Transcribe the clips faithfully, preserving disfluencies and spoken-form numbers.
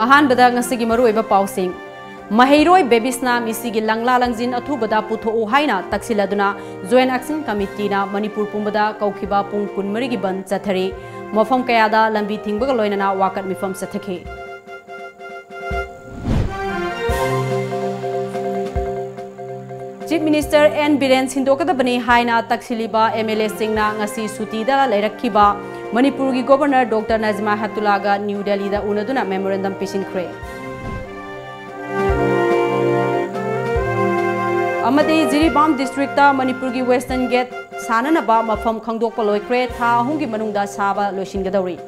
ꯑꯍꯥꯟꯕꯗ ꯉꯁꯤꯒꯤ ꯃꯔꯨꯑꯣꯏꯕ ꯄꯥꯎꯁꯤꯡ꯫ ꯃꯍꯩꯔꯣꯏ ꯕꯦꯕꯤꯁꯅ ꯃꯤꯁꯤꯒꯤ ꯂꯪꯂꯥ ꯂꯪꯖꯤꯟ ꯑꯊꯨꯕꯗ ꯄꯨꯊꯣꯛꯎ ꯍꯥꯏꯅ ꯇꯛꯁꯤꯜꯂꯗꯨꯅ Joint Action Committeeꯅ ꯃꯅꯤꯄꯨꯔ ꯄꯨꯝꯕꯗ ꯀꯧꯈꯤꯕ ꯄꯨꯡ ꯀꯨꯟꯃꯔꯤꯒꯤ ꯕꯟ ꯆꯠꯊꯔꯤ꯫ ꯃꯐꯝ ꯀꯌꯥꯗ ꯂꯝꯕꯤ ꯊꯤꯡꯕꯒ ꯂꯣꯏꯅꯅ ꯋꯥꯀꯠ ꯃꯤꯐꯝ ꯆꯠꯊꯈꯤ꯫ Chief Minister N ꯕꯤꯔꯦꯟ ꯁꯤꯟꯗꯣꯛꯀꯗꯕꯅꯤ ꯍꯥꯏꯅ ꯇꯛꯁꯤꯜꯂꯤꯕ MLAꯁꯤꯡꯅ ꯉꯁꯤ ꯁꯨꯇꯤꯗ ꯂꯩꯔꯛꯈꯤꯕ ꯃꯅꯤꯄꯨꯔꯒꯤ Governor Doctor ꯅꯖꯃꯥ ꯍꯦꯞꯇꯨꯂꯥꯒ ꯅ꯭ꯌꯨ ꯗꯦꯜꯂꯤꯗ ꯎꯅꯗꯨꯅ memorandum ꯄꯤꯁꯤꯟꯈ꯭ꯔꯦ꯫ ꯑꯃꯗꯤ ꯖꯤꯔꯤꯕꯥꯝ districtꯇ ꯃꯅꯤꯄꯨꯔꯒꯤ Western Gate ꯁꯥꯟꯅꯅꯕ ꯃꯐꯝ ꯈꯪꯗꯣꯛꯄ ꯂꯣꯏꯈ꯭ꯔꯦ, ꯊꯥ ꯑꯍꯨꯝꯒꯤ ꯃꯅꯨꯡꯗ ꯁꯥꯕ ꯂꯣꯏꯁꯤꯟꯒꯗꯧꯔꯤ꯫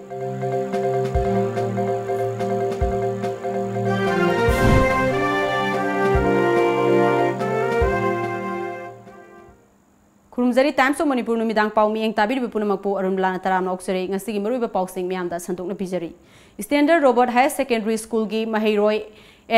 ꯈꯨꯔꯨꯝꯖꯔꯤ꯫ Times of Manipur ꯅꯨꯃꯤꯗꯥꯡ ꯄꯥꯎ ꯃꯤꯠꯌꯦꯡ ꯇꯥꯕꯤꯔꯤꯕ ꯄꯨꯝꯅꯃꯛꯄꯨ ꯑꯔꯨꯟ ꯂꯥꯟꯅ ꯇꯔꯥꯝꯅ ꯑꯣꯛꯆꯔꯤ꯫ ꯉꯁꯤꯒꯤ ꯃꯔꯨꯑꯣꯏꯕ ꯄꯥꯎꯁꯤꯡ ꯃꯌꯥꯝꯗ ꯁꯟꯗꯣꯛꯅ ꯄꯤꯖꯔꯤ꯫ Standard Robert Higher Secondary Schoolꯒꯤ ꯃꯍꯩꯔꯣꯏ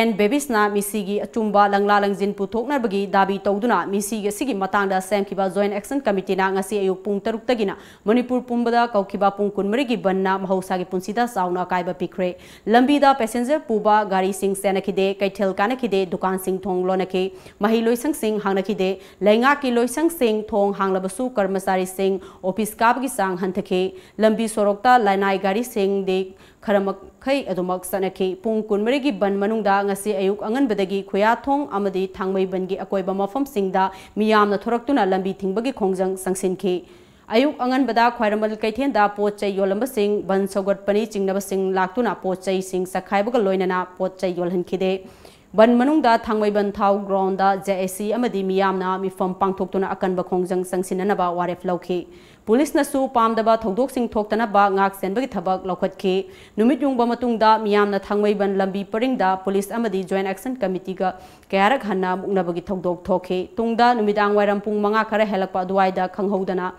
ꯑꯦꯟ ꯕꯦꯕꯤꯁꯅ ꯃꯤꯁꯤꯒꯤ ꯑꯆꯨꯝꯕ ꯂꯪꯂꯥ ꯂꯪꯖꯤꯟ ꯄꯨꯊꯣꯛꯅꯕꯒꯤ ꯗꯥꯕꯤ ꯇꯧꯗꯨꯅ ꯃꯤꯁꯤꯒꯤ ꯑꯁꯤꯒꯤ ꯃꯇꯥꯡꯗ ꯁꯦꯝꯈꯤꯕ Joint Action Committeeꯅ ꯉꯁꯤ ꯑꯌꯨꯛ ꯄꯨꯡ ꯇꯔꯨꯛꯇꯒꯤꯅ ꯃꯅꯤꯄꯨꯔ ꯄꯨꯝꯕꯗ ꯀꯧꯈꯤꯕ ꯄꯨꯡ ꯀꯨꯟꯃꯔꯤꯒꯤ ꯕꯟꯅ ꯃꯍꯧꯁꯥꯒꯤ ꯄꯨꯟꯁꯤꯗ ꯆꯥꯎꯅ ꯑꯀꯥꯏꯕ ꯄꯤꯈ꯭ꯔꯦ꯫ ꯂꯝꯕꯤꯗ passenger ꯄꯨꯕ ꯒꯥꯔꯤꯁꯤꯡ ꯆꯦꯟꯅꯈꯤꯗꯦ, ꯀꯩꯊꯦꯜ ꯀꯥꯅꯈꯤꯗꯦ, ꯗꯨꯀꯥꯟꯁꯤꯡ ꯊꯣꯡ ꯂꯣꯟꯅꯈꯤ, ꯃꯍꯩ ꯂꯣꯏꯁꯪꯁꯤꯡ ꯍꯥꯡꯅꯈꯤꯗꯦ, ꯂꯩꯉꯥꯛꯀꯤ ꯂꯣꯏꯁꯪꯁꯤꯡ ꯊꯣꯡ ꯍꯥꯡꯂꯕꯁꯨ ꯀꯔꯃꯆꯥꯔꯤꯁꯤꯡ office ꯀꯥꯕꯒꯤ ꯆꯥꯡ ꯍꯟꯊꯈꯤ꯫ ꯂꯝꯕꯤ ꯁꯣꯔꯣꯛꯇ ꯂꯅꯥꯏ ꯒꯥꯔꯤꯁꯤꯡꯗꯤ ꯈꯔ ꯃꯈꯩ ꯑꯗꯨꯃꯛ ꯆꯠꯅꯈꯤ꯫ ꯄꯨꯡ ꯀꯨꯟꯃꯔꯤꯒꯤ ꯕꯟ ꯃꯅꯨꯡꯗ ꯉꯁꯤ ꯑꯌꯨꯛ ꯑꯉꯟꯕꯗꯒꯤ ꯈꯨꯌꯥꯊꯣꯡ ꯑꯃꯗꯤ ꯊꯥꯡꯃꯩꯕꯟꯒꯤ ꯑꯀꯣꯏꯕ ꯃꯐꯝꯁꯤꯡꯗ ꯃꯤꯌꯥꯝꯅ ꯊꯣꯔꯛꯇꯨꯅ ꯂꯝꯕꯤ ꯊꯤꯡꯕꯒꯤ ꯈꯣꯡꯖꯪ ꯆꯪꯁꯤꯟꯈꯤ꯫ ꯑꯌꯨꯛ ꯑꯉꯟꯕꯗ ꯈ꯭ꯋꯥꯏꯔꯝꯕꯟ ꯀꯩꯊꯦꯜꯗ ꯄꯣꯠ ꯆꯩ ꯌꯣꯜꯂꯝꯕꯁꯤꯡ, ꯕꯟ ꯁꯧꯒꯠꯄꯅꯤ ꯆꯤꯡꯅꯕꯁꯤꯡ ꯂꯥꯛꯇꯨꯅ ꯄꯣꯠ ꯆꯩꯁꯤꯡ ꯆꯈꯥꯏꯕꯒ ꯂꯣꯏꯅꯅ ꯄꯣꯠ ꯆꯩ ꯌꯣꯜꯍꯟꯈꯤꯗꯦ꯫ ꯕꯟ ꯃꯅꯨꯡꯗ ꯊꯥꯡꯃꯩꯕꯟ ꯊꯥꯎ groundꯗ JAC ꯑꯃꯗꯤ ꯃꯤꯌꯥꯝꯅ ꯃꯤꯐꯝ ꯄꯥꯡꯊꯣꯛꯇꯨꯅ ꯑꯀꯟꯕ ꯈꯣꯡꯖꯪ ꯆꯪꯁꯤꯟꯅꯅꯕ ꯋꯥꯔꯦꯞ ꯂꯧꯈꯤ꯫ ꯄꯨꯂꯤꯁꯅꯁꯨ ꯄꯥꯝꯗꯕ ꯊꯧꯗꯣꯛꯁꯤꯡ ꯊꯣꯛꯇꯅꯕ ꯉꯥꯛ ꯁꯦꯟꯕꯒꯤ ꯊꯕꯛ ꯂꯧꯈꯠꯈꯤ꯫ ꯅꯨꯃꯤꯠ ꯌꯨꯡꯕ ꯃꯇꯨꯡꯗ ꯃꯤꯌꯥꯝꯅ ꯊꯥꯡꯃꯩꯕꯟ ꯂꯝꯕꯤ ꯄꯔꯤꯡꯗ ꯄꯨꯂꯤꯁ ꯑꯃꯗꯤ Joint Action Committeeꯒ ꯀꯌꯥꯔꯛ ꯍꯟꯅ ꯃꯨꯛꯅꯕꯒꯤ ꯊꯧꯗꯣꯛ ꯊꯣꯛꯈꯤ꯫ ꯇꯨꯡꯗ ꯅꯨꯃꯤꯗꯥꯡ ꯋꯥꯏꯔꯝ ꯄꯨꯡ ꯃꯉꯥ ꯈꯔ ꯍꯦꯜꯂꯛꯄ ꯑꯗꯨꯋꯥꯏꯗ ꯈꯪꯍꯧꯗꯅ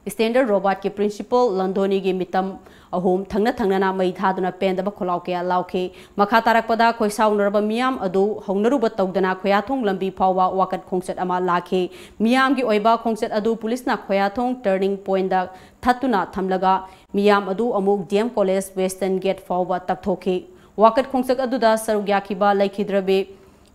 Standard Robertꯀꯤ principal ꯂꯟꯗꯣꯅꯤꯒꯤ ꯃꯤꯇꯝ ꯑꯍꯨꯝ ꯊꯪꯅ ꯊꯪꯅꯅ ꯃꯩ ꯊꯥꯗꯨꯅ ꯄꯦꯟꯗꯕ ꯈꯣꯜꯂꯥꯎ ꯀꯌꯥ ꯂꯥꯎꯈꯤ꯫ ꯃꯈꯥ ꯇꯥꯔꯛꯄꯗ ꯈꯣꯏꯁꯥꯎꯅꯔꯕ ꯃꯤꯌꯥꯝ ꯑꯗꯨ ꯍꯧꯅꯔꯨꯕ ꯇꯧꯗꯅ ꯈꯣꯌꯥꯊꯣꯡ ꯂꯝꯕꯤ ꯐꯥꯎꯕ ꯋꯥꯀꯠ ꯈꯣꯡꯆꯠ ꯑꯃ ꯂꯥꯛꯈꯤ꯫ ꯃꯤꯌꯥꯝꯒꯤ ꯑꯣꯏꯕ ꯈꯣꯡꯆꯠ ꯑꯗꯨ ꯄꯨꯂꯤꯁꯅ ꯈꯣꯌꯥꯊꯣꯡ turning pointꯗ ꯊꯠꯇꯨꯅ ꯊꯝꯂꯒ ꯃꯤꯌꯥꯝ ꯑꯗꯨ ꯑꯃꯨꯛ DM College Western Gate ꯐꯥꯎꯕ ꯇꯛꯊꯣꯛꯈꯤ꯫ ꯋꯥꯀꯠ ꯈꯣꯡꯆꯠ ꯑꯗꯨꯗ ꯁꯔꯨꯛ ꯌꯥꯈꯤꯕ ꯂꯩꯈꯤꯗ꯭ꯔꯕꯤ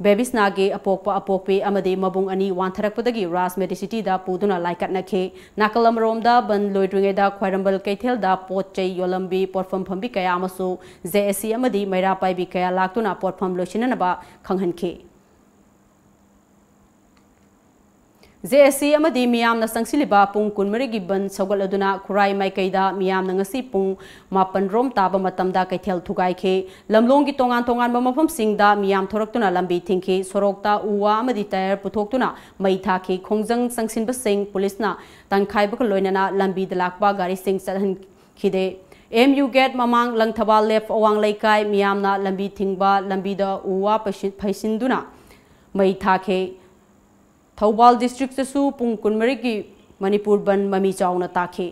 ꯕꯦꯕꯤꯁꯅꯥꯒꯤ ꯑꯄꯣꯛꯄ ꯑꯄꯣꯛꯄꯤ ꯑꯃꯗꯤ ꯃꯕꯨꯡ ꯑꯅꯤ ꯋꯥꯟꯊꯔꯛꯄꯗꯒꯤ ꯔꯥꯖ ꯃꯦꯗꯤꯁꯤꯇꯤꯗ ꯄꯨꯗꯨꯅ ꯂꯥꯏꯀꯠꯅꯈꯤ꯫ ꯅꯥꯀꯜ ꯑꯃꯔꯣꯝꯗ ꯕꯟ ꯂꯣꯏꯗ꯭ꯔꯤꯉꯩꯗ ꯈ꯭ꯋꯥꯏꯔꯝꯕꯟ ꯀꯩꯊꯦꯜꯗ ꯄꯣꯠ ꯆꯩ ꯌꯣꯜꯂꯝꯕꯤ ꯄꯣꯠꯐꯝ ꯐꯝꯕꯤ ꯀꯌꯥ ꯑꯃꯁꯨ ꯖꯦ ꯑꯦꯁ ꯁꯤ ꯑꯃꯗꯤ ꯃꯩꯔꯥ ꯄꯥꯏꯕꯤ ꯀꯌꯥ ꯂꯥꯛꯇꯨꯅ ꯄꯣꯠꯐꯝ ꯂꯣꯏꯁꯤꯟꯅꯅꯕ ꯈꯪꯍꯟꯈꯤ꯫ ꯖꯦ ꯑꯦꯁ ꯁꯤ ꯑꯃꯗꯤ ꯃꯤꯌꯥꯝꯅ ꯆꯪꯁꯤꯜꯂꯤꯕ ꯄꯨꯡ ꯀꯨꯟꯃꯔꯤꯒꯤ ꯕꯟ ꯁꯧꯒꯠꯂꯗꯨꯅ ꯈꯨꯔꯥꯏ ꯃꯥꯏꯀꯩꯗ ꯃꯤꯌꯥꯝꯅ ꯉꯁꯤ ꯄꯨꯡ ꯃꯥꯄꯟ ꯔꯣꯝ ꯇꯥꯕ ꯃꯇꯝꯗ ꯀꯩꯊꯦꯜ ꯊꯨꯒꯥꯏꯈꯤ꯫ ꯂꯝꯂꯣꯡꯒꯤ ꯇꯣꯉꯥꯟ ꯇꯣꯉꯥꯟꯕ ꯃꯐꯝꯁꯤꯡꯗ ꯃꯤꯌꯥꯝ ꯊꯣꯔꯛꯇꯨꯅ ꯂꯝꯕꯤ ꯊꯤꯡꯈꯤ꯫ ꯁꯣꯔꯣꯛꯇ ꯎ ꯋꯥ ꯑꯃꯗꯤ ꯇꯥꯌꯔ ꯄꯨꯊꯣꯛꯇꯨꯅ ꯃꯩ ꯊꯥꯈꯤ꯫ ꯈꯣꯡꯖꯪ ꯆꯪꯁꯤꯟꯕꯁꯤꯡ ꯄꯨꯂꯤꯁꯅ ꯇꯥꯟꯈꯥꯏꯕꯒ ꯂꯣꯏꯅꯅ ꯂꯝꯕꯤꯗ ꯂꯥꯛꯄ ꯒꯥꯔꯤꯁꯤꯡ ꯆꯠꯍꯟꯈꯤꯗꯦ꯫ ꯑꯦꯝ ꯌꯨ ꯒꯦꯠ ꯃꯃꯥꯡ, ꯂꯪꯊꯕꯥꯜ ꯂꯦꯐ ꯑꯋꯥꯡ ꯂꯩꯀꯥꯏ ꯃꯤꯌꯥꯝꯅ ꯂꯝꯕꯤ ꯊꯤꯡꯕ, ꯂꯝꯕꯤꯗ ꯎ ꯋꯥ ꯄꯩꯁꯤꯟ-, ꯐꯩꯁꯤꯟꯗꯨꯅ ꯃꯩ ꯊꯥꯈꯤ꯫ ꯊꯧꯕꯥꯜ ꯗꯤꯁꯇ꯭ꯔꯤꯛꯇꯁꯨ ꯄꯨꯡ ꯀꯨꯟꯃꯔꯤꯒꯤ ꯃꯅꯤꯄꯨꯔ ꯕꯟ ꯃꯃꯤ ꯆꯥꯎꯅ ꯇꯥꯈꯤ꯫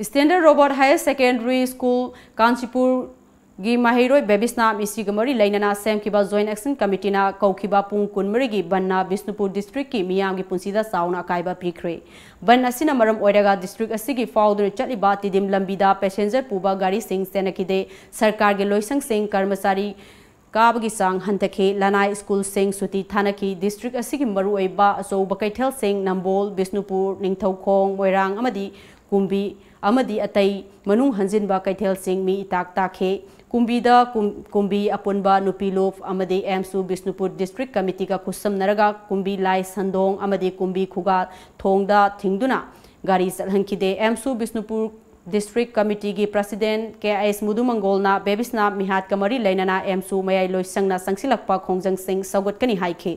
Standard Robert Higher Secondary School, Kanchipur ꯒꯤ ꯃꯍꯩꯔꯣꯏ ꯕꯦꯕꯤꯁꯅꯥ ꯃꯤꯁꯤꯒ ꯃꯔꯤ ꯂꯩꯅꯅ ꯁꯦꯝꯈꯤꯕ Joint Action Committeeꯅ ꯀꯧꯈꯤꯕ ꯄꯨꯡ ꯀꯨꯟꯃꯔꯤꯒꯤ ꯕꯟꯅ ꯕꯤꯁꯅꯨꯄꯨꯔ ꯗꯤꯁꯇ꯭ꯔꯤꯛꯀꯤ ꯃꯤꯌꯥꯝꯒꯤ ꯄꯨꯟꯁꯤꯗ ꯆꯥꯎꯅ ꯑꯀꯥꯏꯕ ꯄꯤꯈ꯭ꯔꯦ꯫ ꯕꯟ ꯑꯁꯤꯅ ꯃꯔꯝ ꯑꯣꯏꯔꯒ ꯗꯤꯁꯇ꯭ꯔꯤꯛ ꯑꯁꯤꯒꯤ ꯐꯥꯎꯗꯨꯅ ꯆꯠꯂꯤꯕ ꯇꯤꯗꯤꯝ ꯂꯝꯕꯤꯗ ꯄꯦꯁꯦꯟꯖꯔ ꯄꯨꯕ ꯒꯥꯔꯤꯁꯤꯡ ꯆꯦꯟꯅꯈꯤꯗꯦ꯫ ꯁꯔꯀꯥꯔꯒꯤ ꯂꯣꯏꯁꯪꯁꯤꯡ, ꯀꯔꯃꯆꯥꯔꯤ ꯀꯥꯕꯒꯤ ꯆꯥꯡ ꯍꯟꯊꯈꯤ꯫ ꯂꯅꯥꯏ ꯁ꯭ꯀꯨꯜꯁꯤꯡ ꯁꯨꯇꯤ ꯊꯥꯅꯈꯤ꯫ ꯗꯤꯁꯇ꯭ꯔꯤꯛ ꯑꯁꯤꯒꯤ ꯃꯔꯨꯑꯣꯏꯕ ꯑꯆꯧꯕ ꯀꯩꯊꯦꯜꯁꯤꯡ ꯅꯝꯕꯣꯜ, ꯕꯤꯁꯅꯨꯄꯨꯔ, ꯅꯤꯡꯊꯧꯈꯣꯡ, ꯃꯣꯏꯔꯥꯡ ꯑꯃꯗꯤ ꯀꯨꯝꯕꯤ ꯑꯃꯗꯤ ꯑꯇꯩ ꯃꯅꯨꯡ ꯍꯟꯖꯤꯟꯕ ꯀꯩꯊꯦꯜꯁꯤꯡ ꯃꯤ ꯏꯇꯥꯛ ꯇꯥꯛꯈꯤ꯫ ꯀꯨꯝꯕꯤꯗ ꯀꯨꯝ-, ꯀꯨꯝꯕꯤ ꯑꯄꯨꯟꯕ ꯅꯨꯄꯤ ꯂꯨꯞ ꯑꯃꯗꯤ ꯑꯦꯝꯁꯨ ꯕꯤꯁꯅꯨꯄꯨꯔ ꯗꯤꯁꯇ꯭ꯔꯤꯛ ꯀꯃꯤꯇꯤꯒ ꯈꯨꯠꯁꯝꯅꯔꯒ ꯀꯨꯝꯕꯤ ꯂꯥꯏ ꯁꯟꯗꯣꯡ ꯑꯃꯗꯤ ꯀꯨꯝꯕꯤ ꯈꯨꯒꯥ ꯊꯣꯡꯗ ꯊꯤꯡꯗꯨꯅ ꯒꯥꯔꯤ ꯆꯠꯍꯟꯈꯤꯗꯦ꯫ ꯑꯦꯝꯁꯨ ꯕꯤꯁꯅꯨꯄꯨꯔ ꯗꯤꯁꯇ꯭ꯔꯤꯛ ꯀꯃꯤꯇꯤꯒꯤ ꯄ꯭ꯔꯁꯤꯗꯦꯟ ꯀꯦ ꯑꯩꯆ ꯃꯨꯗꯨꯃꯪꯒꯣꯜꯅ ꯕꯦꯕꯤꯁꯅꯥ ꯃꯤꯍꯥꯠꯀ ꯃꯔꯤ ꯂꯩꯅꯅ ꯑꯦꯝꯁꯨ ꯃꯌꯥꯏ ꯂꯣꯏꯁꯪꯅ ꯆꯪꯁꯤꯜꯂꯛꯄ ꯈꯣꯡꯖꯪꯁꯤꯡ ꯁꯧꯒꯠꯀꯅꯤ ꯍꯥꯏꯈꯤ꯫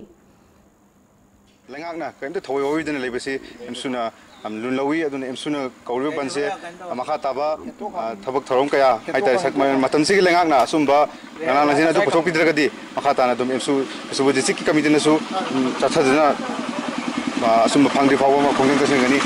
ꯂꯩꯉꯥꯛꯅ ꯀꯔꯤꯝꯇ ꯊꯑꯣꯏ ꯍꯧꯔꯣꯏꯗꯅ ꯂꯩꯕꯁꯤ ꯑꯦꯝꯁꯨꯅ ꯌꯥꯝ ꯂꯨꯟ ꯂꯧꯏ꯫ ꯑꯗꯨꯅ ꯑꯦꯝꯁꯨꯅ ꯀꯧꯔꯤꯕ ꯕꯟꯁꯦ ꯃꯈꯥ ꯇꯥꯕ, ꯑ, ꯊꯕꯛ ꯊꯧꯔꯝ ꯀꯌꯥ ꯍꯥꯏꯇꯥꯔꯦ, ꯁꯛ-, ꯃꯇꯝꯁꯤꯒꯤ ꯂꯩꯉꯥꯛꯅ ꯑꯁꯨꯝꯕ ꯉꯔꯥꯡ ꯂꯥꯡꯖꯦꯜ ꯑꯗꯨ ꯄꯨꯊꯣꯛꯄꯤꯗ꯭ꯔꯒꯗꯤ ꯃꯈꯥ ꯇꯥꯅ ꯑꯗꯨꯝ ꯑꯦꯝꯁꯨ, ꯑꯦꯝꯁꯨ ꯗꯤꯁꯇ꯭ꯔꯤꯛꯀꯤ ꯀꯃꯤꯇꯤꯅꯁꯨ, ꯎꯝ, ꯆꯠꯊꯗꯨꯅ, ꯑ, ꯑꯆꯨꯝꯕ ꯐꯪꯗ꯭ꯔꯤ ꯐꯥꯎꯕ ꯑꯃ ꯈꯣꯡꯖꯪ ꯆꯠꯊꯒꯅꯤ꯫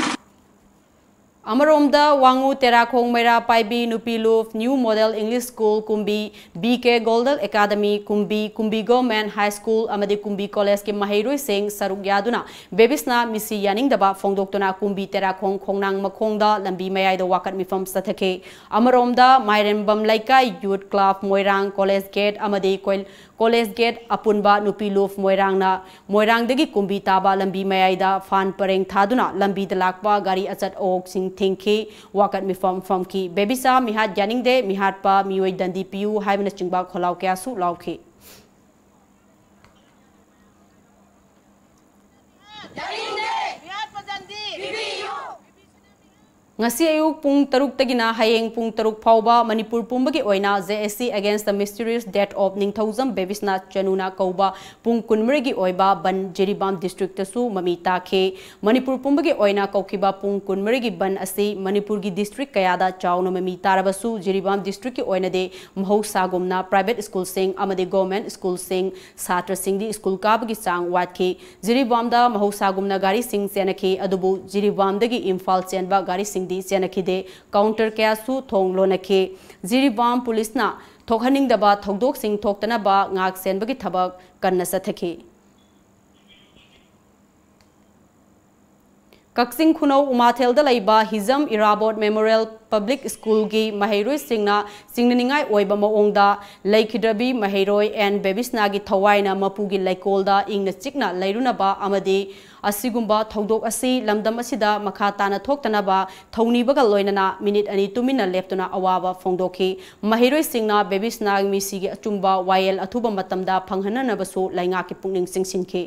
ꯑꯃꯔꯣꯝꯗ, ꯋꯥꯉꯨ ꯇꯦꯔꯥꯈꯣꯡ ꯃꯩꯔꯥ ꯄꯥꯏꯕꯤ ꯅꯨꯄꯤ ꯂꯨꯞ, New Model English School ꯀꯨꯝꯕꯤ, B K Goldal Academy ꯀꯨꯝꯕꯤ, ꯀꯨꯝꯕꯤ Government High School ꯑꯃꯗꯤ ꯀꯨꯝꯕꯤ College ꯀꯤ ꯃꯍꯩꯔꯣꯏꯁꯤꯡ ꯁꯔꯨꯛ ꯌꯥꯗꯨꯅ ꯕꯦꯕꯤꯁꯅꯥ ꯃꯤꯁꯤ ꯌꯥꯅꯤꯡꯗꯕ ꯐꯣꯡꯗꯣꯛꯇꯨꯅ ꯀꯨꯝꯕꯤ ꯇꯦꯔꯥꯈꯣꯡ ꯈꯣꯡꯅꯥꯡ ꯃꯈꯣꯡꯗ ꯂꯝꯕꯤ ꯃꯌꯥꯏꯗ ꯋꯥꯀꯠ ꯃꯤꯐꯝ ꯆꯠꯊꯈꯤ꯫ ꯑꯃꯔꯣꯝꯗ, ꯃꯥꯏꯔꯦꯝꯕꯝ ꯂꯩꯀꯥꯏ Youth Club ꯃꯣꯏꯔꯥꯡ, College Gate ꯑꯃꯗꯤ ꯀꯣꯏ-, College Gate ꯑꯄꯨꯟꯕ ꯅꯨꯄꯤ ꯂꯨꯞ ꯃꯣꯏꯔꯥꯡꯅ ꯃꯣꯏꯔꯥꯡꯗꯒꯤ ꯀꯨꯝꯕꯤ ꯇꯥꯕ ꯂꯝꯕꯤ ꯃꯌꯥꯏꯗ ꯐꯥꯟ ꯄꯔꯦꯡ ꯊꯥꯗꯨꯅ ꯂꯝꯕꯤꯗ ꯂꯥꯛꯄ ꯒꯥꯔꯤ ꯑꯆꯠ ꯑꯋꯣꯛꯁꯤꯡ ꯊꯤꯡꯈꯤ, ꯋꯥꯀꯠ ꯃꯤꯐꯝ ꯐꯝꯈꯤ꯫ ꯕꯦꯕꯤꯁꯥ ꯃꯤꯍꯥꯠ ꯌꯥꯅꯤꯡꯗꯦ, ꯃꯤꯍꯥꯠꯄ ꯃꯤꯑꯣꯏ ꯗꯟꯗꯤ ꯄꯤꯌꯨ ꯍꯥꯏꯕꯅꯆꯤꯡꯕ ꯈꯣꯜꯂꯥꯎ ꯀꯌꯥꯁꯨ ꯂꯥꯎꯈꯤ꯫ ꯉꯁꯤ ꯑꯌꯨꯛ ꯄꯨꯡ ꯇꯔꯨꯛꯇꯒꯤꯅ ꯍꯌꯦꯡ ꯄꯨꯡ ꯇꯔꯨꯛ ꯐꯥꯎꯕ ꯃꯅꯤꯄꯨꯔ ꯄꯨꯝꯕꯒꯤ ꯑꯣꯏꯅ J S C Against the Mysterious Death of ꯅꯤꯡꯊꯧꯖꯝ ꯕꯦꯕꯤꯁꯅꯥ ꯆꯅꯨꯅ ꯀꯧꯕ ꯄꯨꯡ ꯀꯨꯟꯃꯔꯤꯒꯤ ꯑꯣꯏꯕ ꯕꯟ ꯖꯤꯔꯤꯕꯥꯝ district ꯇꯁꯨ ꯃꯃꯤ ꯇꯥꯈꯤ꯫ ꯃꯅꯤꯄꯨꯔ ꯄꯨꯝꯕꯒꯤ ꯑꯣꯏꯅ ꯀꯧꯈꯤꯕ ꯄꯨꯡ ꯀꯨꯟꯃꯔꯤꯒꯤ ꯕꯟ ꯑꯁꯤ ꯃꯅꯤꯄꯨꯔꯒꯤ district ꯀꯌꯥꯗ ꯆꯥꯎꯅ ꯃꯃꯤ ꯇꯥꯔꯕꯁꯨ, ꯖꯤꯔꯤꯕꯥꯝ district ꯀꯤ ꯑꯣꯏꯅꯗꯤ ꯃꯍꯧꯁꯥꯒꯨꯝꯅ private school ꯁꯤꯡ ꯑꯃꯗꯤ government school ꯁꯤꯡ ꯁꯥꯇ꯭ꯔꯁꯤꯡꯗꯤ ꯁ꯭ꯀꯨꯜ ꯀꯥꯕꯒꯤ ꯆꯥꯡ ꯋꯥꯠꯈꯤ꯫ ꯖꯤꯔꯤꯕꯥꯝꯗ ꯃꯍꯧꯁꯥꯒꯨꯝꯅ ꯒꯥꯔꯤꯁꯤꯡ ꯆꯦꯟꯅꯈꯤ, ꯑꯗꯨꯕꯨ ꯖꯤꯔꯤꯕꯥꯝꯗꯒꯤ ꯏꯝꯐꯥꯜ ꯆꯦꯟꯕ ꯒꯥꯔꯤꯁꯤꯡꯗꯤ ꯆꯦꯟꯅꯈꯤꯗꯦ꯫ Counter ꯀꯌꯥꯁꯨ ꯊꯣꯡ ꯂꯣꯟꯅꯈꯤ꯫ ꯖꯤꯔꯤꯕꯥꯝ ꯄꯨꯂꯤꯁꯅ ꯊꯣꯛꯍꯟꯅꯤꯡꯗꯕ ꯊꯧꯗꯣꯛꯁꯤꯡ ꯊꯣꯛꯇꯅꯕ ꯉꯥꯛ ꯁꯦꯟꯕꯒꯤ ꯊꯕꯛ ꯀꯟꯅ ꯆꯠꯊꯈꯤ꯫ ꯀꯛꯆꯤꯡ ꯈꯨꯅꯧ ꯎꯃꯥꯊꯦꯜꯗ ꯂꯩꯕ Hijam Irabot Memorial Public School ꯒꯤ ꯃꯍꯩꯔꯣꯏꯁꯤꯡꯅ ꯆꯤꯡꯅꯅꯤꯡꯉꯥꯏ ꯑꯣꯏꯕ ꯃꯑꯣꯡꯗ ꯂꯩꯈꯤꯗ꯭ꯔꯕꯤ ꯃꯍꯩꯔꯣꯏ ꯑꯦꯟ ꯕꯦꯕꯤꯁꯅꯥꯒꯤ ꯊꯋꯥꯏꯅ ꯃꯄꯨꯒꯤ ꯂꯩꯀꯣꯜꯗ ꯏꯪꯅ ꯆꯤꯛꯅ ꯂꯩꯔꯨꯅꯕ ꯑꯃꯗꯤ ꯑꯁꯤꯒꯨꯝꯕ ꯊꯧꯗꯣꯛ ꯑꯁꯤ ꯂꯝꯗꯝ ꯑꯁꯤꯗ ꯃꯈꯥ ꯇꯥꯅ ꯊꯣꯛꯇꯅꯕ ꯊꯧꯅꯤꯕꯒ ꯂꯣꯏꯅꯅ ꯃꯤꯅꯤꯠ ꯑꯅꯤ ꯇꯨꯃꯤꯟꯅ ꯂꯦꯞꯇꯨꯅ ꯑꯋꯥꯕ ꯐꯣꯡꯗꯣꯛꯈꯤ꯫ ꯃꯍꯩꯔꯣꯏꯁꯤꯡꯅ ꯕꯦꯕꯤꯁꯅꯥ ꯃꯤꯁꯤꯒꯤ ꯑꯆꯨꯝꯕ ꯋꯥꯌꯦꯜ ꯑꯊꯨꯕ ꯃꯇꯝꯗ ꯐꯪꯍꯟꯅꯅꯕꯁꯨ ꯂꯩꯉꯥꯛꯀꯤ ꯄꯨꯛꯅꯤꯡ ꯆꯤꯡꯁꯤꯟꯈꯤ꯫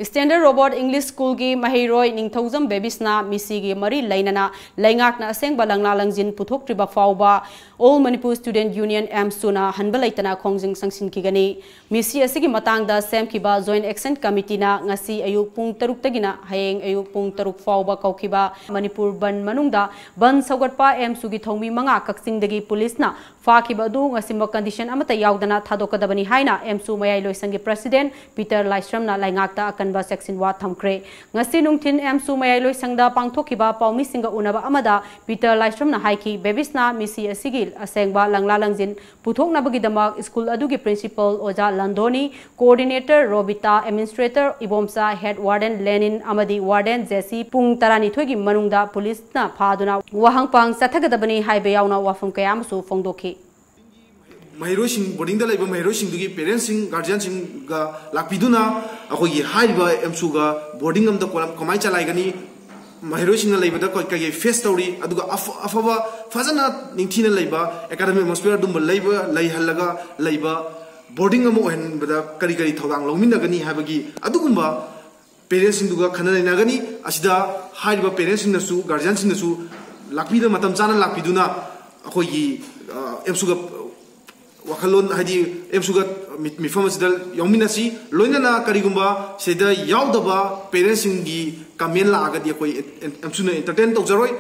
Standard Robert English School ꯒꯤ ꯃꯍꯩꯔꯣꯏ ꯅꯤꯡꯊꯧꯖꯝ ꯕꯦꯕꯤꯁꯅꯥ ꯃꯤꯁꯤꯒꯤ ꯃꯔꯤ ꯂꯩꯅꯅ ꯂꯩꯉꯥꯛꯅ ꯑꯁꯦꯡꯕ ꯂꯪꯂꯥ ꯂꯪꯖꯤꯟ ꯄꯨꯊꯣꯛꯇ꯭ꯔꯤꯕ ꯐꯥꯎꯕ All Manipur Student Union, ꯑꯦꯝꯁꯨꯅ ꯍꯟꯕ ꯂꯩꯇꯅ ꯈꯣꯡꯖꯪ ꯆꯪꯁꯤꯟꯈꯤꯒꯅꯤ꯫ ꯃꯤꯁꯤ ꯑꯁꯤꯒꯤ ꯃꯇꯥꯡꯗ ꯁꯦꯝꯈꯤꯕ Joint Action Committeeꯅ ꯉꯁꯤ ꯑꯌꯨꯛ ꯄꯨꯡ ꯇꯔꯨꯛꯇꯒꯤꯅ ꯍꯌꯦꯡ ꯑꯌꯨꯛ ꯄꯨꯡ ꯇꯔꯨꯛ ꯐꯥꯎꯕ ꯀꯧꯈꯤꯕ ꯃꯅꯤꯄꯨꯔ ꯕꯟ ꯃꯅꯨꯡꯗ ꯕꯟ ꯁꯧꯒꯠꯄ ꯑꯦꯝꯁꯨꯒꯤ ꯊꯧꯃꯤ ꯃꯉꯥ ꯀꯛꯆꯤꯡꯗꯒꯤ ꯄꯨꯂꯤꯁꯅ ꯐꯥꯈꯤꯕ ꯑꯗꯨ ꯉꯁꯤꯃꯛ condition ꯑꯃꯠꯇ ꯌꯥꯎꯗꯅ ꯊꯥꯗꯣꯛꯀꯗꯕꯅꯤ ꯍꯥꯏꯅ ꯑꯦꯝꯁꯨ ꯃꯌꯥꯏ ꯂꯣꯏꯁꯪꯒꯤ President ꯄꯤꯇꯔ ꯂꯥꯏꯁ꯭ꯔꯝꯅ ꯂꯩꯉꯥꯛꯇ ꯑꯀꯟꯕ ꯆꯦꯛꯁꯤꯟꯋꯥ ꯊꯝꯈ꯭ꯔꯦ꯫ ꯉꯁꯤ ꯅꯨꯡꯊꯤꯟ ꯑꯦꯝꯁꯨ ꯃꯌꯥꯏ ꯂꯣꯏꯁꯪꯗ ꯄꯥꯡꯊꯣꯛꯈꯤꯕ ꯄꯥꯎꯃꯤꯁꯤꯡꯒ ꯎꯅꯕ ꯑꯃꯗ ꯄꯤꯇꯔ ꯂꯥꯏꯁ꯭ꯔꯝꯅ ꯍꯥꯏꯈꯤ, ꯕꯦꯕꯤꯁꯅ ꯃꯤꯁꯤ ꯑꯁꯤꯒꯤ ꯑꯁꯦꯡꯕ ꯂꯪꯂꯥ ꯂꯪꯖꯤꯟ ꯄꯨꯊꯣꯛꯅꯕꯒꯤꯗꯃꯛ ꯁ꯭ꯀꯨꯜ ꯑꯗꯨꯒꯤ principal ꯑꯣꯖꯥ ꯂꯟꯗꯣꯅꯤ, coordinator Robita, administrator Ibomcha, head warden ꯂꯦꯅꯤꯟ ꯑꯃꯗꯤ warden ꯖꯦꯁꯤ ꯄꯨꯡ ꯇꯔꯥꯅꯤꯊꯣꯏꯒꯤ ꯃꯅꯨꯡꯗ ꯄꯨꯂꯤꯁꯅ ꯐꯥꯗꯨꯅ ꯋꯥꯍꯪꯄꯥꯡ ꯆꯠꯊꯒꯗꯕꯅꯤ ꯍꯥꯏꯕ ꯌꯥꯎꯅ ꯋꯥꯐꯝ ꯀꯌꯥ ꯑꯃꯁꯨ ꯐꯣꯡꯗꯣꯛꯈꯤ꯫ ꯃꯍꯩꯔꯣꯏꯁꯤꯡ, boardingꯗ ꯂꯩꯕ ꯃꯍꯩꯔꯣꯏꯁꯤꯡꯗꯨꯒꯤ parentsꯁꯤꯡ, guardianꯁꯤꯡꯒ ꯂꯥꯛꯄꯤꯗꯨꯅ ꯑꯩꯈꯣꯏꯒꯤ ꯍꯥꯏꯔꯤꯕ ꯑꯦꯝꯁꯨꯒ boarding ꯑꯃꯗ ꯀꯣꯂꯝ ꯀꯃꯥꯏꯅ ꯆꯂꯥꯏꯒꯅꯤ, ꯃꯍꯩꯔꯣꯏꯁꯤꯡꯅ ꯂꯩꯕꯗ ꯀꯩ- ꯀꯩꯀꯩ face ꯇꯧꯔꯤ, ꯑꯗꯨꯒ ꯑꯐ- ꯑꯐꯕ, ꯐꯖꯅ ꯅꯤꯡꯊꯤꯅ ꯂꯩꯕ academic atmosphere ꯑꯗꯨꯝꯕ ꯂꯩꯕ, ꯂꯩꯍꯜꯂꯒ ꯂꯩꯕ boarding ꯑꯃ ꯑꯣꯏꯍꯟꯕꯗ ꯀꯔꯤ ꯀꯔꯤ ꯊꯧꯗꯥꯡ ꯂꯧꯃꯤꯟꯅꯒꯅꯤ ꯍꯥꯏꯕꯒꯤ ꯑꯗꯨꯒꯨꯝꯕ parentsꯁꯤꯡꯗꯨꯒ ꯈꯟꯅ ꯅꯩꯅꯒꯅꯤ꯫ ꯑꯁꯤꯗ ꯍꯥꯏꯔꯤꯕ parentsꯁꯤꯡꯅꯁꯨ, guardianꯁꯤꯡꯅꯁꯨ ꯂꯥꯛꯄꯤꯗꯨꯅ, ꯃꯇꯝ ꯆꯥꯅ ꯂꯥꯛꯄꯤꯗꯨꯅ ꯑꯩꯈꯣꯏꯒꯤ ꯑ, ꯑꯦꯝꯁꯨꯒ ꯋꯥꯈꯜꯂꯣꯟ, ꯍꯥꯏꯗꯤ ꯑꯦꯝꯁꯨꯒ ꯃꯤ- ꯃꯤꯐꯝ ꯑꯁꯤꯗ ꯌꯥꯎꯃꯤꯟꯅꯁꯤ꯫ ꯂꯣꯏꯅꯅ ꯀꯔꯤꯒꯨꯝꯕ ꯁꯤꯗ ꯌꯥꯎꯗꯕ parentsꯁꯤꯡꯒꯤ comment ꯂꯥꯛꯑꯒꯗꯤ ꯑꯩꯈꯣꯏ ꯑꯦꯝꯁꯨꯅ entertain ꯇꯧꯖꯔꯣꯏ꯫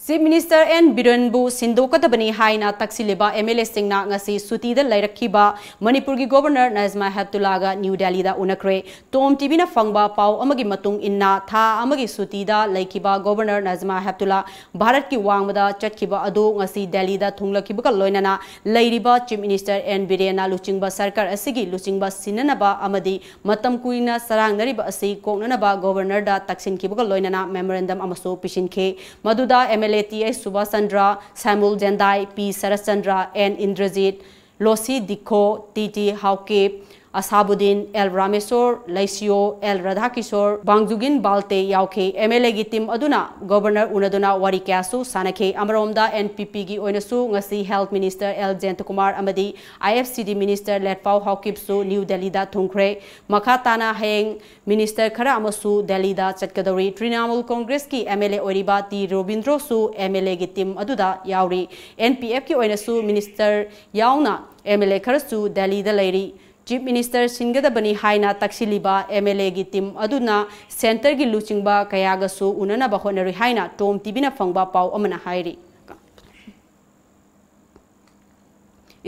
Chief Minister ꯑꯦꯟ ꯕꯤꯔꯦꯟꯕꯨ ꯁꯤꯟꯗꯣꯛꯀꯗꯕꯅꯤ ꯍꯥꯏꯅ ꯇꯛꯁꯤꯜꯂꯤꯕ MLAꯁꯤꯡꯅ ꯉꯁꯤ ꯁꯨꯇꯤꯗ ꯂꯩꯔꯛꯈꯤꯕ ꯃꯅꯤꯄꯨꯔꯒꯤ Governor ꯅꯖꯃꯥ ꯍꯦꯞꯇꯨꯂꯥꯒ ꯅ꯭ꯌꯨ ꯗꯦꯜꯂꯤꯗ ꯎꯅꯈ꯭ꯔꯦ꯫ TOM TVꯅ ꯐꯪꯕ ꯄꯥꯎ ꯑꯃꯒꯤ ꯃꯇꯨꯡ ꯏꯟꯅ, ꯊꯥ ꯑꯃꯒꯤ ꯁꯨꯇꯤꯗ ꯂꯩꯈꯤꯕ Governor ꯅꯖꯃꯥ ꯍꯦꯞꯇꯨꯂꯥ ꯚꯥꯔꯠꯀꯤ ꯋꯥꯡꯃꯗ ꯆꯠꯈꯤꯕ ꯑꯗꯨ ꯉꯁꯤ ꯗꯦꯜꯂꯤꯗ ꯊꯨꯡꯂꯈꯤꯕꯒ ꯂꯣꯏꯅꯅ ꯂꯩꯔꯤꯕ Chief Minister ꯑꯦꯟ ꯕꯤꯔꯦꯟꯅ ꯂꯨꯆꯤꯡꯕ ꯁꯔꯀꯥꯔ ꯑꯁꯤꯒꯤ ꯂꯨꯆꯤꯡꯕ ꯁꯤꯟꯅꯅꯕ ꯑꯃꯗꯤ ꯃꯇꯝ ꯀꯨꯏꯅ ꯆꯔꯥꯡꯅꯔꯤꯕ ꯑꯁꯤ ꯀꯣꯛꯅꯅꯕ Governorꯗ ꯇꯛꯁꯤꯟꯈꯤꯕꯒ ꯂꯣꯏꯅꯅ memorandum ꯑꯃꯁꯨ ꯄꯤꯁꯤꯟꯈꯤ꯫ ꯃꯗꯨꯗ MLA ꯇꯤ ꯑꯩꯆ ꯁꯨꯕꯥꯁ Chandra, Saimul Jendai, P Sarat Chandra, N Indrajit, Losii Dikho, T T Haokip, Asabuddin, L Rameshwar, Leishiyo, L Radhakishore, ꯕꯥꯡꯖꯨꯒꯤꯟ ꯕꯥꯜꯇꯦ ꯌꯥꯎꯈꯤ꯫ ꯑꯦꯝ ꯑꯦꯜ ꯑꯦꯒꯤ ꯇꯤꯝ ꯑꯗꯨꯅ ꯒꯣꯚꯔꯅꯔ ꯎꯅꯗꯨꯅ ꯋꯥꯔꯤ ꯀꯌꯥꯁꯨ ꯁꯥꯟꯅꯈꯤ꯫ ꯑꯃꯔꯣꯝꯗ, ꯑꯦꯟ ꯄꯤ ꯄꯤꯒꯤ ꯑꯣꯏꯅꯁꯨ ꯉꯁꯤ ꯍꯦꯜꯊ ꯃꯤꯅꯤꯁꯇꯔ ꯑꯦꯜ ꯖꯌꯟꯇꯀꯨꯃꯥꯔ ꯑꯃꯗꯤ ꯑꯥꯏ ꯑꯦꯐ ꯁꯤ ꯗꯤ ꯃꯤꯅꯤꯁꯇꯔ ꯂꯦꯠꯄꯥꯎ ꯍꯥꯎꯀꯤꯞꯁꯨ ꯅ꯭ꯌꯨ ꯗꯦꯜꯂꯤꯗ ꯊꯨꯡꯈ꯭ꯔꯦ꯫ ꯃꯈꯥ ꯇꯥꯅ ꯍꯌꯦꯡ ꯃꯤꯅꯤꯁꯇꯔ ꯈꯔ ꯑꯃꯁꯨ ꯗꯦꯜꯂꯤꯗ ꯆꯠꯀꯗꯧꯔꯤ꯫ ꯇ꯭ꯔꯤꯅꯥꯃꯨꯜ ꯀꯣꯡꯒ꯭ꯔꯦꯁꯀꯤ ꯑꯦꯝ ꯑꯦꯜ ꯑꯦ ꯑꯣꯏꯔꯤꯕ ꯇꯤ ꯔꯣꯕꯤꯟꯗ꯭ꯔꯣꯁꯨ ꯑꯦꯝ ꯑꯦꯜ ꯑꯦꯒꯤ ꯇꯤꯝ ꯑꯗꯨꯗ ꯌꯥꯎꯔꯤ꯫ ꯑꯦꯟ ꯄꯤ ꯑꯦꯐꯀꯤ ꯑꯣꯏꯅꯁꯨ ꯃꯤꯅꯤꯁꯇꯔ ꯌꯥꯎꯅ ꯑꯦꯝ ꯑꯦꯜ ꯑꯦ ꯈꯔꯁꯨ ꯗꯦꯜꯂꯤꯗ ꯂꯩꯔꯤ꯫ ꯆꯤꯐ ꯃꯤꯅꯤꯁꯇꯔ ꯁꯤꯟꯒꯗꯕꯅꯤ ꯍꯥꯏꯅ ꯇꯛꯁꯤꯜꯂꯤꯕ ꯑꯦꯝ ꯑꯦꯜ ꯑꯦꯒꯤ ꯇꯤꯝ ꯑꯗꯨꯅ ꯁꯦꯟꯇꯔꯒꯤ ꯂꯨꯆꯤꯡꯕ ꯀꯌꯥꯒꯁꯨ ꯎꯅꯅꯕ ꯍꯣꯠꯅꯔꯤ ꯍꯥꯏꯅ ꯇꯣꯝ ꯇꯤꯚꯤꯅ ꯐꯪꯕ ꯄꯥꯎ ꯑꯃꯅ ꯍꯥꯏꯔꯤ꯫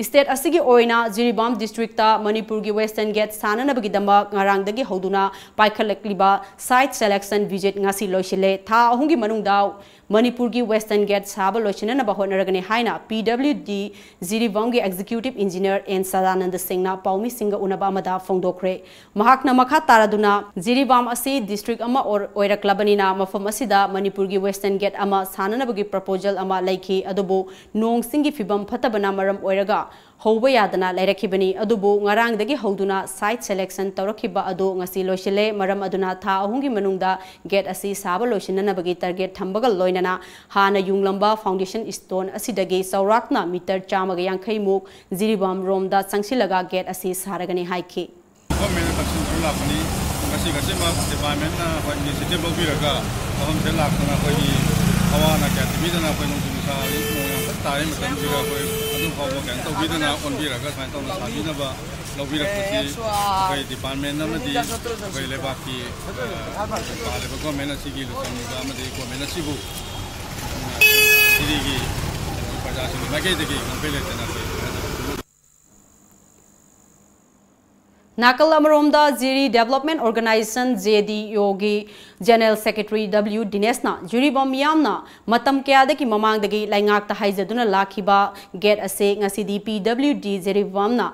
ꯁ꯭ꯇꯦꯠ ꯑꯁꯤꯒꯤ ꯑꯣꯏꯅ ꯖꯤꯔꯤꯕꯥꯝ ꯗꯤꯁꯇ꯭ꯔꯤꯛꯇ ꯃꯅꯤꯄꯨꯔꯒꯤ ꯋꯦꯁꯇꯔꯟ ꯒꯦꯠ ꯁꯥꯅꯅꯕꯒꯤꯗꯃꯛ ꯉꯔꯥꯡꯗꯒꯤ ꯍꯧꯗꯨꯅ ꯄꯥꯏꯈꯠꯂꯛꯂꯤꯕ ꯁꯥꯏꯠ ꯁꯦꯂꯦꯛꯁꯟ ꯚꯤꯖꯤꯠ ꯉꯁꯤ ꯂꯣꯏꯁꯤꯜꯂꯦ꯫ ꯊꯥ ꯑꯍꯨꯝꯒꯤ ꯃꯅꯨꯡꯗ ꯃꯅꯤꯄꯨꯔꯒꯤ ꯋꯦꯁꯇꯔꯟ ꯒꯦꯠ ꯁꯥꯕ ꯂꯣꯏꯁꯤꯟꯅꯅꯕ ꯍꯣꯠꯅꯔꯒꯅꯤ ꯍꯥꯏꯅ ꯄꯤ ꯗꯕ꯭ꯂꯤꯎ ꯗꯤ ꯖꯤꯔꯤꯕꯥꯝꯒꯤ ꯑꯦꯛꯖꯤꯀ꯭ꯌꯨꯇꯤꯚ ꯏꯟꯖꯤꯅꯤꯌꯔ ꯑꯦꯟ ꯁꯗꯥꯅꯟꯗ ꯁꯤꯡꯅ ꯄꯥꯎꯃꯤꯁꯤꯡꯒ ꯎꯅꯕ ꯑꯃꯗ ꯐꯣꯡꯗꯣꯛꯈ꯭ꯔꯦ꯫ ꯃꯍꯥꯛꯅ ꯃꯈꯥ ꯇꯥꯔꯗꯨꯅ, ꯖꯤꯔꯤꯕꯥꯝ ꯑꯁꯤ ꯗꯤꯁꯇ꯭ꯔꯤꯛ ꯑꯃ ꯑꯣꯏꯔ-, ꯑꯣꯏꯔꯛꯂꯕꯅꯤꯅ ꯃꯐꯝ ꯑꯁꯤꯗ ꯃꯅꯤꯄꯨꯔꯒꯤ ꯋꯦꯁꯇꯔꯟ ꯒꯦꯠ ꯑꯃ ꯁꯥꯅꯅꯕꯒꯤ ꯄ꯭ꯔꯄꯣꯖꯦꯜ ꯑꯃ ꯂꯩꯈꯤ, ꯑꯗꯨꯕꯨ ꯅꯣꯡ ꯆꯤꯡꯒꯤ ꯐꯤꯕꯝ ꯐꯠꯇꯕꯅ ꯃꯔꯝ ꯑꯣꯏꯔꯒ ꯍꯧꯕ ꯌꯥꯗꯅ ꯂꯩꯔꯛꯈꯤꯕꯅꯤ꯫ ꯑꯗꯨꯕꯨ ꯉꯔꯥꯡꯗꯒꯤ ꯍꯧꯗꯨꯅ ꯁꯥꯏꯠ ꯁꯦꯂꯦꯛꯁꯟ ꯇꯧꯔꯛꯈꯤꯕ ꯑꯗꯨ ꯉꯁꯤ ꯂꯣꯏꯁꯤꯜꯂꯦ꯫ ꯃꯔꯝ ꯑꯗꯨꯅ ꯊꯥ ꯑꯍꯨꯝꯒꯤ ꯃꯅꯨꯡꯗ ꯒꯦꯠ ꯑꯁꯤ ꯁꯥꯕ ꯂꯣꯏꯁꯤꯟꯅꯅꯕꯒꯤ ꯇꯥꯔꯒꯦꯠ ꯊꯝꯕꯒ ꯂꯣꯏꯅꯅ ꯍꯥꯟꯅ ꯌꯨꯡꯂꯝꯕ ꯐꯥꯎꯟꯗꯦꯁꯟ ꯁ꯭ꯇꯣꯟ ꯑꯁꯤꯗꯒꯤ ꯆꯥꯎꯔꯥꯛꯅ ꯃꯤꯇꯔ ꯆꯥꯝꯃꯒ ꯌꯥꯡꯈꯩ ꯃꯨꯛ ꯖꯤꯔꯤꯕꯥꯝ ꯔꯣꯝꯗ ꯆꯪꯁꯤꯜꯂꯒ ꯒꯦꯠ ꯑꯁꯤ ꯁꯥꯔꯒꯅꯤ ꯍꯥꯏꯈꯤ꯫ ꯒꯣꯔꯃꯦꯟꯅ ꯇꯛꯁꯤꯟꯗꯨꯅ ꯂꯥꯛꯄꯅꯤ꯫ ꯉꯁꯤ ꯉꯁꯤꯃꯛ ꯗꯤꯄꯥꯔꯠꯃꯦꯟꯅ ꯑꯩꯈꯣꯏ ꯏꯅꯤꯁꯤꯌꯦꯇꯤꯚ ꯂꯧꯕꯤꯔꯒ ꯃꯐꯝꯁꯤꯗ ꯂꯥꯛꯇꯅ ꯑꯩꯈꯣꯏꯒꯤ ꯑꯋꯥ ꯑꯅꯥ ꯀꯌꯥ ꯊꯤꯕꯤꯗꯅ ꯑꯩꯈꯣꯏ ꯅꯣꯡꯖꯨ ꯅꯨꯡꯁꯥ ꯍꯧꯖꯤꯛ ꯅꯣꯡ ꯌꯥꯝ ꯀꯟꯅ ꯇꯥꯔꯤ ꯃꯇꯝꯁꯤꯗ ꯑꯩꯈꯣꯏ ꯑꯗꯨ ꯐꯥꯎꯕ ꯀꯩꯅꯣ ꯇꯧꯕꯤꯗꯅ ꯑꯣꯟꯕꯤꯔꯒ ꯁꯨꯃꯥꯏꯅ ꯇꯧꯅ ꯁꯥꯕꯤꯅꯕ ꯂꯧꯕꯤꯔꯛꯄꯁꯤ ꯑꯩꯈꯣꯏ ꯗꯤꯄꯥꯔꯠꯃꯦꯟ ꯑꯃꯗꯤ ꯑꯩꯈꯣꯏ ꯂꯩꯕꯥꯛꯀꯤ, ꯑ, ꯄꯥꯜꯂꯤꯕ ꯒꯣꯔꯃꯦꯟ ꯑꯁꯤꯒꯤ ꯂꯨꯆꯤꯡꯕ ꯑꯃꯗꯤ ꯒꯣꯔꯃꯦꯟ ꯑꯁꯤꯕꯨ, ꯑ, ꯖꯤꯔꯤꯒꯤ ꯄ꯭ꯔꯖꯥꯁꯤꯡꯒꯤ ꯃꯥꯏꯀꯩꯗꯒꯤ ꯉꯝꯈꯩ ꯂꯩꯇꯅ ꯑꯩꯈꯣꯏ ꯊꯥꯖꯕ ꯅꯥꯀꯜ ꯑꯃꯔꯣꯝꯗ, ꯖꯤꯔꯤ ꯗꯦꯕꯂꯞꯃꯦꯟ ꯑꯣꯔꯒꯅꯥꯏꯖꯦꯁꯟ, ꯖꯦ ꯗꯤ ꯑꯣꯒꯤ ꯖꯦꯅꯔꯦꯜ ꯁꯦꯀ꯭ꯔꯦꯇꯔꯤ ꯗꯕ꯭ꯂꯤꯎ ꯗꯤꯅꯦꯁꯅ ꯖꯤꯔꯤꯕꯥꯝ ꯃꯤꯌꯥꯝꯅ ꯃꯇꯝ ꯀꯌꯥꯗꯒꯤ ꯃꯃꯥꯡꯗꯒꯤ ꯂꯩꯉꯥꯛꯇ ꯍꯥꯏꯖꯗꯨꯅ ꯂꯥꯛꯈꯤꯕ ꯒꯦꯠ ꯑꯁꯤ ꯉꯁꯤꯗꯤ ꯄꯤ ꯗꯕ꯭ꯂꯤꯎ ꯗꯤ ꯖꯤꯔꯤꯕꯥꯝꯅ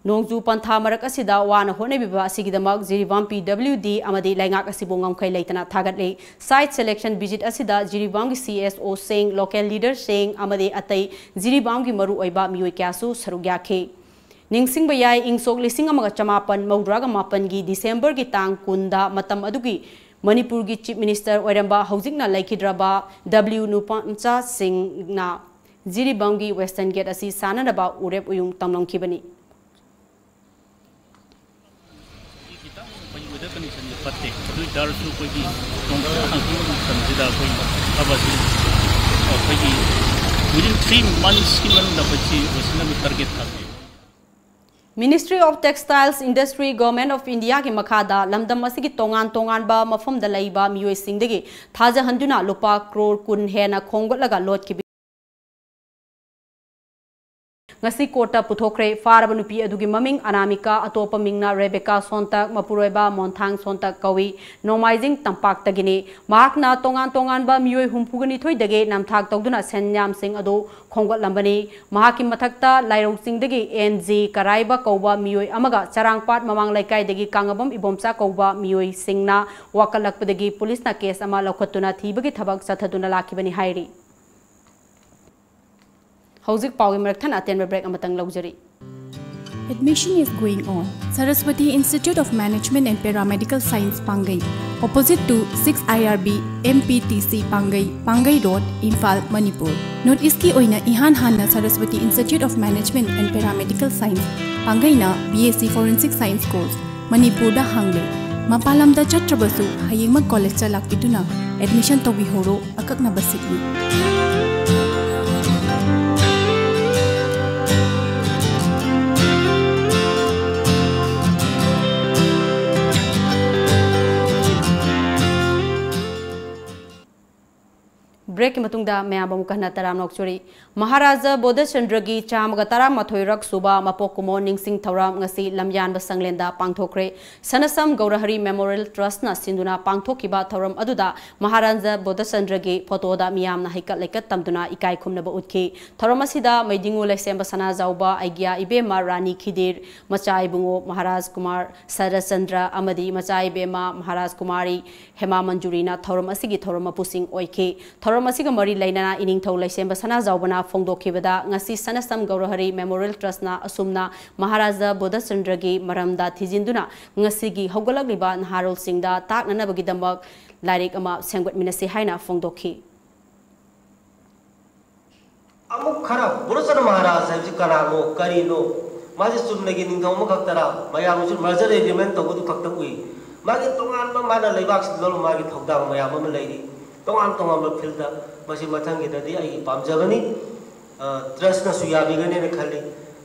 ꯅꯣꯡꯖꯨ ꯄꯟꯊꯥ ꯃꯔꯛ ꯑꯁꯤꯗ ꯋꯥꯅ ꯍꯣꯠꯅꯕꯤꯕ ꯑꯁꯤꯒꯤꯗꯃꯛ ꯖꯤꯔꯤꯕꯥꯝ ꯄꯤ ꯗꯕ꯭ꯂꯤꯎ ꯗꯤ ꯑꯃꯗꯤ ꯂꯩꯉꯥꯛ ꯑꯁꯤꯕꯨ ꯉꯝꯈꯩ ꯂꯩꯇꯅ ꯊꯥꯒꯠꯂꯤ꯫ ꯁꯥꯏꯠ ꯁꯦꯂꯦꯛꯁꯟ ꯚꯤꯖꯤꯠ ꯑꯁꯤꯗ ꯖꯤꯔꯤꯕꯥꯝꯒꯤ ꯁꯤ ꯑꯦꯁ ꯑꯣꯁꯤꯡ, ꯂꯣꯀꯦꯜ ꯂꯤꯗꯔꯁꯤꯡ ꯑꯃꯗꯤ ꯑꯇꯩ ꯖꯤꯔꯤꯕꯥꯝꯒꯤ ꯃꯔꯨꯑꯣꯏꯕ ꯃꯤꯑꯣꯏ ꯀꯌꯥꯁꯨ ꯁꯔꯨꯛ ꯌꯥꯈꯤ꯫ ꯅꯤꯡꯁꯤꯡꯕ ꯌꯥꯏ, ꯏꯪ ꯁꯣꯛ ꯂꯤꯁꯤꯡ ꯑꯃꯒ ꯆꯃꯥꯄꯟ ꯃꯧꯗ꯭ꯔꯥꯒ ꯃꯥꯄꯟꯒꯤ ꯗꯤꯁꯦꯝꯕꯔꯒꯤ ꯇꯥꯡ ꯀꯨꯟꯗ ꯃꯇꯝ ꯑꯗꯨꯒꯤ ꯃꯅꯤꯄꯨꯔꯒꯤ Chief Minister ꯑꯣꯏꯔꯝꯕ ꯍꯧꯖꯤꯛꯅ ꯂꯩꯈꯤꯗ꯭ꯔꯕ W ꯅꯨꯄꯥꯝꯆꯥ ꯁꯤꯡꯅ ꯖꯤꯔꯤꯕꯥꯝꯒꯤ Western Gate ꯑꯁꯤ ꯁꯥꯅꯅꯕ ꯎꯔꯦꯞ ꯎꯌꯨꯡ ꯇꯝꯂꯝꯈꯤꯕꯅꯤ꯫ ꯈꯤꯇꯪ ꯑꯩꯈꯣꯏꯒꯤ weather conditionꯁꯦ ꯐꯠꯇꯦ꯫ ꯑꯗꯨ ꯑꯣꯏ ꯇꯥꯔꯁꯨ ꯑꯩꯈꯣꯏꯒꯤ ꯅꯣꯡ ꯈꯤꯇꯪ ꯍꯥꯡꯖꯤꯟꯕ ꯃꯇꯝꯁꯤꯗ ꯑꯩꯈꯣꯏ ꯊꯕꯛꯁꯤ ꯑꯩꯈꯣꯏꯒꯤ within three monthsꯀꯤ ꯃꯅꯨꯡꯗ ꯑꯩꯈꯣꯏ ꯁꯤ ꯂꯣꯏꯁꯤꯟꯅꯕ target ꯊꯝꯃꯤ꯫ Ministry of Textiles Industry, Government of Indiaꯒꯤ ꯃꯈꯥꯗ ꯂꯝꯗꯝ ꯑꯁꯤꯒꯤ ꯇꯣꯉꯥꯟ ꯇꯣꯉꯥꯟꯕ ꯃꯐꯝꯗ ꯂꯩꯕ ꯃꯤꯑꯣꯏꯁꯤꯡꯗꯒꯤ ꯊꯥꯖꯍꯟꯗꯨꯅ ꯂꯨꯄꯥ ꯀ꯭ꯔꯣꯔ ꯀꯨꯟ ꯍꯦꯟꯅ ꯈꯣꯝꯒꯠꯂꯒ ꯂꯣꯠꯈꯤꯕ ꯉꯁꯤ courtꯇ ꯄꯨꯊꯣꯛꯈ꯭ꯔꯦ꯫ ꯐꯥꯔꯕ ꯅꯨꯄꯤ ꯑꯗꯨꯒꯤ ꯃꯃꯤꯡ ꯑꯅꯥꯃꯤꯀꯥ, ꯑꯇꯣꯞꯄ ꯃꯤꯡꯅ ꯔꯦꯕꯦꯀꯥ ꯁꯣꯟꯇꯛ, ꯃꯄꯨꯔꯣꯏꯕ ꯃꯣꯟꯊꯥꯡ ꯁꯣꯟꯇꯛ ꯀꯧꯏ꯫ ꯅꯣꯡꯃꯥꯏꯖꯤꯡ ꯇꯝꯄꯥꯛꯇꯒꯤꯅꯤ꯫ ꯃꯍꯥꯛꯅ ꯇꯣꯉꯥꯟ ꯇꯣꯉꯥꯟꯕ ꯃꯤꯑꯣꯏ ꯍꯨꯝꯐꯨꯒ ꯅꯤꯊꯣꯏꯗꯒꯤ ꯅꯝꯊꯥꯛ ꯇꯧꯗꯨꯅ ꯁꯦꯟꯌꯥꯝꯁꯤꯡ ꯑꯗꯨ ꯈꯣꯝꯒꯠꯂꯝꯕꯅꯤ꯫ ꯃꯍꯥꯛꯀꯤ ꯃꯊꯛꯇ ꯂꯥꯏꯔꯧ ꯆꯤꯡꯗꯒꯤ ꯑꯦꯟ ꯖꯤ ꯀꯔꯥꯏꯕ ꯀꯧꯕ ꯃꯤꯑꯣꯏ ꯑꯃꯒ ꯆꯔꯥꯡꯄꯥꯠ ꯃꯃꯥꯡ ꯂꯩꯀꯥꯏꯗꯒꯤ ꯀꯥꯡꯉꯕꯝ ꯏꯕꯣꯝꯆꯥ ꯀꯧꯕ ꯃꯤꯑꯣꯏꯁꯤꯡꯅ ꯋꯥꯀꯠꯂꯛꯄꯗꯒꯤ ꯄꯨꯂꯤꯁꯅ case ꯑꯃ ꯂꯧꯈꯠꯇꯨꯅ ꯊꯤꯕꯒꯤ ꯊꯕꯛ ꯆꯠꯊꯗꯨꯅ ꯂꯥꯛꯈꯤꯕꯅꯤ ꯍꯥꯏꯔꯤ꯫ ꯍꯧꯖꯤꯛ ꯄꯥꯎꯒꯤ ꯃꯔꯛ ꯊꯠꯅ ꯑꯇꯦꯟꯕ break ꯑꯃꯇꯪ ꯂꯧꯖꯔꯤ꯫ Admission is going on. Saraswati Institute of Management and Paramedical Science, ꯄꯥꯡꯒꯩ, opposite to six I R B M P T C, ꯄꯥꯡꯒꯩ, ꯄꯥꯡꯒꯩ Road, Imphal, Manipur. North Eastꯀꯤ ꯑꯣꯏꯅ ꯏꯍꯥꯟ ꯍꯥꯟꯅ Saraswati Institute of Management and Paramedical Science, ꯄꯥꯡꯒꯩꯅ B S C Forensic Science course ꯃꯅꯤꯄꯨꯔꯗ ꯍꯥꯡꯂꯦ꯫ ꯃꯄꯥꯟ ꯂꯝꯗ ꯆꯠꯇ꯭ꯔꯕꯁꯨ ꯍꯌꯦꯡꯃꯛ collegeꯇ ꯂꯥꯛꯄꯤꯗꯨꯅ admission ꯇꯧꯕꯤꯍꯧꯔꯣ꯫ ꯑꯀꯛꯅꯕ seatꯅꯤ꯫ Breakꯀꯤ ꯃꯇꯨꯡꯗ ꯃꯌꯥꯝꯕꯨ ꯑꯃꯨꯛ ꯍꯟꯅ ꯇꯔꯥꯝꯅ ꯑꯣꯛꯆꯔꯤ꯫ ꯃꯍꯥꯔꯥꯖꯥ ꯕꯣꯙꯆꯟꯗ꯭ꯔꯒꯤ ꯆꯥꯝꯃꯒ ꯇꯔꯥꯃꯥꯊꯣꯏꯔꯛ ꯁꯨꯕ ꯃꯄꯣꯛ ꯀꯨꯝꯑꯣꯟ ꯅꯤꯡꯁꯤꯡ ꯊꯧꯔꯝ ꯉꯁꯤ ꯂꯝꯌꯥꯟꯕ ꯁꯪꯂꯦꯟꯗ ꯄꯥꯡꯊꯣꯛꯈ꯭ꯔꯦ꯫ ꯁꯅꯁꯝ ꯒꯧꯔꯍꯔꯤ Memorial Trustꯅ ꯁꯤꯟꯗꯨꯅ ꯄꯥꯡꯊꯣꯛꯈꯤꯕ ꯊꯧꯔꯝ ꯑꯗꯨꯗ ꯃꯍꯥꯔꯥꯖꯥ ꯕꯣꯙꯆꯟꯗ꯭ꯔꯒꯤ photoꯗ ꯃꯤꯌꯥꯝꯅ ꯍꯩꯀꯠ ꯂꯩꯀꯠ ꯇꯝꯗꯨꯅ ꯏꯀꯥꯏ ꯈꯨꯝꯅꯕ ꯎꯠꯈꯤ꯫ ꯊꯧꯔꯝ ꯑꯁꯤꯗ ꯃꯩꯗꯤꯡꯉꯨ ꯂꯩꯁꯦꯝꯕ ꯁꯅꯥꯖꯥꯎꯕ, ꯑꯩꯒ꯭ꯌꯥ ꯏꯕꯦꯝꯃ ꯔꯥꯅꯤ ꯈꯤꯗꯤꯔ, ꯃꯆꯥ ꯏꯕꯨꯡꯉꯣ ꯃꯍꯥꯔꯥꯖ ꯀꯨꯃꯥꯔ ꯁꯔꯆꯟꯗ꯭ꯔ ꯑꯃꯗꯤ ꯃꯆꯥ ꯏꯕꯦꯝꯃ ꯃꯍꯥꯔꯥꯖ ꯀꯨꯃꯥꯔꯤ ꯍꯦꯃꯥ ꯃꯟꯖꯨꯔꯤꯅ ꯊꯧꯔꯝ ꯑꯁꯤꯒꯤ ꯊꯧꯔꯝ ꯃꯄꯨꯁꯤꯡ ꯑꯣꯏꯈꯤ꯫ ꯊꯧꯔꯝ ꯑꯁꯤꯒ ꯃꯔꯤ ꯂꯩꯅꯅ ꯏꯅꯤꯡꯊꯧ ꯂꯩꯁꯦꯝꯕ ꯁꯅꯥꯖꯥꯎꯕꯅ ꯐꯣꯡꯗꯣꯛꯈꯤꯕꯗ, ꯉꯁꯤ ꯁꯅꯁꯝ ꯒꯧꯔꯍꯔꯤ ꯃꯦꯃꯣꯔꯤꯌꯦꯜ ꯇ꯭ꯔꯁꯅ ꯑꯁꯨꯝꯅ ꯃꯍꯥꯔꯥꯖꯥ ꯕꯣꯙꯆꯟꯗ꯭ꯔꯒꯤ ꯃꯔꯝꯗ ꯊꯤꯖꯤꯟꯗꯨꯅ ꯉꯁꯤꯒꯤ ꯍꯧꯒꯠꯂꯛꯂꯤꯕ ꯅꯍꯥꯔꯣꯜꯁꯤꯡꯗ ꯇꯥꯛꯅꯅꯕꯒꯤꯗꯃꯛ ꯂꯥꯏꯔꯤꯛ ꯑꯃ ꯁꯦꯝꯒꯠꯃꯤꯟꯅꯁꯤ ꯍꯥꯏꯅ ꯐꯣꯡꯗꯣꯛꯈꯤ꯫ ꯑꯃꯨꯛ ꯈꯔ ꯕꯣꯙꯆꯟꯗ꯭ꯔ ꯃꯍꯥꯔꯥꯖ ꯍꯥꯏꯕꯁꯤ ꯀꯅꯥꯅꯣ, ꯀꯔꯤꯅꯣ? ꯃꯥꯁꯤ ꯆꯨꯝꯅꯒꯤ ꯅꯤꯡꯊꯧ ꯑꯃꯈꯛꯇꯔꯥ? ꯃꯌꯥꯝꯅꯁꯨ merger agreement ꯇꯧꯕꯗꯨ ꯈꯛꯇ ꯎꯏ꯫ ꯃꯥꯒꯤ ꯇꯣꯉꯥꯟꯕ, ꯃꯥꯅ ꯂꯩꯕꯥꯛꯁꯤꯗ ꯂꯧꯔ ꯃꯥꯒꯤ ꯊꯧꯗꯥꯡ ꯃꯌꯥꯝ ꯑꯃ ꯂꯩꯔꯤ꯫ ꯇꯣꯉꯥꯟ ꯇꯣꯉꯥꯟꯕ field ꯗ꯫ ꯃꯁꯤ ꯃꯊꯪꯒꯤꯗꯗꯤ ꯑꯩꯒꯤ ꯄꯥꯝꯖꯕꯅꯤ꯫ ꯑ, ꯇ꯭ꯔꯁꯅꯁꯨ ꯌꯥꯕꯤꯒꯅꯦꯅ ꯈꯜꯂꯤ꯫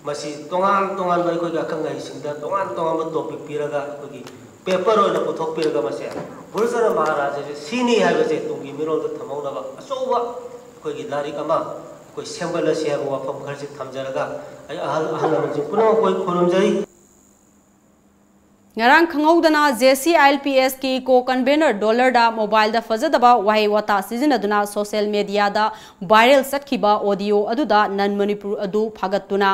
ꯃꯁꯤ ꯇꯣꯉꯥꯟ ꯇꯣꯉꯥꯟꯕ ꯑꯩꯈꯣꯏꯒꯤ ꯑꯈꯪ ꯑꯍꯩꯁꯤꯡꯗ ꯇꯣꯉꯥꯟ ꯇꯣꯉꯥꯟꯕ topic ꯄꯤꯔꯒ ꯑꯩꯈꯣꯏꯒꯤ paper ꯑꯣꯏꯅ ꯄꯨꯊꯣꯛꯄꯤꯔꯒ ꯃꯁꯦ ꯕꯣꯙꯆꯟꯗ꯭ꯔ ꯃꯍꯥꯔꯥꯖꯁꯦ ꯁꯤꯅꯤ ꯍꯥꯏꯕꯁꯦ ꯇꯨꯡꯒꯤ ꯃꯤꯔꯣꯜꯗ ꯊꯝꯍꯧꯅꯕ ꯑꯆꯧꯕ ꯑꯩꯈꯣꯏꯒꯤ ꯂꯥꯏꯔꯤꯛ ꯑꯃ ꯑꯩꯈꯣꯏ ꯁꯦꯝꯒꯠꯂꯁꯤ ꯍꯥꯏꯕ ꯋꯥꯐꯝ ꯈꯔꯁꯤ ꯊꯝꯖꯔꯒ ꯑꯩ ꯑꯍꯜ, ꯑꯍꯜ ꯂꯃꯟꯁꯤꯡ ꯄꯨꯝꯅꯃꯛꯄꯨ ꯑꯩ ꯈꯨꯔꯨꯝꯖꯔꯤ꯫ ꯉꯔꯥꯡ ꯈꯪꯍꯧꯗꯅ J C I L P S ꯀꯤ co-convener ꯗꯣꯂꯔꯗ mobile ꯗ ꯐꯖꯗꯕ ꯋꯥꯍꯩ ꯋꯥꯇꯥ ꯁꯤꯖꯤꯟꯅꯗꯨꯅ social media ꯗ viral ꯆꯠꯈꯤꯕ audio ꯑꯗꯨꯗ non ꯃꯅꯤꯄꯨꯔ ꯑꯗꯨ ꯐꯥꯒꯠꯇꯨꯅ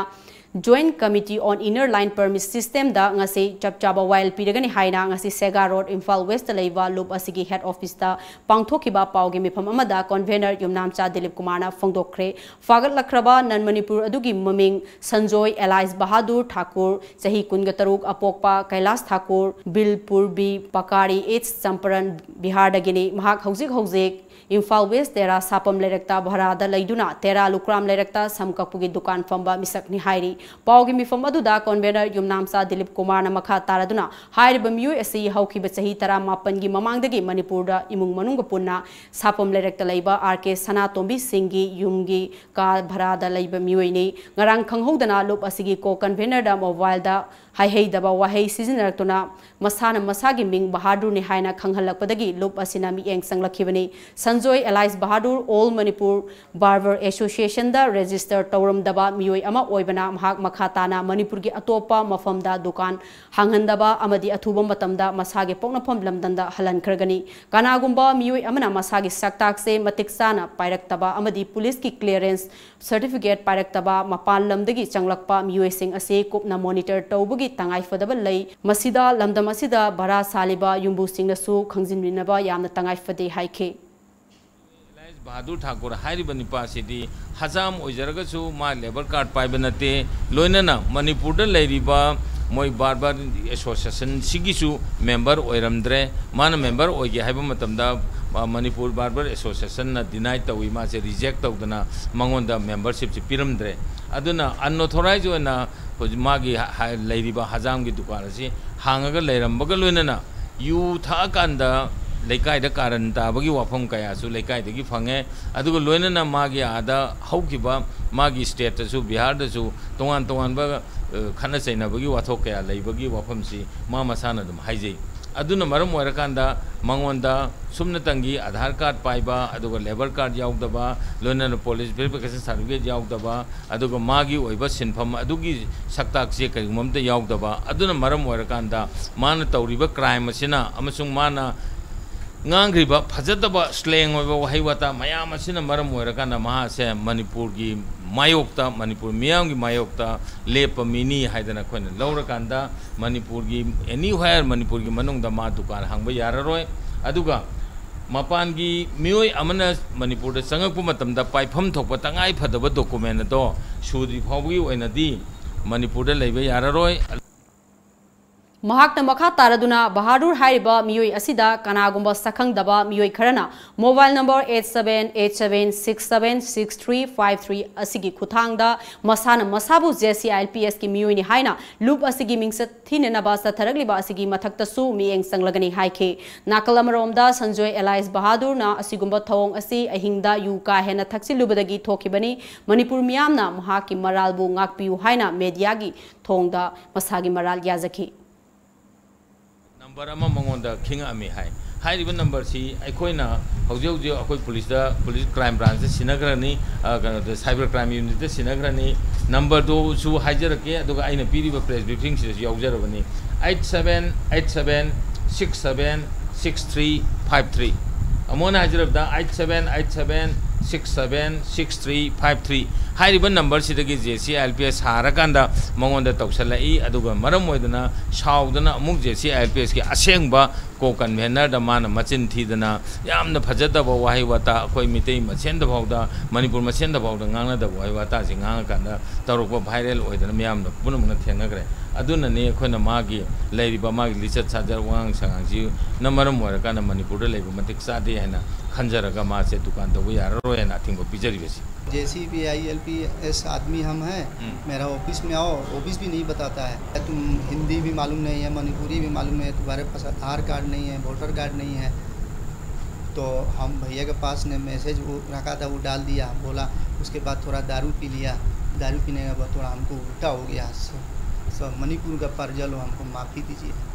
Joint Committee on Inner Line Permit System ꯗ ꯉꯁꯤ ꯆꯞ ꯆꯥꯕ ꯋꯥꯌꯦꯜ ꯄꯤꯔꯒꯅꯤ ꯍꯥꯏꯅ ꯉꯁꯤ ꯁꯦꯒꯥ ꯔꯣꯗ, ꯏꯝꯐꯥꯜ ꯋꯦꯁꯇ ꯂꯩꯕ ꯂꯨꯞ ꯑꯁꯤꯒꯤ head office ꯇ ꯄꯥꯡꯊꯣꯛꯈꯤꯕ ꯄꯥꯎꯒꯤ ꯃꯤꯐꯝ ꯑꯃꯗ convener ꯌꯨꯝꯅꯥꯝꯆꯥ ꯗꯤꯂꯤꯞ ꯀꯨꯃꯥꯔꯅ ꯐꯣꯡꯗꯣꯛꯈ꯭ꯔꯦ꯫ ꯐꯥꯒꯠꯂꯛꯈ꯭ꯔꯕ non ꯃꯅꯤꯄꯨꯔ ꯑꯗꯨꯒꯤ ꯃꯃꯤꯡ ꯁꯟꯖꯣꯏ alias ꯕꯍꯥꯗꯨꯔ ꯊꯥꯀꯨꯔ, ꯆꯍꯤ ꯀꯨꯟꯒ ꯇꯔꯨꯛ, ꯑꯄꯣꯛꯄ ꯀꯩꯂꯥꯁ ꯊꯥꯀꯨꯔ, ꯕꯤꯜꯄꯨꯔꯕꯤ ꯄꯀꯥꯔꯤ, ꯏꯁ ꯆꯝꯄꯔꯟ, ꯕꯤꯍꯥꯔꯗꯒꯤꯅꯤ꯫ ꯃꯍꯥꯛ ꯍꯧꯖꯤꯛ ꯍꯧꯖꯤꯛ ꯏꯝꯐꯥꯜ ꯋꯦꯁ ꯇꯦꯔꯥ ꯁꯥꯄꯝ ꯂꯩꯔꯛꯇ ꯚꯔꯥꯗ ꯂꯩꯗꯨꯅ ꯇꯦꯔꯥ ꯂꯨꯀ꯭ꯔꯥꯝ ꯂꯩꯔꯛꯇ ꯁꯝ ꯀꯛꯄꯒꯤ ꯗꯨꯀꯥꯟ ꯐꯝꯕ ꯃꯤꯁꯛꯅꯤ ꯍꯥꯏꯔꯤ꯫ ꯄꯥꯎꯒꯤ ꯃꯤꯐꯝ ꯑꯗꯨꯗ convener ꯌꯨꯝꯅꯥꯝꯆꯥ ꯗꯤꯂꯤꯞ ꯀꯨꯃꯥꯔꯅ ꯃꯈꯥ ꯇꯥꯔꯗꯨꯅ ꯍꯥꯏꯔꯤꯕ ꯃꯤꯑꯣꯏ ꯑꯁꯤ ꯍꯧꯈꯤꯕ ꯆꯍꯤ ꯇꯔꯥꯃꯥꯄꯟꯒꯤ ꯃꯃꯥꯡꯗꯒꯤ ꯃꯅꯤꯄꯨꯔꯗ ꯏꯃꯨꯡ ꯃꯅꯨꯡꯒ ꯄꯨꯟꯅ ꯁꯥꯄꯝ ꯂꯩꯔꯛꯇ ꯂꯩꯕ R K ꯁꯅꯥꯇꯣꯝꯕꯤ ꯁꯤꯡꯒꯤ ꯌꯨꯝꯒꯤ ꯀꯥ ꯚꯔꯥꯗ ꯂꯩꯕ ꯃꯤꯑꯣꯏꯅꯤ꯫ ꯉꯔꯥꯡ ꯈꯪꯍꯧꯗꯅ ꯂꯨꯞ ꯑꯁꯤꯒꯤ co-convener ꯗ mobile ꯗ ꯍꯥꯏꯍꯩꯗꯕ ꯋꯥꯍꯩ ꯁꯤꯖꯤꯟꯅꯔꯛꯇꯨꯅ ꯃꯁꯥꯅ ꯃꯁꯥꯒꯤ ꯃꯤꯡ ꯕꯍꯥꯗꯨꯔꯅꯤ ꯍꯥꯏꯅ ꯈꯪꯍꯜꯂꯛꯄꯗꯒꯤ ꯂꯨꯞ ꯑꯁꯤꯅ ꯃꯤꯠꯌꯦꯡ ꯆꯪꯂꯛꯈꯤꯕꯅꯤ꯫ Sanjoy alias Bahadur All Manipur Barber Association ꯗ register ꯇꯧꯔꯝꯗꯕ ꯃꯤꯑꯣꯏ ꯑꯃ ꯑꯣꯏꯕꯅ ꯃꯍꯥꯛ ꯃꯈꯥ ꯇꯥꯅ ꯃꯅꯤꯄꯨꯔꯒꯤ ꯑꯇꯣꯞꯄ ꯃꯐꯝꯗ ꯗꯨꯀꯥꯟ ꯍꯥꯡꯍꯟꯗꯕ ꯑꯃꯗꯤ ꯑꯊꯨꯕ ꯃꯇꯝꯗ ꯃꯁꯥꯒꯤ ꯄꯣꯛꯅꯐꯝ ꯂꯝꯗꯝꯗ ꯍꯜꯍꯟꯈ꯭ꯔꯒꯅꯤ꯫ ꯀꯅꯥꯒꯨꯝꯕ ꯃꯤꯑꯣꯏ ꯑꯃꯅ ꯃꯁꯥꯒꯤ ꯁꯛꯇꯥꯛꯁꯦ ꯃꯇꯤꯛ ꯆꯥꯅ ꯄꯥꯏꯔꯛꯇꯕ ꯑꯃꯗꯤ ꯄꯨꯂꯤꯁꯀꯤ clearance certificate ꯄꯥꯏꯔꯛꯇꯕ, ꯃꯄꯥꯟ ꯂꯝꯗꯒꯤ ꯆꯪꯂꯛꯄ ꯃꯤꯑꯣꯏꯁꯤꯡ ꯑꯁꯤ ꯀꯨꯞꯅ monitor ꯇꯧꯕꯒꯤ ꯇꯉꯥꯏꯐꯗꯕ ꯂꯩ꯫ ꯃꯁꯤꯗ ꯂꯝꯗꯝ ꯑꯁꯤꯗ ꯚꯔꯥ ꯁꯥꯜꯂꯤꯕ ꯌꯨꯝꯕꯨꯁꯤꯡꯅꯁꯨ ꯈꯪꯖꯤꯟꯃꯤꯟꯅꯕ ꯌꯥꯝꯅ ꯇꯉꯥꯏꯐꯗꯦ ꯍꯥꯏꯈꯤ꯫ ꯑꯦꯂꯥꯏꯁ ꯕꯍꯥꯗꯨꯔ ꯊꯥꯀꯨꯔ ꯍꯥꯏꯔꯤꯕ ꯅꯤꯄꯥꯁꯤꯗꯤ ꯍꯖꯥꯝ ꯑꯣꯏꯖꯔꯒꯁꯨ ꯃꯥ ꯂꯦꯕꯔ ꯀꯥꯔꯗ ꯄꯥꯏꯕ ꯅꯠꯇꯦ, ꯂꯣꯏꯅꯅ ꯃꯅꯤꯄꯨꯔꯗ ꯂꯩꯔꯤꯕ ꯃꯣꯏ ꯕꯥꯔꯕꯔ ꯑꯦꯁꯣꯁꯤꯌꯦꯁꯟꯁꯤꯒꯤꯁꯨ ꯃꯦꯝꯕꯔ ꯑꯣꯏꯔꯝꯗ꯭ꯔꯦ꯫ ꯃꯥꯅ ꯃꯦꯝꯕꯔ ꯑꯣꯏꯒꯦ ꯍꯥꯏꯕ ꯃꯇꯝꯗ, ꯑ, ꯃꯅꯤꯄꯨꯔ ꯕꯥꯔꯕꯔ ꯑꯦꯁꯣꯁꯤꯌꯦꯁꯟꯅ ꯗꯤꯅꯥꯏ ꯇꯧꯏ, ꯃꯥꯁꯦ ꯔꯤꯖꯦꯛ ꯇꯧꯗꯅ ꯃꯉꯣꯟꯗ ꯃꯦꯝꯕꯔꯁꯤꯞꯁꯦ ꯄꯤꯔꯝꯗ꯭ꯔꯦ꯫ ꯑꯗꯨꯅ ꯑꯟꯑꯣꯊꯣꯔꯥꯏꯖ ꯑꯣꯏꯅ ꯍꯧꯖꯤꯛ ꯃꯥꯒꯤ ꯍ-, ꯍ-, ꯂꯩꯔꯤꯕ ꯍꯖꯥꯝꯒꯤ ꯗꯨꯀꯥꯟ ꯑꯁꯤ ꯍꯥꯡꯉꯒ ꯂꯩꯔꯝꯕꯒ ꯂꯣꯏꯅꯅ ꯌꯨ ꯊꯛꯑꯀꯥꯟꯗ ꯂꯩꯀꯥꯏꯗ ꯀꯥꯔꯟ ꯇꯥꯕꯒꯤ ꯋꯥꯐꯝ ꯀꯌꯥꯁꯨ ꯂꯩꯀꯥꯏꯗꯒꯤ ꯐꯪꯉꯦ꯫ ꯑꯗꯨꯒ ꯂꯣꯏꯅꯅ ꯃꯥꯒꯤ ꯑꯥꯗ ꯍꯧꯈꯤꯕ ꯃꯥꯒꯤ ꯁ꯭ꯇꯦꯠꯇꯁꯨ, ꯕꯤꯍꯥꯔꯗꯁꯨ ꯇꯣꯉꯥꯟ ꯇꯣꯉꯥꯟꯕ, ꯑ, ꯈꯠꯅ ꯆꯩꯅꯕꯒꯤ ꯋꯥꯊꯣꯛ ꯀꯌꯥ ꯂꯩꯕꯒꯤ ꯋꯥꯐꯝꯁꯤ ꯃꯥ ꯃꯁꯥꯅ ꯑꯗꯨꯝ ꯍꯥꯏꯖꯩ꯫ ꯑꯗꯨꯅ ꯃꯔꯝ ꯑꯣꯏꯔꯀꯥꯟꯗ ꯃꯉꯣꯟꯗ ꯁꯨꯞꯅꯇꯪꯒꯤ ꯑꯙꯥꯔ ꯀꯥꯔꯗ ꯄꯥꯏꯕ, ꯑꯗꯨꯒ ꯂꯦꯕꯔ ꯀꯥꯔꯗ ꯌꯥꯎꯗꯕ, ꯂꯣꯏꯅꯅ ꯄꯣꯂꯤꯁ ꯚꯦꯔꯤꯐꯤꯀꯦꯁꯟ ꯁꯥꯔꯇꯤꯐꯤꯀꯦꯠ ꯌꯥꯎꯗꯕ, ꯑꯗꯨꯒ ꯃꯥꯒꯤ ꯑꯣꯏꯕ ꯁꯤꯟꯐꯝ ꯑꯗꯨꯒꯤ ꯁꯛꯇꯥꯛꯁꯦ ꯀꯔꯤꯒꯨꯝꯕ ꯑꯝꯇ ꯌꯥꯎꯗꯕ, ꯑꯗꯨꯅ ꯃꯔꯝ ꯑꯣꯏꯔꯀꯥꯟꯗ ꯃꯥꯅ ꯇꯧꯔꯤꯕ ꯀ꯭ꯔꯥꯏꯝ ꯑꯁꯤꯅ ꯑꯃꯁꯨꯡ ꯃꯥꯅ ꯉꯥꯡꯈ꯭ꯔꯤꯕ ꯐꯖꯗꯕ ꯁ꯭ꯂꯦꯡ ꯑꯣꯏꯕ ꯋꯥꯍꯩ ꯋꯥꯇꯥ ꯃꯌꯥꯝ ꯑꯁꯤꯅ ꯃꯔꯝ ꯑꯣꯏꯔꯀꯥꯟꯗ ꯃꯍꯥꯛꯁꯦ ꯃꯅꯤꯄꯨꯔꯒꯤ ꯃꯥꯌꯣꯛꯇ, ꯃꯅꯤꯄꯨꯔ ꯃꯤꯌꯥꯝꯒꯤ ꯃꯥꯌꯣꯛꯇ ꯂꯦꯞꯄ ꯃꯤꯅꯤ ꯍꯥꯏꯗꯅ ꯑꯩꯈꯣꯏꯅ ꯂꯧꯔꯀꯥꯟꯗ ꯃꯅꯤꯄꯨꯔꯒꯤ anywhere, ꯃꯅꯤꯄꯨꯔꯒꯤ ꯃꯅꯨꯡꯗ ꯃꯥ ꯗꯨꯀꯥꯟ ꯍꯥꯡꯕ ꯌꯥꯔꯔꯣꯏ꯫ ꯑꯗꯨꯒ ꯃꯄꯥꯟꯒꯤ ꯃꯤꯑꯣꯏ ꯑꯃꯅ ꯃꯅꯤꯄꯨꯔꯗ ꯆꯪꯉꯛꯄ ꯃꯇꯝꯗ ꯄꯥꯏꯐꯝ ꯊꯣꯛꯄ ꯇꯉꯥꯏ ꯐꯗꯕ ꯗꯣꯀꯨꯃꯦꯟ ꯑꯗꯣ ꯁꯨꯗ꯭ꯔꯤ ꯐꯥꯎꯕꯒꯤ ꯑꯣꯏꯅꯗꯤ ꯃꯅꯤꯄꯨꯔꯗ ꯂꯩꯕ ꯌꯥꯔꯔꯣꯏ꯫ ꯃꯍꯥꯛꯅ ꯃꯈꯥ ꯇꯥꯔꯗꯨꯅ ꯕꯍꯥꯗꯨꯔ ꯍꯥꯏꯔꯤꯕ ꯃꯤꯑꯣꯏ ꯑꯁꯤꯗ ꯀꯅꯥꯒꯨꯝꯕ ꯁꯛꯈꯪꯗꯕ ꯃꯤꯑꯣꯏ ꯈꯔꯅ mobile number eight seven eight seven six seven six three five three ꯑꯁꯤꯒꯤ ꯈꯨꯠꯊꯥꯡꯗ ꯃꯁꯥꯅ ꯃꯁꯥꯕꯨ JCILPS ꯀꯤ ꯃꯤꯑꯣꯏꯅꯤ ꯍꯥꯏꯅ ꯂꯨꯞ ꯑꯁꯤꯒꯤ ꯃꯤꯡꯆꯠ ꯊꯤꯅꯅꯕ ꯆꯠꯊꯔꯛꯂꯤꯕ ꯑꯁꯤꯒꯤ ꯃꯊꯛꯇꯁꯨ ꯃꯤꯠꯌꯦꯡ ꯆꯪꯂꯒꯅꯤ ꯍꯥꯏꯈꯤ꯫ ꯅꯥꯀꯜ ꯑꯃꯔꯣꯝꯗ ꯁꯟꯖꯣꯏ alias ꯕꯍꯥꯗꯨꯔꯅ ꯑꯁꯤꯒꯨꯝꯕ ꯊꯧꯑꯣꯡ ꯑꯁꯤ ꯑꯍꯤꯡꯗ ꯌꯨ ꯀꯥ ꯍꯦꯟꯅ ꯊꯛꯆꯤꯜꯂꯨꯕꯗꯒꯤ ꯊꯣꯛꯈꯤꯕꯅꯤ, ꯃꯅꯤꯄꯨꯔ ꯃꯤꯌꯥꯝꯅ ꯃꯍꯥꯛꯀꯤ ꯃꯔꯥꯜꯕꯨ ꯉꯥꯛꯄꯤꯌꯨ ꯍꯥꯏꯅ ꯃꯦꯗꯤꯌꯥꯒꯤ ꯊꯣꯡꯗ ꯃꯁꯥꯒꯤ ꯃꯔꯥꯜ ꯌꯥꯖꯈꯤ꯫ ꯅꯝꯕꯔ ꯑꯃ ꯃꯉꯣꯟꯗ ꯈꯤꯡꯉꯛꯑꯝꯃꯤ ꯍꯥꯏ꯫ ꯍꯥꯏꯔꯤꯕ ꯅꯝꯕꯔꯁꯤ ꯑꯩꯈꯣꯏꯅ ꯍꯧꯖꯤꯛ ꯍꯧꯖꯤꯛ ꯑꯩꯈꯣꯏ ꯄꯨꯂꯤꯁꯇ, ꯄꯨꯂꯤꯁ ꯀ꯭ꯔꯥꯏꯝ ꯕ꯭ꯔꯥꯟꯁꯇ ꯁꯤꯟꯅꯈ꯭ꯔꯅꯤ, ꯑ, ꯀꯩꯅꯣꯗ, ꯁꯥꯏꯕꯔ ꯀ꯭ꯔꯥꯏꯝ ꯌꯨꯅꯤꯠꯇ ꯁꯤꯟꯅꯈ꯭ꯔꯅꯤ꯫ ꯅꯝꯕꯔꯗꯨꯁꯨ ꯍꯥꯏꯖꯔꯛꯀꯦ, ꯑꯗꯨꯒ ꯑꯩꯅ ꯄꯤꯔꯤꯕ press ꯕ꯭ꯔꯤꯐꯤꯡꯁꯤꯗꯁꯨ ꯌꯥꯎꯖꯔꯕꯅꯤ꯫ Eight seven eight seven six seven six three five three꯫ ꯑꯃꯨꯛ ꯍꯟꯅ ꯍꯥꯏꯖꯔꯕꯗ, eight seven eight seven six seven six three five three ꯍꯥꯏꯔꯤꯕ ꯅꯝꯕꯔꯁꯤꯗꯒꯤ J C I L P S ꯁꯥꯔꯀꯥꯟꯗ ꯃꯉꯣꯟꯗ ꯇꯧꯁꯜꯂꯛꯏ꯫ ꯑꯗꯨꯒ ꯃꯔꯝ ꯑꯣꯏꯗꯅ ꯁꯥꯎꯗꯅ ꯑꯃꯨꯛ J C I L P ꯑꯦꯁꯀꯤ ꯑꯁꯦꯡꯕ ꯀꯣ ꯀꯟꯚꯦꯅꯔꯗ ꯃꯥꯅ ꯃꯆꯤꯟ ꯊꯤꯗꯅ ꯌꯥꯝꯅ ꯐꯖꯗꯕ ꯋꯥꯍꯩ ꯋꯥꯇꯥ, ꯑꯩꯈꯣꯏ ꯃꯤꯇꯩ ꯃꯁꯦꯟꯗ ꯐꯥꯎꯗ, ꯃꯅꯤꯄꯨꯔ ꯃꯁꯦꯟꯗ ꯐꯥꯎꯗ ꯉꯥꯡꯅꯗꯕ ꯋꯥꯍꯩ ꯋꯥꯇꯥꯁꯤ ꯉꯥꯡꯉꯀꯥꯟꯗ ꯇꯧꯔꯛꯄ, ꯚꯥꯏꯔꯦꯜ ꯑꯣꯏꯗꯅ ꯃꯤꯌꯥꯝꯅ ꯄꯨꯝꯅꯃꯛꯅ ꯊꯦꯡꯅꯈ꯭ꯔꯦ꯫ ꯑꯗꯨꯅꯅꯤ ꯑꯩꯈꯣꯏꯅ ꯃꯥꯒꯤ ꯂꯩꯔꯤꯕ ꯃꯥꯒꯤ ꯂꯤꯆꯠ ꯁꯥꯖꯠ, ꯋꯥꯉꯥꯡ ꯁꯉꯥꯡꯁꯤꯅ ꯃꯔꯝ ꯑꯣꯏꯔꯀꯥꯟꯗ ꯃꯅꯤꯄꯨꯔꯗ ꯂꯩꯕ ꯃꯇꯤꯛ ꯆꯥꯗꯦ ꯍꯥꯏꯅ ꯈꯟꯖꯔꯒ ꯃꯥꯁꯦ ꯗꯨꯀꯥꯟ ꯇꯧꯕ ꯌꯥꯔꯔꯣꯏ ꯍꯥꯏꯅ ꯑꯊꯤꯡꯕ ꯄꯤꯖꯔꯤꯕꯁꯤ꯫ J C B I L P S आदमी हम हैं। हम्म। मेरा ऑफिस में आओ, ऑफिस भी नहीं बताता है। तुम हिंदी भी मालूम नहीं है, मणिपुरी भी मालूम नहीं है, तुम्हारे पास आधार कार्ड नहीं है, वोटर कार्ड नहीं है। तो हम भैया के पास ने मैसेज वो रखा था, वो डाल दिया, बोला। उसके बाद थोड़ा दारू पी लिया, दारू पीने के बाद थोड़ा हमको उल्टा हो गया। सब, सब मणिपुर का प्रजा लोग, हमको माफ़ी दीजिए।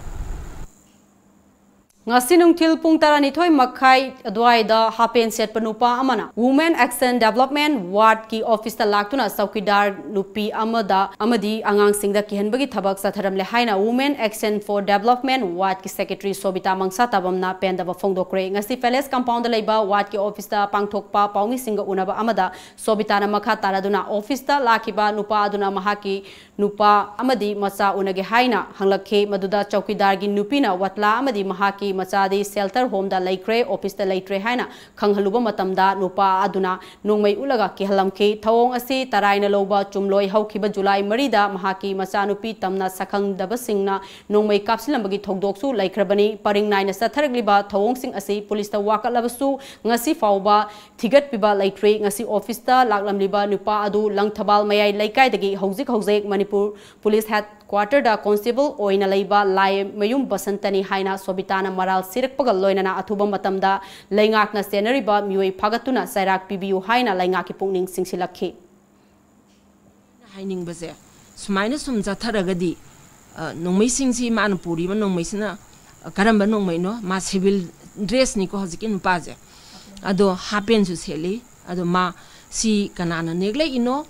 ꯉꯁꯤ ꯅꯨꯡꯊꯤꯜ ꯄꯨꯡ ꯇꯔꯥꯅꯤꯊꯣꯏ ꯃꯈꯥꯏ ꯑꯗꯨꯋꯥꯏꯗ ꯍꯥꯄꯦꯟ ꯁꯦꯠꯄ ꯅꯨꯄꯥ ꯑꯃꯅ Women Action Development Wardꯀꯤ officeꯇ ꯂꯥꯛꯇꯨꯅ ꯆꯧꯀꯤꯗꯥꯔ ꯅꯨꯄꯤ ꯑꯃꯗ ꯑꯃꯗꯤ ꯑꯉꯥꯡꯁꯤꯡꯗ ꯀꯤꯍꯟꯕꯒꯤ ꯊꯕꯛ ꯆꯠꯊꯔꯝꯂꯦ ꯍꯥꯏꯅ Women Action for Development Wardꯀꯤ secretary ꯁꯣꯕꯤꯇꯥ ꯃꯪꯁꯥ ꯇꯥꯕꯝꯅ ꯄꯦꯟꯗꯕ ꯐꯣꯡꯗꯣꯛꯈ꯭ꯔꯦ꯫ ꯉꯁꯤ palace compoundꯗ ꯂꯩꯕ wardꯀꯤ officeꯇ ꯄꯥꯡꯊꯣꯛꯄ ꯄꯥꯎꯃꯤꯁꯤꯡꯒ ꯎꯅꯕ ꯑꯃꯗ ꯁꯣꯕꯤꯇꯥꯅ ꯃꯈꯥ ꯇꯥꯔꯗꯨꯅ officeꯇ ꯂꯥꯛꯈꯤꯕ ꯅꯨꯄꯥ ꯑꯗꯨꯅ ꯃꯍꯥꯛꯀꯤ ꯅꯨꯄꯥ ꯑꯃꯗꯤ ꯃꯆꯥ ꯎꯅꯒꯦ ꯍꯥꯏꯅ ꯍꯪꯂꯛꯈꯤ꯫ ꯃꯗꯨꯗ ꯆꯧꯀꯤꯗꯥꯔꯒꯤ ꯅꯨꯄꯤꯅ ꯋꯥꯇꯂꯥ ꯑꯃꯗꯤ ꯃꯍꯥꯛꯀꯤ ꯃꯆꯥꯗꯤ shelter homeꯗ ꯂꯩꯈ꯭ꯔꯦ, officeꯇ ꯂꯩꯇ꯭ꯔꯦ ꯍꯥꯏꯅ ꯈꯪꯍꯜꯂꯨꯕ ꯃꯇꯝꯗ ꯅꯨꯄꯥ ꯑꯗꯨꯅ ꯅꯣꯡꯃꯩ ꯎꯠꯂꯒ ꯀꯤꯍꯜꯂꯝꯈꯤ꯫ ꯊꯧꯑꯣꯡ ꯑꯁꯤ ꯇꯔꯥꯏꯅ ꯂꯧꯕ ꯆꯨꯝꯂꯣꯏ꯫ ꯍꯧꯈꯤꯕ ꯖꯨꯂꯥꯏ ꯃꯔꯤꯗ ꯃꯍꯥꯛꯀꯤ ꯃꯆꯥꯅꯨꯄꯤ ꯇꯝꯅ ꯁꯛꯈꯪꯗꯕꯁꯤꯡꯅ ꯅꯣꯡꯃꯩ ꯀꯥꯞꯁꯤꯜꯂꯝꯕꯒꯤ ꯊꯧꯗꯣꯛꯁꯨ ꯂꯩꯈ꯭ꯔꯕꯅꯤ꯫ ꯄꯔꯤꯡ ꯅꯥꯏꯅ ꯆꯠꯊꯔꯛꯂꯤꯕ ꯊꯧꯑꯣꯡꯁꯤꯡ ꯑꯁꯤ ꯄꯨꯂꯤꯁꯇ ꯋꯥꯀꯠꯂꯕꯁꯨ ꯉꯁꯤ ꯐꯥꯎꯕ ꯊꯤꯒꯠꯄꯤꯕ ꯂꯩꯇ꯭ꯔꯤ꯫ ꯉꯁꯤ officeꯇ ꯂꯥꯛꯂꯝꯂꯤꯕ ꯅꯨꯄꯥ ꯑꯗꯨ ꯂꯪꯊꯕꯥꯜ ꯃꯌꯥꯏ ꯂꯩꯀꯥꯏꯗꯒꯤ ꯍꯧꯖꯤꯛ ꯍꯧꯖꯤꯛ ꯃꯅꯤꯄꯨꯔ ꯄꯨꯂꯤꯁ headquarterꯗ constable ꯑꯣꯏꯅ ꯂꯩꯕ ꯂꯥꯏꯃꯌꯨꯝ ꯕꯁꯟꯇꯅꯤ ꯍꯥꯏꯅ ꯁꯣꯕꯤꯇꯥꯅ ꯃꯔꯥꯜ ꯁꯤꯔꯛꯄꯒ ꯂꯣꯏꯅꯅ ꯑꯊꯨꯕ ꯃꯇꯝꯗ ꯂꯩꯉꯥꯛꯅ ꯆꯦꯟꯅꯔꯤꯕ ꯃꯤꯑꯣꯏ ꯐꯥꯒꯠꯇꯨꯅ ꯆꯩꯔꯥꯛ ꯄꯤꯕꯤꯌꯨ ꯍꯥꯏꯅ ꯂꯩꯉꯥꯛꯀꯤ ꯄꯨꯛꯅꯤꯡ ꯆꯤꯡꯁꯤꯜꯂꯛꯈꯤ꯫ ꯍꯥꯏꯅꯤꯡꯕꯁꯦ, ꯁꯨꯃꯥꯏꯅ ꯁꯨꯝ ꯆꯠꯊꯔꯒꯗꯤ, ꯑ, ꯅꯣꯡꯃꯩꯁꯤꯡꯁꯤ ꯃꯥꯅ ꯄꯨꯔꯤꯕ ꯅꯣꯡꯃꯩꯁꯤꯅ, ꯑ, ꯀꯔꯝꯕ ꯅꯣꯡꯃꯩꯅꯣ? ꯃꯥ civil dressꯅꯤꯀꯣ ꯍꯧꯖꯤꯛꯀꯤ ꯅꯨꯄꯥꯁꯦ꯫ ꯑꯗꯣ ꯍꯥꯄꯦꯟꯁꯨ ꯁꯦꯠꯂꯤ꯫ ꯑꯗꯣ ꯃꯥ ꯁꯤ ꯀꯅꯥꯅ ꯅꯦꯛꯂꯛꯏꯅꯣ?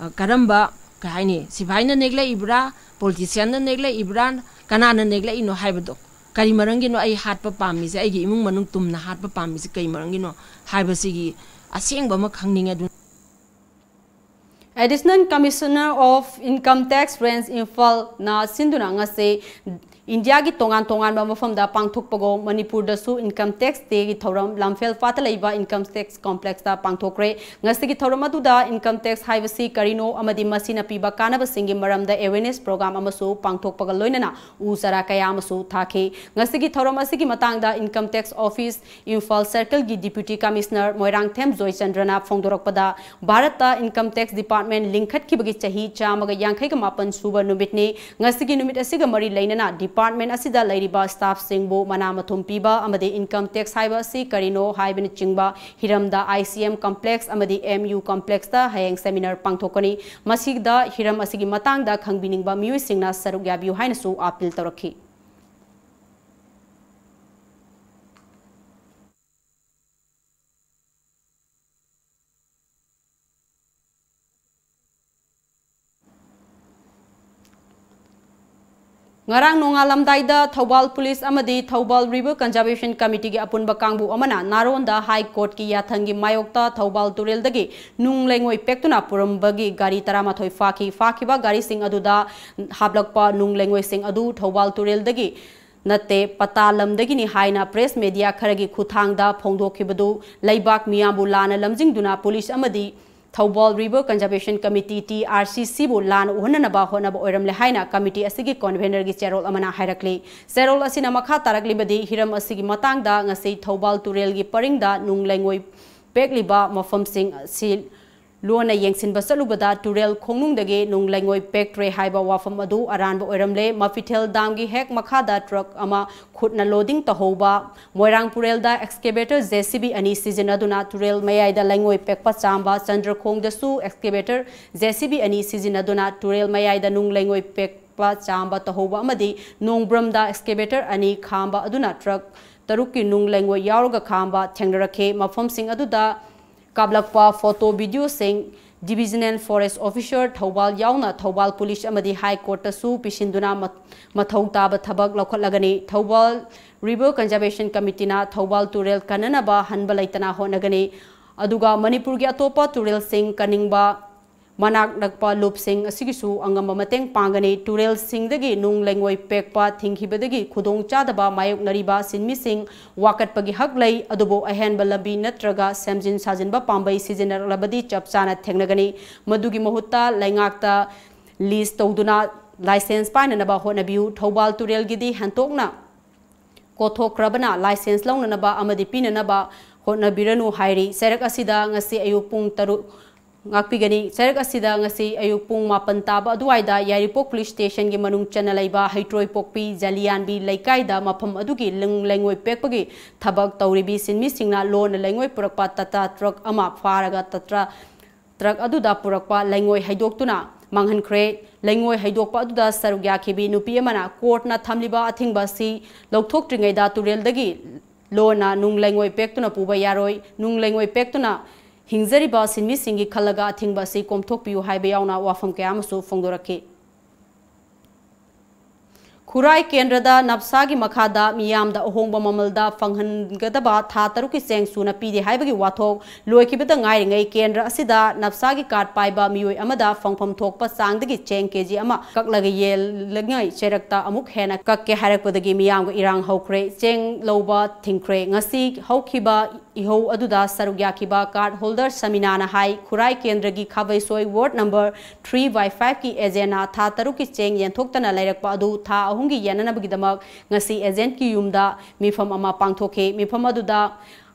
ꯑ, ꯀꯔꯝꯕ, ꯀꯩ ꯍꯥꯏꯅꯤ, ꯁꯤꯐꯥꯏꯅ ꯅꯦꯛꯂꯛꯏꯕ꯭ꯔꯥ, politicianꯅ ꯅꯦꯛꯂꯛꯏꯕ꯭ꯔꯥ, ꯀꯅꯥꯅ ꯅꯦꯛꯂꯛꯏꯅꯣ ꯍꯥꯏꯕꯗꯣ ꯀꯔꯤ ꯃꯔꯝꯒꯤꯅꯣ ꯑꯩ ꯍꯥꯠꯄ ꯄꯥꯝꯃꯤꯁꯦ, ꯑꯩꯒꯤ ꯏꯃꯨꯡ ꯃꯅꯨꯡ ꯇꯨꯝꯅ ꯍꯥꯠꯄ ꯄꯥꯝꯃꯤꯁꯦ ꯀꯔꯤ ꯃꯔꯝꯒꯤꯅꯣ ꯍꯥꯏꯕꯁꯤꯒꯤ ꯑꯁꯦꯡꯕ ꯑꯃ ꯈꯪꯅꯤꯡꯉꯦ꯫ ꯑꯗꯨꯅ Additional Commissioner of Income Tax Range ꯏꯝꯐꯥꯜꯅ ꯁꯤꯟꯗꯨꯅ ꯉꯁꯤ ꯏꯟꯗꯤꯌꯥꯒꯤ ꯇꯣꯉꯥꯟ ꯇꯣꯉꯥꯟꯕ ꯃꯐꯝꯗ ꯄꯥꯡꯊꯣꯛꯄꯒꯨꯝ ꯃꯅꯤꯄꯨꯔꯗꯁꯨ Income Tax Dayꯒꯤ ꯊꯧꯔꯝ ꯂꯝꯐꯦꯜ ꯄꯥꯠꯇ ꯂꯩꯕ Income Tax Complexꯇ ꯄꯥꯡꯊꯣꯛꯈ꯭ꯔꯦ꯫ ꯉꯁꯤꯒꯤ ꯊꯧꯔꯝ ꯑꯗꯨꯗ Income Tax ꯍꯥꯏꯕꯁꯤ ꯀꯔꯤꯅꯣ ꯑꯃꯗꯤ ꯃꯁꯤꯅ ꯄꯤꯕ ꯀꯥꯟꯅꯕꯁꯤꯡꯒꯤ ꯃꯔꯝꯗ awareness program ꯑꯃꯁꯨ ꯄꯥꯡꯊꯣꯛꯄꯒ ꯂꯣꯏꯅꯅ ꯎ ꯆꯥꯔꯥ ꯀꯌꯥ ꯑꯃꯁꯨ ꯊꯥꯈꯤ꯫ ꯉꯁꯤꯒꯤ ꯊꯧꯔꯝ ꯑꯁꯤꯒꯤ ꯃꯇꯥꯡꯗ Income Tax Office Imphal Circleꯒꯤ Deputy Commissioner Moirangthem ꯖꯣꯏꯆꯟꯗ꯭ꯔꯅ ꯐꯣꯡꯗꯣꯔꯛꯄꯗ, ꯚꯥꯔꯠꯇ Income Tax Department ꯂꯤꯡꯈꯠꯈꯤꯕꯒꯤ ꯆꯍꯤ ꯆꯥꯝꯃꯒ ꯌꯥꯡꯈꯩꯒ ꯃꯥꯄꯟ ꯁꯨꯕ ꯅꯨꯃꯤꯠꯅꯤ꯫ ꯉꯁꯤꯒꯤ ꯅꯨꯃꯤꯠ ꯑꯁꯤꯒ ꯃꯔꯤ ꯂꯩꯅꯅ department ꯑꯁꯤꯗ ꯂꯩꯔꯤꯕ staffꯁꯤꯡꯕꯨ ꯃꯅꯥ ꯃꯊꯨꯝ ꯄꯤꯕ ꯑꯃꯗꯤ Income Tax ꯍꯥꯏꯕ ꯑꯁꯤ ꯀꯔꯤꯅꯣ ꯍꯥꯏꯕꯅꯆꯤꯡꯕ ꯍꯤꯔꯝꯗ I C M Complex ꯑꯃꯗꯤ M U Complexꯇ ꯍꯌꯦꯡ seminar ꯄꯥꯡꯊꯣꯛꯀꯅꯤ꯫ ꯃꯁꯤꯗ ꯍꯤꯔꯝ ꯑꯁꯤꯒꯤ ꯃꯇꯥꯡꯗ ꯈꯪꯕꯤꯅꯤꯡꯕ ꯃꯤꯑꯣꯏꯁꯤꯡꯅ ꯁꯔꯨꯛ ꯌꯥꯕꯤꯌꯨ ꯍꯥꯏꯅꯁꯨ appeal ꯇꯧꯔꯛꯈꯤ꯫ ꯉꯔꯥꯡ ꯅꯣꯡꯉꯥꯜꯂꯝꯗꯥꯏꯗ ꯊꯧꯕꯥꯜ ꯄꯨꯂꯤꯁ ꯑꯃꯗꯤ ꯊꯧꯕꯥꯜ River Conservation Committeeꯒꯤ ꯑꯄꯨꯟꯕ ꯀꯥꯡꯕꯨ ꯑꯃꯅ ꯅꯥꯔꯣꯟꯗ High Courtꯀꯤ ꯌꯥꯊꯪꯒꯤ ꯃꯥꯌꯣꯛꯇ ꯊꯧꯕꯥꯜ ꯇꯨꯔꯦꯜꯗꯒꯤ ꯅꯨꯡ ꯂꯩꯉꯣꯏ ꯄꯦꯛꯇꯨꯅ ꯄꯨꯔꯝꯕꯒꯤ ꯒꯥꯔꯤ ꯇꯔꯥꯃꯥꯊꯣꯏ ꯐꯥꯈꯤ꯫ ꯐꯥꯈꯤꯕ ꯒꯥꯔꯤꯁꯤꯡ ꯑꯗꯨꯗ ꯍꯥꯞꯂꯛꯄ ꯅꯨꯡ ꯂꯩꯉꯣꯏꯁꯤꯡ ꯑꯗꯨ ꯊꯧꯕꯥꯜ ꯇꯨꯔꯦꯜꯗꯒꯤ ꯅꯠꯇꯦ, ꯄꯇꯥ ꯂꯝꯗꯒꯤꯅꯤ ꯍꯥꯏꯅ press media ꯈꯔꯒꯤ ꯈꯨꯠꯊꯥꯡꯗ ꯐꯣꯡꯗꯣꯛꯈꯤꯕꯗꯨ ꯂꯩꯕꯥꯛ ꯃꯤꯌꯥꯝꯕꯨ ꯂꯥꯟꯅ ꯂꯝꯖꯤꯡꯗꯨꯅ ꯄꯨꯂꯤꯁ ꯑꯃꯗꯤ Thoubal River Conservation Committee, T R C Cꯕꯨ ꯂꯥꯟꯅ ꯎꯍꯟꯅꯅꯕ ꯍꯣꯠꯅꯕ ꯑꯣꯏꯔꯝꯂꯦ ꯍꯥꯏꯅ committee ꯑꯁꯤꯒꯤ convenerꯒꯤ ꯆꯦꯔꯣꯜ ꯑꯃꯅ ꯍꯥꯏꯔꯛꯂꯤ꯫ ꯆꯦꯔꯣꯜ ꯑꯁꯤꯅ ꯃꯈꯥ ꯇꯥꯔꯛꯂꯤꯕꯗꯤ, ꯍꯤꯔꯝ ꯑꯁꯤꯒꯤ ꯃꯇꯥꯡꯗ ꯉꯁꯤ ꯊꯧꯕꯥꯜ ꯇꯨꯔꯦꯜꯒꯤ ꯄꯔꯤꯡꯗ ꯅꯨꯡ ꯂꯩꯉꯣꯏ ꯄꯦꯛꯂꯤꯕ ꯃꯐꯝꯁꯤꯡ ꯑꯁꯤ ꯂꯣꯟꯅ ꯌꯦꯡꯁꯤꯟꯕ ꯆꯠꯂꯨꯕꯗ ꯇꯨꯔꯦꯜ ꯈꯣꯡꯅꯨꯡꯗꯒꯤ ꯅꯨꯡ ꯂꯩꯉꯣꯏ ꯄꯦꯛꯇ꯭ꯔꯦ ꯍꯥꯏꯕ ꯋꯥꯐꯝ ꯑꯗꯨ ꯑꯔꯥꯟꯕ ꯑꯣꯏꯔꯝꯂꯦ꯫ ꯃꯐꯤꯊꯦꯜ damꯒꯤ ꯍꯦꯛ ꯃꯈꯥꯗ truck ꯑꯃ ꯈꯨꯠꯅ loading ꯇꯧꯍꯧꯕ, ꯃꯣꯏꯔꯥꯡ ꯄꯨꯔꯦꯜꯗ excavator J C B ꯑꯅꯤ ꯁꯤꯖꯤꯟꯅꯗꯨꯅ ꯇꯨꯔꯦꯜ ꯃꯌꯥꯏꯗ ꯂꯩꯉꯣꯏ ꯄꯦꯛꯄ ꯆꯥꯝꯕ, ꯆꯟꯗ꯭ꯔꯈꯣꯡꯗꯁꯨ excavator J C B ꯑꯅꯤ ꯁꯤꯖꯤꯟꯅꯗꯨꯅ ꯇꯨꯔꯦꯜ ꯃꯌꯥꯏꯗ ꯅꯨꯡ ꯂꯩꯉꯣꯏ ꯄꯦꯛꯄ ꯆꯥꯝꯕ ꯇꯧꯍꯧꯕ ꯑꯃꯗꯤ ꯅꯣꯡꯕ꯭ꯔꯝꯗ excavator ꯑꯅꯤ ꯈꯥꯝꯕ ꯑꯗꯨꯅ truck ꯇꯔꯨꯛꯀꯤ ꯅꯨꯡ ꯂꯩꯉꯣꯏ ꯌꯥꯎꯔꯒ ꯈꯥꯝꯕ ꯊꯦꯡꯅꯔꯛꯈꯤ꯫ ꯃꯐꯝꯁꯤꯡ ꯑꯗꯨꯗ ꯀꯥꯞꯂꯛꯄ photo videoꯁꯤꯡ Divisional Forest Officer Thoubal ꯌꯥꯎꯅ ꯊꯧꯕꯥꯜ ꯄꯨꯂꯤꯁ ꯑꯃꯗꯤ ꯍꯥꯏ ꯀꯣꯔꯠꯇꯁꯨ ꯄꯤꯁꯤꯟꯗꯨꯅ ꯃ-, ꯃꯊꯧ ꯇꯥꯕ ꯊꯕꯛ ꯂꯧꯈꯠꯂꯒꯅꯤ꯫ ꯊꯧꯕꯥꯜ River Conservation Committeeꯅ ꯊꯧꯕꯥꯜ ꯇꯨꯔꯦꯜ ꯀꯟꯅꯅꯕ ꯍꯟꯕ ꯂꯩꯇꯅ ꯍꯣꯠꯅꯒꯅꯤ꯫ ꯑꯗꯨꯒ ꯃꯅꯤꯄꯨꯔꯒꯤ ꯑꯇꯣꯞꯄ ꯇꯨꯔꯦꯜꯁꯤꯡ ꯀꯟꯅꯤꯡꯕ ꯃꯅꯥꯛ ꯅꯛꯄ ꯂꯨꯞꯁꯤꯡ ꯑꯁꯤꯒꯤꯁꯨ ꯑꯉꯝꯕ ꯃꯇꯦꯡ ꯄꯥꯡꯒꯅꯤ꯫ ꯇꯨꯔꯦꯜꯁꯤꯡꯗꯒꯤ ꯅꯨꯡ ꯂꯩꯉꯣꯏ ꯄꯦꯛꯄ ꯊꯤꯡꯈꯤꯕꯗꯒꯤ ꯈꯨꯗꯣꯡꯆꯥꯗꯕ ꯃꯥꯌꯣꯛꯅꯔꯤꯕ ꯁꯤꯟꯃꯤꯁꯤꯡ ꯋꯥꯀꯠꯄꯒꯤ ꯍꯛ ꯂꯩ, ꯑꯗꯨꯕꯨ ꯑꯍꯦꯟꯕ ꯂꯝꯕꯤ ꯅꯠꯇ꯭ꯔꯒ ꯁꯦꯝꯖꯤꯟ ꯁꯥꯖꯤꯟꯕ ꯄꯥꯝꯕꯩ ꯁꯤꯖꯤꯟꯅꯔꯛꯂꯕꯗꯤ ꯆꯞ ꯆꯥꯅ ꯊꯦꯡꯅꯒꯅꯤ꯫ ꯃꯗꯨꯒꯤ ꯃꯍꯨꯠꯇ ꯂꯩꯉꯥꯛꯇ ꯂꯤꯁ ꯇꯧꯗꯨꯅ ꯂꯥꯏꯁꯦꯟꯁ ꯄꯥꯏꯅꯅꯕ ꯍꯣꯠꯅꯕꯤꯌꯨ꯫ ꯊꯧꯕꯥꯜ ꯇꯨꯔꯦꯜꯒꯤꯗꯤ ꯍꯦꯟꯇꯣꯛꯅ ꯀꯣꯊꯣꯛꯈ꯭ꯔꯕꯅ ꯂꯥꯏꯁꯦꯟꯁ ꯂꯧꯅꯅꯕ ꯑꯃꯗꯤ ꯄꯤꯅꯅꯕ ꯍꯣꯠꯅꯕꯤꯔꯅꯨ ꯍꯥꯏꯔꯤ꯫ ꯆꯩꯔꯛ ꯑꯁꯤꯗ ꯉꯁꯤ ꯑꯌꯨꯛ ꯄꯨꯡ ꯇꯔꯨꯛ ꯉꯥꯛꯄꯤꯒꯅꯤ꯫ ꯆꯩꯔꯛ ꯑꯁꯤꯗ ꯉꯁꯤ ꯑꯌꯨꯛ ꯄꯨꯡ ꯃꯥꯄꯟ ꯇꯥꯕ ꯑꯗꯨꯋꯥꯏꯗ ꯌꯥꯏꯔꯤꯄꯣꯛ ꯄꯨꯂꯤꯁ ꯁ꯭ꯇꯦꯁꯟꯒꯤ ꯃꯅꯨꯡ ꯆꯟꯅ ꯂꯩꯕ ꯍꯩꯇ꯭ꯔꯣꯏꯄꯣꯛꯄꯤ ꯖꯂꯤꯌꯥꯟꯕꯤ ꯂꯩꯀꯥꯏꯗ ꯃꯐꯝ ꯑꯗꯨꯒꯤ ꯂꯤꯡ ꯂꯩꯉꯣꯏ ꯄꯦꯛꯄꯒꯤ ꯊꯕꯛ ꯇꯧꯔꯤꯕꯤ ꯁꯤꯟꯃꯤꯁꯤꯡꯅ ꯂꯣꯟꯅ ꯂꯩꯉꯣꯏ ꯄꯨꯔꯛꯄ ꯇꯥꯇꯥ ꯇ꯭ꯔꯛ ꯑꯃ ꯐꯥꯔꯒ ꯇꯥꯇꯥ ꯇ꯭ꯔꯛ ꯑꯗꯨꯗ ꯄꯨꯔꯛꯄ ꯂꯩꯉꯣꯏ ꯍꯩꯗꯣꯛꯇꯨꯅ ꯃꯥꯡꯍꯟꯈ꯭ꯔꯦ꯫ ꯂꯩꯉꯣꯏ ꯍꯩꯗꯣꯛꯄ ꯑꯗꯨꯗ ꯁꯔꯨꯛ ꯌꯥꯈꯤꯕꯤ ꯅꯨꯄꯤ ꯑꯃꯅ ꯀꯣꯔꯠꯅ ꯊꯝꯂꯤꯕ ꯑꯊꯤꯡꯕ ꯑꯁꯤ ꯂꯧꯊꯣꯛꯇ꯭ꯔꯤꯉꯩꯗ ꯇꯨꯔꯦꯜꯗꯒꯤ ꯂꯣꯟꯅ ꯅꯨꯡ ꯂꯩꯉꯣꯏ ꯄꯦꯛꯇꯨꯅ ꯄꯨꯕ ꯌꯥꯔꯣꯏ, ꯅꯨꯡ ꯂꯩꯉꯣꯏ ꯄꯦꯛꯇꯨꯅ ꯍꯤꯡꯖꯔꯤꯕ ꯁꯤꯟꯃꯤꯁꯤꯡꯒꯤ ꯈꯜꯂꯒ ꯑꯊꯤꯡꯕ ꯑꯁꯤ ꯀꯣꯝꯊꯣꯛꯄꯤꯌꯨ ꯍꯥꯏꯕ ꯌꯥꯎꯅ ꯋꯥꯐꯝ ꯀꯌꯥ ꯑꯃꯁꯨ ꯐꯣꯡꯗꯣꯔꯛꯈꯤ꯫ ꯈꯨꯔꯥꯏ ꯀꯦꯟꯗ꯭ꯔꯗ ꯅꯞꯁꯥꯒꯤ ꯃꯈꯥꯗ ꯃꯤꯌꯥꯝꯗ ꯑꯍꯣꯡꯕ ꯃꯃꯜꯗ ꯐꯪꯍꯟꯒꯗꯕ ꯊꯥ ꯇꯔꯨꯛꯀꯤ ꯆꯦꯡ ꯁꯨꯅ ꯄꯤꯗꯦ ꯍꯥꯏꯕꯒꯤ ꯋꯥꯊꯣꯛ ꯂꯣꯏꯈꯤꯕꯗ ꯉꯥꯏꯔꯤꯉꯩ ꯀꯦꯟꯗ꯭ꯔ ꯑꯁꯤꯗ ꯅꯞꯁꯥꯒꯤ ꯀꯥꯔꯗ ꯄꯥꯏꯕ ꯃꯤꯑꯣꯏ ꯑꯃꯗ ꯐꯪꯐꯝ ꯊꯣꯛꯄ ꯆꯥꯡꯗꯒꯤ ꯆꯦꯡ ꯀꯦꯖꯤ ꯑꯃ ꯀꯛꯂꯒ ꯌꯦꯜꯂꯤꯉꯩ ꯆꯩꯔꯛꯇ ꯑꯃꯨꯛ ꯍꯦꯟꯅ ꯀꯛꯀꯦ ꯍꯥꯏꯔꯛꯄꯗꯒꯤ ꯃꯤꯌꯥꯝꯒ ꯏꯔꯥꯡ ꯍꯧꯈ꯭ꯔꯦ꯫ ꯆꯦꯡ ꯂꯧꯕ ꯊꯤꯡꯈ꯭ꯔꯦ꯫ ꯉꯁꯤ ꯍꯧꯈꯤꯕ ꯏꯍꯧ ꯑꯗꯨꯗ ꯁꯔꯨꯛ ꯌꯥꯈꯤꯕ ꯀꯥꯔꯗ ꯍꯣꯜꯗꯔ ꯁꯃꯤꯅꯥꯅ ꯍꯥꯏ, ꯈꯨꯔꯥꯏ ꯀꯦꯟꯗ꯭ꯔꯒꯤ Khabeisoi ward number three by five ꯀꯤ ꯑꯦꯖꯦꯟꯅ ꯊꯥ ꯇꯔꯨꯛꯀꯤ ꯆꯦꯡ ꯌꯦꯟꯊꯣꯛꯇꯅ ꯂꯩꯔꯛꯄ ꯑꯗꯨ ꯊꯥ ꯑꯍꯨꯝꯒꯤ ꯌꯦꯟꯅꯅꯕꯒꯤꯗꯃꯛ ꯉꯁꯤ ꯑꯦꯖꯦꯟꯠꯀꯤ ꯌꯨꯝꯗ ꯃꯤꯐꯝ ꯑꯃ ꯄꯥꯡꯊꯣꯛꯈꯤ꯫ ꯃꯤꯐꯝ ꯑꯗꯨꯗ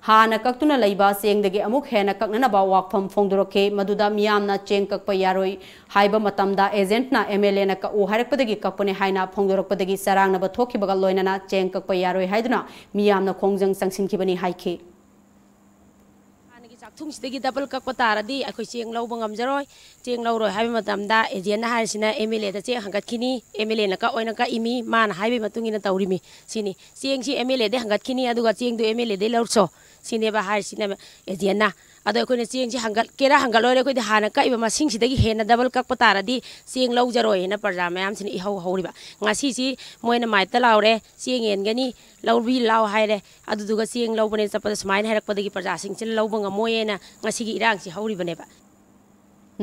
ꯍꯥꯟꯅ ꯀꯛꯇꯨꯅ ꯂꯩꯕ ꯆꯦꯡꯗꯒꯤ ꯑꯃꯨꯛ ꯍꯦꯟꯅ ꯀꯛꯅꯅꯕ ꯋꯥꯐꯝ ꯐꯣꯡꯗꯣꯔꯛꯈꯤ꯫ ꯃꯗꯨꯗ ꯃꯤꯌꯥꯝꯅ ꯆꯦꯡ ꯀꯛꯄ ꯌꯥꯔꯣꯏ ꯍꯥꯏꯕ ꯃꯇꯝꯗ ꯑꯦꯖꯦꯟꯠꯅ MLAꯅ ꯀꯛꯎ ꯍꯥꯏꯔꯛꯄꯗꯒꯤ ꯀꯛꯄꯅꯦ ꯍꯥꯏꯅ ꯐꯣꯡꯗꯣꯔꯛꯄꯗꯒꯤ ꯆꯔꯥꯡꯅꯕ ꯊꯣꯛꯈꯤꯕꯒ ꯂꯣꯏꯅꯅ ꯆꯦꯡ ꯀꯛꯄ ꯌꯥꯔꯣꯏ ꯍꯥꯏꯗꯨꯅ ꯃꯤꯌꯥꯝꯅ ꯈꯣꯡꯖꯪ ꯆꯪꯁꯤꯟꯈꯤꯕꯅꯤ ꯍꯥꯏꯈꯤ꯫ ꯍꯥꯟꯅꯒꯤ ꯆꯥꯛꯊꯨꯡꯁꯤꯗꯒꯤ ꯗꯕꯜ ꯀꯛꯄ ꯇꯥꯔꯗꯤ ꯑꯩꯈꯣꯏ ꯆꯦꯡ ꯂꯧꯕ ꯉꯝꯖꯔꯣꯏ꯫ ꯆꯦꯡ ꯂꯧꯔꯣꯏ ꯍꯥꯏꯕ ꯃꯇꯝꯗ ꯑꯦꯖꯦꯟꯠꯅ ꯍꯥꯏꯔꯤꯁꯤꯅ MLAꯗ ꯆꯦꯡ ꯍꯪꯒꯠꯈꯤꯅꯤ, MLAꯅ ꯀꯛꯑꯣꯏꯅ ꯀꯛꯏꯃꯤ, ꯃꯥꯅ ꯍꯥꯏꯕꯒꯤ ꯃꯇꯨꯡ ꯏꯟꯅ ꯇꯧꯔꯤꯃꯤ꯫ ꯁꯤꯅꯤ, ꯆꯦꯡꯁꯤ MLAꯗꯩ ꯍꯪꯒꯠꯈꯤꯅꯤ, ꯑꯗꯨꯒ ꯆꯦꯡꯗꯨ MLAꯗꯩ ꯂꯧꯔꯁꯣ, ꯁꯤꯅꯦꯕ ꯍꯥꯏꯔꯤꯁꯤꯅ ꯑꯦꯖꯦꯟꯠꯅ꯫ ꯑꯗꯣ ꯑꯩꯈꯣꯏꯅ ꯆꯦꯡꯁꯤ ꯍꯪꯒꯠꯀꯦꯔꯥ ꯍꯪꯒꯠꯂꯣꯏꯔꯦ, ꯑꯩꯈꯣꯏꯗꯤ ꯍꯥꯟꯅ ꯀꯛꯏꯕ ꯃꯁꯤꯡꯁꯤꯗꯒꯤ ꯍꯦꯟꯅ ꯗꯕꯜ ꯀꯛꯄ ꯇꯥꯔꯗꯤ ꯆꯦꯡ ꯂꯧꯖꯔꯣꯏ ꯍꯥꯏꯅ ꯄ꯭ꯔꯖꯥ ꯃꯌꯥꯝꯁꯤꯅ ꯏꯍꯧ ꯍꯧꯔꯤꯕ꯫ ꯉꯁꯤꯁꯤ ꯃꯣꯏꯅ ꯃꯥꯏꯞꯇ ꯂꯥꯎꯔꯦ, ꯆꯦꯡ ꯌꯦꯟꯒꯅꯤ, ꯂꯧꯕꯤ ꯂꯥꯎ ꯍꯥꯏꯔꯦ꯫ ꯑꯗꯨꯗꯨꯒ ꯆꯦꯡ ꯂꯧꯕꯅꯦ ꯆꯠꯄꯗ ꯁꯨꯃꯥꯏꯅ ꯍꯥꯏꯔꯛꯄꯗꯒꯤ ꯄ꯭ꯔꯖꯥꯁꯤꯡꯁꯤꯅ ꯂꯧꯕ ꯉꯝꯃꯣꯏꯅ ꯉꯁꯤꯒꯤ ꯏꯔꯥꯡꯁꯤ ꯍꯧꯔꯤꯕꯅꯦꯕ꯫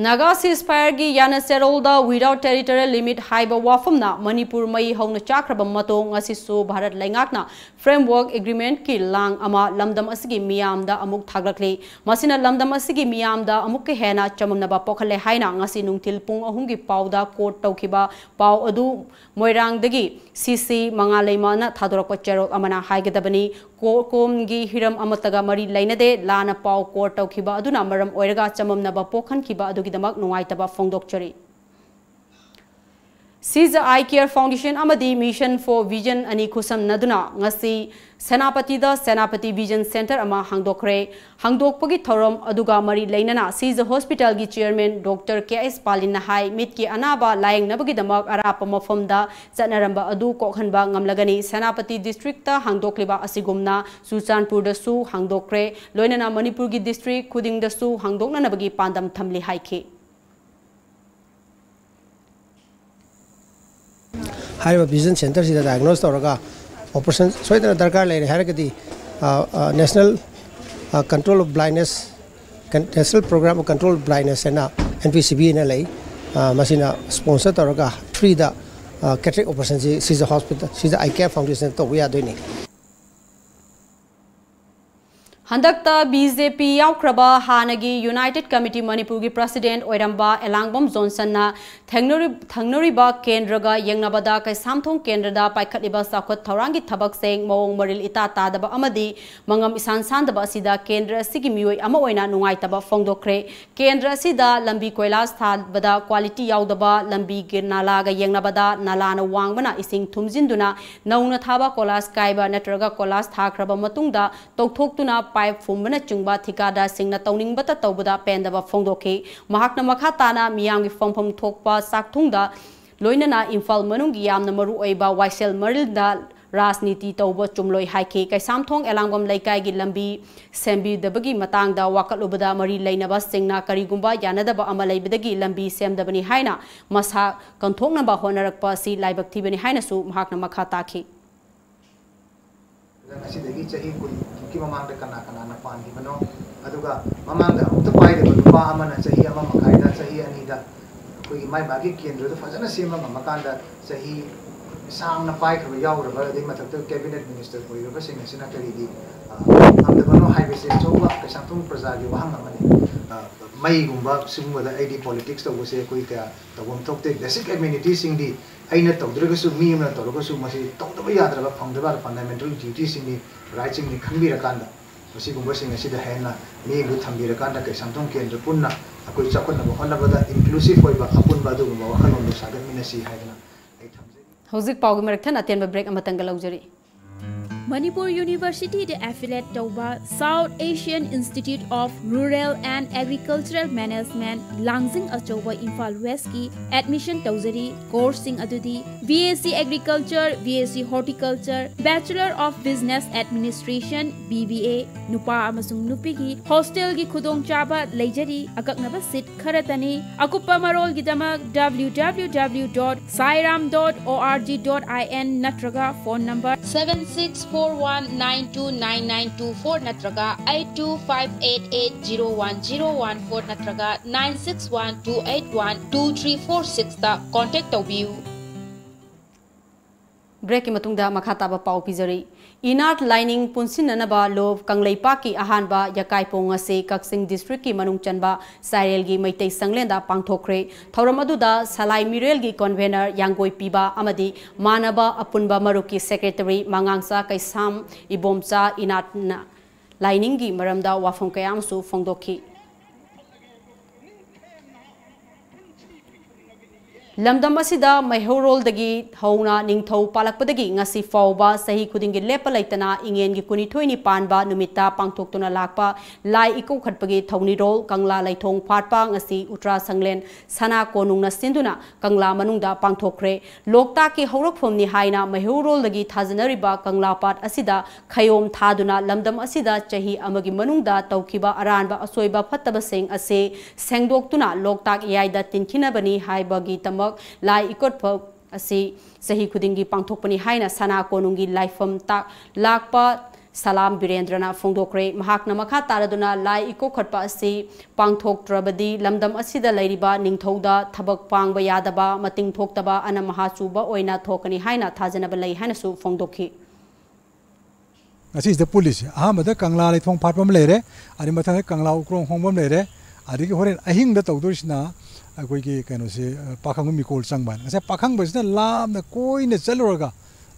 ꯅꯥꯒꯥ ceasefire ꯒꯤ ꯌꯥꯅꯆꯦꯔꯣꯜꯗ without territorial limit ꯍꯥꯏꯕ ꯋꯥꯐꯝꯅ ꯃꯅꯤꯄꯨꯔ ꯃꯩ ꯍꯧꯅ ꯆꯥꯛꯈ꯭ꯔꯕ ꯃꯇꯨꯡ, ꯉꯁꯤꯁꯨ ꯚꯥꯔꯠ ꯂꯩꯉꯥꯛꯅ framework agreement ꯀꯤ ꯂꯥꯡ ꯑꯃ ꯂꯝꯗꯝ ꯑꯁꯤꯒꯤ ꯃꯤꯌꯥꯝꯗ ꯑꯃꯨꯛ ꯊꯥꯒꯠꯂꯛꯂꯤ꯫ ꯃꯁꯤꯅ ꯂꯝꯗꯝ ꯑꯁꯤꯒꯤ ꯃꯤꯌꯥꯝꯗ ꯑꯃꯨꯛꯀ ꯍꯦꯟꯅ ꯆꯃꯝꯅꯕ ꯄꯣꯛꯍꯜꯂꯦ ꯍꯥꯏꯅ ꯉꯁꯤ ꯅꯨꯡꯊꯤꯜ ꯄꯨꯡ ꯑꯍꯨꯝꯒꯤ ꯄꯥꯎꯗ quote ꯇꯧꯈꯤꯕ ꯄꯥꯎ ꯑꯗꯨ ꯃꯣꯏꯔꯥꯡꯗꯒꯤ ꯁꯤ ꯁꯤ ꯃꯉꯥꯂꯩꯃꯅ ꯊꯥꯗꯣꯔꯛꯄ ꯆꯦꯔꯣꯜ ꯑꯃꯅ ꯍꯥꯏꯒꯗꯕꯅꯤ꯫ ꯀꯣ-, ꯀꯣꯝꯒꯤ ꯍꯤꯔꯝ ꯑꯃꯠꯇꯒ ꯃꯔꯤ ꯂꯩꯅꯗꯦ꯫ ꯂꯥꯟꯅ ꯄꯥꯎ quote ꯇꯧꯈꯤꯕ ꯑꯗꯨꯅ ꯃꯔꯝ ꯑꯣꯏꯔꯒ ꯆꯃꯝꯅꯕ ꯄꯣꯛꯍꯟꯈꯤꯕ ꯑꯗꯨꯒꯤꯗꯃꯛ ꯅꯨꯡꯉꯥꯏꯇꯕ ꯐꯣꯡꯗꯣꯛꯆꯔꯤ꯫ Seize Eye Care Foundation ꯑꯃꯗꯤ Mission for Vision ꯑꯅꯤ ꯈꯨꯠꯁꯝꯅꯗꯨꯅ ꯉꯁꯤ ꯁꯦꯅꯥꯄꯇꯤꯗ ꯁꯦꯅꯥꯄꯇꯤ Vision Center ꯑꯃ ꯍꯥꯡꯗꯣꯛꯈ꯭ꯔꯦ꯫ ꯍꯥꯡꯗꯣꯛꯄꯒꯤ ꯊꯧꯔꯝ ꯑꯗꯨꯒ ꯃꯔꯤ ꯂꯩꯅꯅ Seize Hospital ꯒꯤ chairman Doctor ꯀꯦ ꯑꯦꯁ ꯄꯥꯂꯤꯟꯅ ꯍꯥꯏ, ꯃꯤꯠꯀꯤ ꯑꯅꯥꯕ ꯂꯥꯌꯦꯡꯅꯕꯒꯤꯗꯃꯛ ꯑꯔꯥꯞꯄ ꯃꯐꯝꯗ ꯆꯠꯅꯔꯝꯕ ꯑꯗꯨ ꯀꯣꯛꯍꯟꯕ ꯉꯝꯂꯒꯅꯤ꯫ ꯁꯦꯅꯥꯄꯇꯤ district ꯇ ꯍꯥꯡꯗꯣꯛꯂꯤꯕ ꯑꯁꯤꯒꯨꯝꯅ ꯆꯨꯔꯆꯥꯟꯄꯨꯔꯗꯁꯨ ꯍꯥꯡꯗꯣꯛꯈ꯭ꯔꯦ꯫ ꯂꯣꯏꯅꯅ ꯃꯅꯤꯄꯨꯔꯒꯤ district ꯈꯨꯗꯤꯡꯗꯁꯨ ꯍꯥꯡꯗꯣꯛꯅꯅꯕꯒꯤ ꯄꯥꯟꯗꯝ ꯊꯝꯂꯤ ꯍꯥꯏꯈꯤ꯫ ꯍꯥꯏꯔꯤꯕ Vision Center ꯁꯤꯗ diagnose ꯇꯧꯔꯒ operation ꯁꯣꯏꯗꯅ ꯗꯔꯀꯥꯔ ꯂꯩꯔꯦ ꯍꯥꯏꯔꯒꯗꯤ, ꯑ, ꯑ, National, ꯑ, Control of Blindness, Con-, National Program of Control of Blindness ꯍꯥꯏꯅ N P C B ꯍꯥꯏꯅ ꯂꯩ꯫ ꯑ, ꯃꯁꯤꯅ sponsor ꯇꯧꯔꯒ free ꯗ, ꯑ, cataract operation ꯁꯤ Seize Hospital, Seize Eye Care Foundation ꯇꯧꯕ ꯌꯥꯗꯣꯏꯅꯤ꯫ ꯍꯟꯗꯛꯇ B J P ꯌꯥꯎꯈ꯭ꯔꯕ ꯍꯥꯟꯅꯒꯤ United Committee ꯃꯅꯤꯄꯨꯔꯒꯤ president ꯑꯣꯏꯔꯝꯕ ꯑꯦꯂꯥꯡꯕꯝ ꯖꯣꯟꯁꯟꯅ ꯊꯦꯡꯅꯔꯤ-, ꯊꯪꯅꯔꯤꯕ ꯀꯦꯟꯗ꯭ꯔꯒ ꯌꯦꯡꯅꯕꯗ ꯀꯩꯁꯥꯝꯊꯣꯡ ꯀꯦꯟꯗ꯭ꯔꯗ ꯄꯥꯏꯈꯠꯂꯤꯕ ꯆꯥꯎꯈꯠ ꯊꯧꯔꯥꯡꯒꯤ ꯊꯕꯛꯁꯤꯡ ꯃꯑꯣꯡ ꯃꯔꯤꯜ ꯏꯇꯥ ꯇꯥꯗꯕ ꯑꯃꯗꯤ ꯃꯉꯝ ꯏꯁꯥꯟ ꯁꯥꯟꯗꯕ ꯑꯁꯤꯗ ꯀꯦꯟꯗ꯭ꯔ ꯑꯁꯤꯒꯤ ꯃꯤꯑꯣꯏ ꯑꯃ ꯑꯣꯏꯅ ꯅꯨꯡꯉꯥꯏꯇꯕ ꯐꯣꯡꯗꯣꯛꯈ꯭ꯔꯦ꯫ ꯀꯦꯟꯗ꯭ꯔ ꯑꯁꯤꯗ ꯂꯝꯕꯤ ꯀꯣꯏꯂꯥꯁ ꯊꯥꯕꯗ quality ꯌꯥꯎꯗꯕ, ꯂꯝꯕꯤꯒꯤ ꯅꯥꯂꯥꯒ ꯌꯦꯡꯅꯕꯗ ꯅꯥꯂꯥꯅ ꯋꯥꯡꯕꯅ ꯏꯁꯤꯡ ꯊꯨꯝꯖꯤꯟꯗꯨꯅ ꯅꯧꯅ ꯊꯥꯕ ꯀꯣꯏꯂꯥꯁ ꯀꯥꯏꯕ ꯅꯠꯇ꯭ꯔꯒ ꯀꯣꯏꯂꯥꯁ ꯊꯥꯈ꯭ꯔꯕ ꯃꯇꯨꯡꯗ ꯇꯧꯊꯣꯛꯇꯨꯅ pipe ꯐꯨꯝꯕꯅꯆꯤꯡꯕ ꯊꯤꯀꯥꯗꯥꯔꯁꯤꯡꯅ ꯇꯧꯅꯤꯡꯕꯇ ꯇꯧꯕꯗ ꯄꯦꯟꯗꯕ ꯐꯣꯡꯗꯣꯛꯈꯤ꯫ ꯃꯍꯥꯛꯅ ꯃꯈꯥ ꯇꯥꯅ ꯃꯤꯌꯥꯝꯒꯤ ꯐꯪꯐꯝ ꯊꯣꯛꯄ ꯆꯥꯛꯊꯨꯡꯗ ꯂꯣꯏꯅꯅ ꯏꯝꯐꯥꯜ ꯃꯅꯨꯡꯒꯤ ꯌꯥꯝꯅ ꯃꯔꯨꯑꯣꯏꯕ ꯋꯥꯏꯁꯦꯜ ꯃꯔꯤꯜꯗ ꯔꯥꯖꯅꯤꯇꯤ ꯇꯧꯕ ꯆꯨꯝꯂꯣꯏ ꯍꯥꯏꯈꯤ꯫ ꯀꯩꯁꯥꯝꯊꯣꯡ ꯑꯦꯂꯥꯡꯕꯝ ꯂꯩꯀꯥꯏꯒꯤ ꯂꯝꯕꯤ ꯁꯦꯝꯕꯤꯗꯕꯒꯤ ꯃꯇꯥꯡꯗ ꯋꯥꯀꯠꯂꯨꯕꯗ ꯃꯔꯤ ꯂꯩꯅꯕꯁꯤꯡꯅ ꯀꯔꯤꯒꯨꯝꯕ ꯌꯥꯅꯗꯕ ꯑꯃ ꯂꯩꯕꯗꯒꯤ ꯂꯝꯕꯤ ꯁꯦꯝꯗꯕꯅꯤ ꯍꯥꯏꯅ ꯃꯁꯥ ꯀꯟꯊꯣꯛꯅꯕ ꯍꯣꯠꯅꯔꯛꯄ ꯑꯁꯤ ꯂꯥꯏꯕꯛ ꯊꯤꯕꯅꯤ ꯍꯥꯏꯅꯁꯨ ꯃꯍꯥꯛꯅ ꯃꯈꯥ ꯇꯥꯈꯤ꯫ ꯉꯁꯤꯗꯒꯤ ꯆꯍꯤ ꯀꯨꯟꯃꯨꯛꯀꯤ ꯃꯃꯥꯡꯗ ꯀꯅꯥ ꯀꯅꯥꯅ ꯄꯥꯟꯈꯤꯕꯅꯣ, ꯑꯗꯨꯒ ꯃꯃꯥꯡꯗ ꯑꯃꯨꯛꯇ ꯄꯥꯏꯗꯕ ꯅꯨꯄꯥ ꯑꯃꯅ ꯆꯍꯤ ꯑꯃ ꯃꯈꯥꯏꯗ, ꯆꯍꯤ ꯑꯅꯤꯗ ꯑꯩꯈꯣꯏꯒꯤ ꯃꯥꯏ ꯃꯥꯒꯤ ꯀꯦꯟꯗ꯭ꯔꯗꯨ ꯐꯖꯅ ꯁꯦꯝꯕ ꯉꯝꯃꯀꯥꯟꯗ ꯆꯍꯤ ꯁꯥꯡꯅ ꯄꯥꯏꯈ꯭ꯔꯕ ꯌꯥꯎꯈ꯭ꯔꯕ, ꯑꯗꯩ ꯃꯊꯛꯇ cabinet minister ꯑꯣꯏꯈ꯭ꯔꯕꯁꯤꯡ ꯑꯁꯤꯅ ꯀꯔꯤꯒꯤ, ꯑ, ꯉꯝꯗꯕꯅꯣ ꯍꯥꯏꯕꯁꯦ ꯑꯆꯧꯕ ꯀꯩꯁꯥꯝꯊꯣꯡ ꯄ꯭ꯔꯖꯥꯒꯤ ꯋꯥꯍꯪ ꯑꯃꯅꯤ꯫ ꯑ, ꯃꯩꯒꯨꯝꯕ ꯁꯤꯒꯨꯝꯕꯗ ꯑꯩꯗꯤ politics ꯇꯧꯕꯁꯦ ꯑꯩꯈꯣꯏ ꯀꯌꯥ ꯇꯧꯐꯝ ꯊꯣꯛꯇꯦ꯫ Basic amenityꯁꯤꯡꯗꯤ ꯑꯩꯅ ꯇꯧꯗ꯭ꯔꯒꯁꯨ ꯃꯤ ꯑꯃꯅ ꯇꯧꯔꯒꯁꯨ ꯃꯁꯤ ꯇꯧꯗꯕ ꯌꯥꯗ꯭ꯔꯕ, ꯐꯪꯗꯕ ꯌꯥꯗ꯭ꯔꯕ fundamental dutyꯁꯤꯡꯅꯤ, rightꯁꯤꯡꯅꯤ ꯈꯟꯕꯤꯔꯀꯥꯟꯗ ꯃꯁꯤꯒꯨꯝꯕꯁꯤꯡ ꯑꯁꯤꯗ ꯍꯦꯟꯅ ꯃꯤꯠꯌꯦꯡꯗꯨ ꯊꯝꯕꯤꯔꯀꯥꯟꯗ ꯀꯩꯁꯥꯝꯊꯣꯡ ꯀꯦꯟꯗ꯭ꯔ ꯄꯨꯟꯅ ꯑꯩꯈꯣꯏ ꯆꯥꯎꯈꯠꯅꯕ ꯍꯣꯠꯅꯕꯗ inclusive ꯑꯣꯏꯕ ꯑꯄꯨꯟꯕ ꯑꯗꯨꯒꯨꯝꯕ ꯋꯥꯈꯜꯂꯣꯟꯗꯨ ꯁꯥꯒꯠꯃꯤꯟꯅꯁꯤ ꯍꯥꯏꯗꯅ ꯑꯩ ꯊꯝꯖꯒꯦ꯫ ꯍꯧꯖꯤꯛ ꯄꯥꯎꯒꯤ ꯃꯔꯛ ꯊꯠꯅ ꯑꯇꯦꯟꯕ break ꯑꯃꯇꯪꯒ ꯂꯧꯖꯔꯤ꯫ ꯃꯅꯤꯄꯨꯔ ꯌꯨꯅꯤꯚꯔꯁꯤꯇꯤꯗ affiliate ꯇꯧꯕ South Asian Institute of Rural and Agricultural Management, ꯂꯥꯡꯖꯤꯡ ꯑꯆꯧꯕ ꯏꯝꯐꯥꯜ Westꯀꯤ admission ꯇꯧꯖꯔꯤ꯫ Courseꯁꯤꯡ ꯑꯗꯨꯗꯤ BSc Agriculture, BSc Horticulture, Bachelor of Business Administration, BBA, ꯅꯨꯄꯥ ꯑꯃꯁꯨꯡ ꯅꯨꯄꯤꯒꯤ hostelꯒꯤ ꯈꯨꯗꯣꯡꯆꯥꯕ ꯂꯩꯖꯔꯤ꯫ ꯑꯀꯛꯅꯕ seat ꯈꯔꯇꯅꯤ꯫ ꯑꯀꯨꯞꯄ ꯃꯔꯣꯜꯒꯤꯗꯃꯛ www.sairam.org.in ꯅꯠꯇ꯭ꯔꯒ phone number seven six four one nine two nine nine two four ꯅꯠꯇ꯭ꯔꯒ eight two five eight eight zero one zero one four ꯅꯠꯇ꯭ꯔꯒ nine six one two eight one two three four sixꯇ contact ꯇꯧꯕꯤꯌꯨ꯫ Breakꯀꯤ ꯃꯇꯨꯡꯗ ꯃꯈꯥ ꯇꯥꯕ ꯄꯥꯎ ꯄꯤꯖꯔꯤ꯫ ꯏꯅꯥꯠ ꯂꯥꯏꯅꯤꯡ ꯄꯨꯟꯁꯤꯟꯅꯅꯕ ꯂꯣ ꯀꯪꯂꯩꯄꯥꯛꯀꯤ ꯑꯍꯥꯟꯕ ꯌꯥꯀꯥꯏꯄꯣꯡ ꯑꯁꯤ ꯀꯛꯆꯤꯡ districtꯀꯤ ꯃꯅꯨꯡ ꯆꯟꯕ ꯆꯥꯏꯔꯦꯜꯒꯤ ꯃꯩꯇꯩ ꯆꯪꯂꯦꯟꯗ ꯄꯥꯡꯊꯣꯛꯈ꯭ꯔꯦ꯫ ꯊꯧꯔꯝ ꯑꯗꯨꯗ ꯁꯂꯥꯏ ꯃꯤꯔꯦꯜꯒꯤ convener ꯌꯥꯡꯒꯣꯏ ꯄꯤꯕ ꯑꯃꯗꯤ ꯃꯥꯟꯅꯕ ꯑꯄꯨꯟꯕ ꯃꯔꯨꯞꯀꯤ secretary ꯃꯉꯥꯡꯆꯥ ꯀꯩꯁꯥꯝ ꯏꯕꯣꯝꯆꯥ ꯏꯅꯥꯠꯅ ꯂꯥꯏꯅꯤꯡꯒꯤ ꯃꯔꯝꯗ ꯋꯥꯐꯝ ꯀꯌꯥ ꯑꯃꯁꯨ ꯐꯣꯡꯗꯣꯛꯈꯤ꯫ ꯂꯝꯗꯝ ꯑꯁꯤꯗ ꯃꯩꯍꯧꯔꯣꯜꯗꯒꯤ ꯍꯧꯅ ꯅꯤꯡꯊꯧ ꯄꯥꯜꯂꯛꯄꯗꯒꯤ ꯉꯁꯤ ꯐꯥꯎꯕ ꯆꯍꯤ ꯈꯨꯗꯤꯡꯒꯤ ꯂꯦꯞꯄ ꯂꯩꯇꯅ ꯏꯉꯦꯟꯒꯤ ꯀꯨꯟꯅꯤꯊꯣꯏꯅꯤ ꯄꯥꯟꯕ ꯅꯨꯃꯤꯠꯇ ꯄꯥꯡꯊꯣꯛꯇꯨꯅ ꯂꯥꯛꯄ ꯂꯥꯏ ꯏꯀꯧꯈꯠꯄꯒꯤ ꯊꯧꯅꯤꯔꯣꯜ ꯀꯪꯂꯥ ꯂꯩꯊꯣꯡ ꯐꯥꯠꯄ ꯉꯁꯤ ꯎꯇ꯭ꯔꯥ ꯁꯪꯂꯦꯟ ꯁꯅꯥ ꯀꯣꯅꯨꯡꯅ ꯁꯤꯟꯗꯨꯅ ꯀꯪꯂꯥ ꯃꯅꯨꯡꯗ ꯄꯥꯡꯊꯣꯛꯈ꯭ꯔꯦ꯫ ꯂꯣꯛꯇꯥꯛꯀꯤ ꯍꯧꯔꯛꯐꯝꯅꯤ ꯍꯥꯏꯅ ꯃꯩꯍꯧꯔꯣꯜꯗꯒꯤ ꯊꯥꯖꯅꯔꯤꯕ ꯀꯪꯂꯥ ꯄꯥꯠ ꯑꯁꯤꯗ ꯈꯌꯣꯝ ꯊꯥꯗꯨꯅ ꯂꯝꯗꯝ ꯑꯁꯤꯗ ꯆꯍꯤ ꯑꯃꯒꯤ ꯃꯅꯨꯡꯗ ꯇꯧꯈꯤꯕ ꯑꯔꯥꯟꯕ ꯑꯁꯣꯏꯕ ꯐꯠꯇꯕꯁꯤꯡ ꯑꯁꯤ ꯁꯦꯡꯗꯣꯛꯇꯨꯅ ꯂꯣꯛꯇꯥꯛ ꯏꯌꯥꯏꯗ ꯇꯤꯟꯈꯤꯅꯕꯅꯤ ꯍꯥꯏꯕꯒꯤꯗꯃꯛ ꯂꯥꯏ ꯏꯀꯣꯠꯄ ꯑꯁꯤ ꯆꯍꯤ ꯈꯨꯗꯤꯡꯒꯤ ꯄꯥꯡꯊꯣꯛꯄꯅꯤ ꯍꯥꯏꯅ ꯁꯅꯥ ꯀꯣꯅꯨꯡꯒꯤ ꯂꯥꯏꯐꯝ ꯇꯥꯛ ꯂꯥꯛꯄ ꯁꯂꯥꯝ ꯕꯤꯔꯦꯟꯗ꯭ꯔꯅ ꯐꯣꯡꯗꯣꯛꯈ꯭ꯔꯦ꯫ ꯃꯍꯥꯛꯅ ꯃꯈꯥ ꯇꯥꯔꯗꯨꯅ ꯂꯥꯏ ꯏꯀꯣꯛꯈꯠꯄ ꯑꯁꯤ ꯄꯥꯡꯊꯣꯛꯇ꯭ꯔꯕꯗꯤ ꯂꯝꯗꯝ ꯑꯁꯤꯗ ꯂꯩꯔꯤꯕ ꯅꯤꯡꯊꯧꯗ ꯊꯕꯛ ꯄꯥꯡꯕ ꯌꯥꯗꯕ, ꯃꯇꯤꯡ ꯊꯣꯛꯇꯕ ꯑꯅꯝ ꯑꯍꯥ ꯆꯨꯕ ꯑꯣꯏꯅ ꯊꯣꯛꯀꯅꯤ ꯍꯥꯏꯅ ꯊꯥꯖꯅꯕ ꯂꯩ ꯍꯥꯏꯅꯁꯨ ꯐꯣꯡꯗꯣꯛꯈꯤ꯫ ꯉꯁꯤꯁꯤꯗ ꯄꯨꯜꯂꯤꯁꯦ ꯑꯍꯥꯟꯕꯗ ꯀꯪꯂꯥ ꯂꯩꯊꯣꯡ ꯐꯥꯠꯄ ꯑꯃ ꯂꯩꯔꯦ, ꯑꯗꯩ ꯃꯊꯪꯗ ꯀꯪꯂꯥ ꯎꯀ꯭ꯔꯣꯝ ꯍꯣꯡꯕ ꯑꯃ ꯂꯩꯔꯦ, ꯑꯗꯒꯤ ꯍꯣꯔꯦꯟ ꯑꯍꯤꯡꯗ ꯇꯧꯗꯣꯏꯁꯤꯅ ꯑꯩꯈꯣꯏꯒꯤ ꯀꯩꯅꯣꯁꯦ, ꯑ, ꯄꯥꯈꯪꯕ ꯃꯤꯀꯣꯜ ꯆꯪꯕ ꯍꯥꯏꯅ꯫ ꯉꯁꯥꯏ ꯄꯥꯈꯪꯕꯁꯤꯅ ꯂꯥꯞꯅ ꯀꯣꯏꯅ ꯆꯠꯂꯨꯔꯒ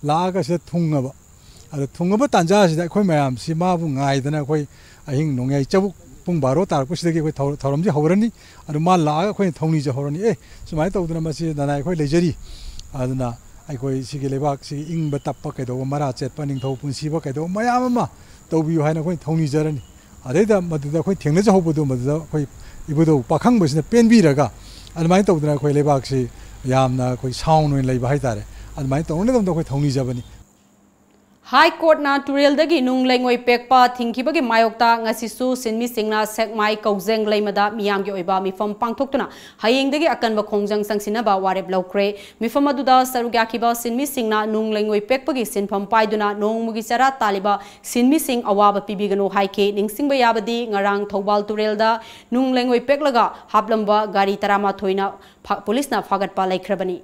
ꯂꯥꯛꯑꯒ ꯁꯤꯗ ꯊꯨꯡꯉꯕ꯫ ꯑꯗꯣ ꯊꯨꯡꯉꯕ ꯇꯥꯟꯖꯥꯁꯤꯗ ꯑꯩꯈꯣꯏ ꯃꯌꯥꯝꯁꯤ ꯃꯥꯕꯨ ꯉꯥꯏꯗꯅ ꯑꯩꯈꯣꯏ ꯑꯍꯤꯡ ꯅꯣꯡꯌꯥꯏ ꯆꯕꯨꯛ ꯄꯨꯡ ꯕꯥꯔꯣ ꯇꯥꯔꯛꯄꯁꯤꯗꯒꯤ ꯑꯩꯈꯣꯏ ꯊꯧ-, ꯊꯧꯔꯝꯁꯤ ꯍꯧꯔꯅꯤ꯫ ꯑꯗꯨ ꯃꯥ ꯂꯥꯛꯑꯒ ꯑꯩꯈꯣꯏꯅ ꯊꯧꯅꯤꯖ ꯍꯧꯔꯅꯤ꯫ "ꯑꯦ, ꯁꯨꯃꯥꯏꯅ ꯇꯧꯗꯅ ꯃꯁꯤ ꯅꯅꯥꯏ ꯑꯩꯈꯣꯏ ꯂꯩꯖꯔꯤ, ꯑꯗꯨꯅ ꯑꯩꯈꯣꯏ ꯁꯤꯒꯤ ꯂꯩꯕꯥꯛꯁꯤꯒꯤ ꯏꯪꯕ ꯇꯞꯄ ꯀꯩꯗꯧꯕ, ꯃꯔꯥ ꯆꯦꯠꯄ, ꯅꯤꯡꯊꯧ ꯄꯨꯟꯁꯤꯕ ꯀꯩꯗꯧꯕ ꯃꯌꯥꯝ ꯑꯃ ꯇꯧꯕꯤꯌꯨ" ꯍꯥꯏꯅ ꯑꯩꯈꯣꯏ ꯊꯧꯅꯤꯖꯔꯅꯤ꯫ ꯑꯗꯩꯗ ꯃꯗꯨꯗ ꯑꯩꯈꯣꯏ ꯊꯦꯡꯅꯖꯍꯧꯕꯗꯨ ꯃꯗꯨꯗ ꯑꯩꯈꯣꯏ ꯏꯕꯨꯙꯧ ꯄꯥꯈꯪꯕꯁꯤꯅ ꯄꯦꯟꯕꯤꯔꯒ ꯑꯗꯨꯃꯥꯏꯅ ꯇꯧꯗꯅ ꯑꯩꯈꯣꯏ ꯂꯩꯕꯥꯛꯁꯤ ꯌꯥꯝꯅ ꯑꯩꯈꯣꯏ ꯁꯥꯎꯟ ꯑꯣꯏꯅ ꯂꯩꯕ ꯍꯥꯏꯇꯥꯔꯦ꯫ ꯑꯗꯨꯃꯥꯏꯅ ꯇꯧꯅꯅꯕꯗ ꯑꯩꯈꯣꯏ ꯊꯧꯅꯤꯖꯕꯅꯤ꯫ ꯍꯥꯏ ꯀꯣꯔꯠꯅ ꯇꯨꯔꯦꯜꯗꯒꯤ ꯅꯨꯡ ꯂꯩꯉꯣꯏ ꯄꯦꯛꯄ ꯊꯤꯡꯈꯤꯕꯒꯤ ꯃꯥꯌꯣꯛꯇ ꯉꯁꯤꯁꯨ ꯁꯤꯟꯃꯤꯁꯤꯡꯅ ꯁꯦꯛꯃꯥꯏ ꯀꯧꯖꯦꯡ ꯂꯩꯃꯗ ꯃꯤꯌꯥꯝꯒꯤ ꯑꯣꯏꯕ ꯃꯤꯐꯝ ꯄꯥꯡꯊꯣꯛꯇꯨꯅ ꯍꯌꯦꯡꯗꯒꯤ ꯑꯀꯟꯕ ꯈꯣꯡꯖꯪ ꯆꯪꯁꯤꯟꯅꯕ ꯋꯥꯔꯦꯞ ꯂꯧꯈ꯭ꯔꯦ꯫ ꯃꯤꯐꯝ ꯑꯗꯨꯗ ꯁꯔꯨꯛ ꯌꯥꯈꯤꯕ ꯁꯤꯟꯃꯤꯁꯤꯡꯅ ꯅꯨꯡ ꯂꯩꯉꯣꯏ ꯄꯦꯛꯄꯒꯤ ꯁꯤꯟꯐꯝ ꯄꯥꯏꯗꯨꯅ ꯅꯣꯡꯃꯒꯤ ꯆꯔꯥ ꯇꯥꯜꯂꯤꯕ ꯁꯤꯟꯃꯤꯁꯤꯡ ꯑꯋꯥꯕ ꯄꯤꯕꯤꯒꯅꯨ ꯍꯥꯏꯈꯤ꯫ ꯅꯤꯡꯁꯤꯡꯕ ꯌꯥꯕꯗꯤ ꯉꯔꯥꯡ ꯊꯧꯕꯥꯜ ꯇꯨꯔꯦꯜꯗ ꯅꯨꯡ ꯂꯩꯉꯣꯏ ꯄꯦꯛꯂꯒ ꯍꯥꯞꯂꯝꯕ ꯒꯥꯔꯤ ꯇꯔꯥꯃꯥꯊꯣꯏꯅ ꯐꯥ-, ꯄꯨꯂꯤꯁꯅ ꯐꯥꯒꯠꯄ ꯂꯩꯈ꯭ꯔꯕꯅꯤ꯫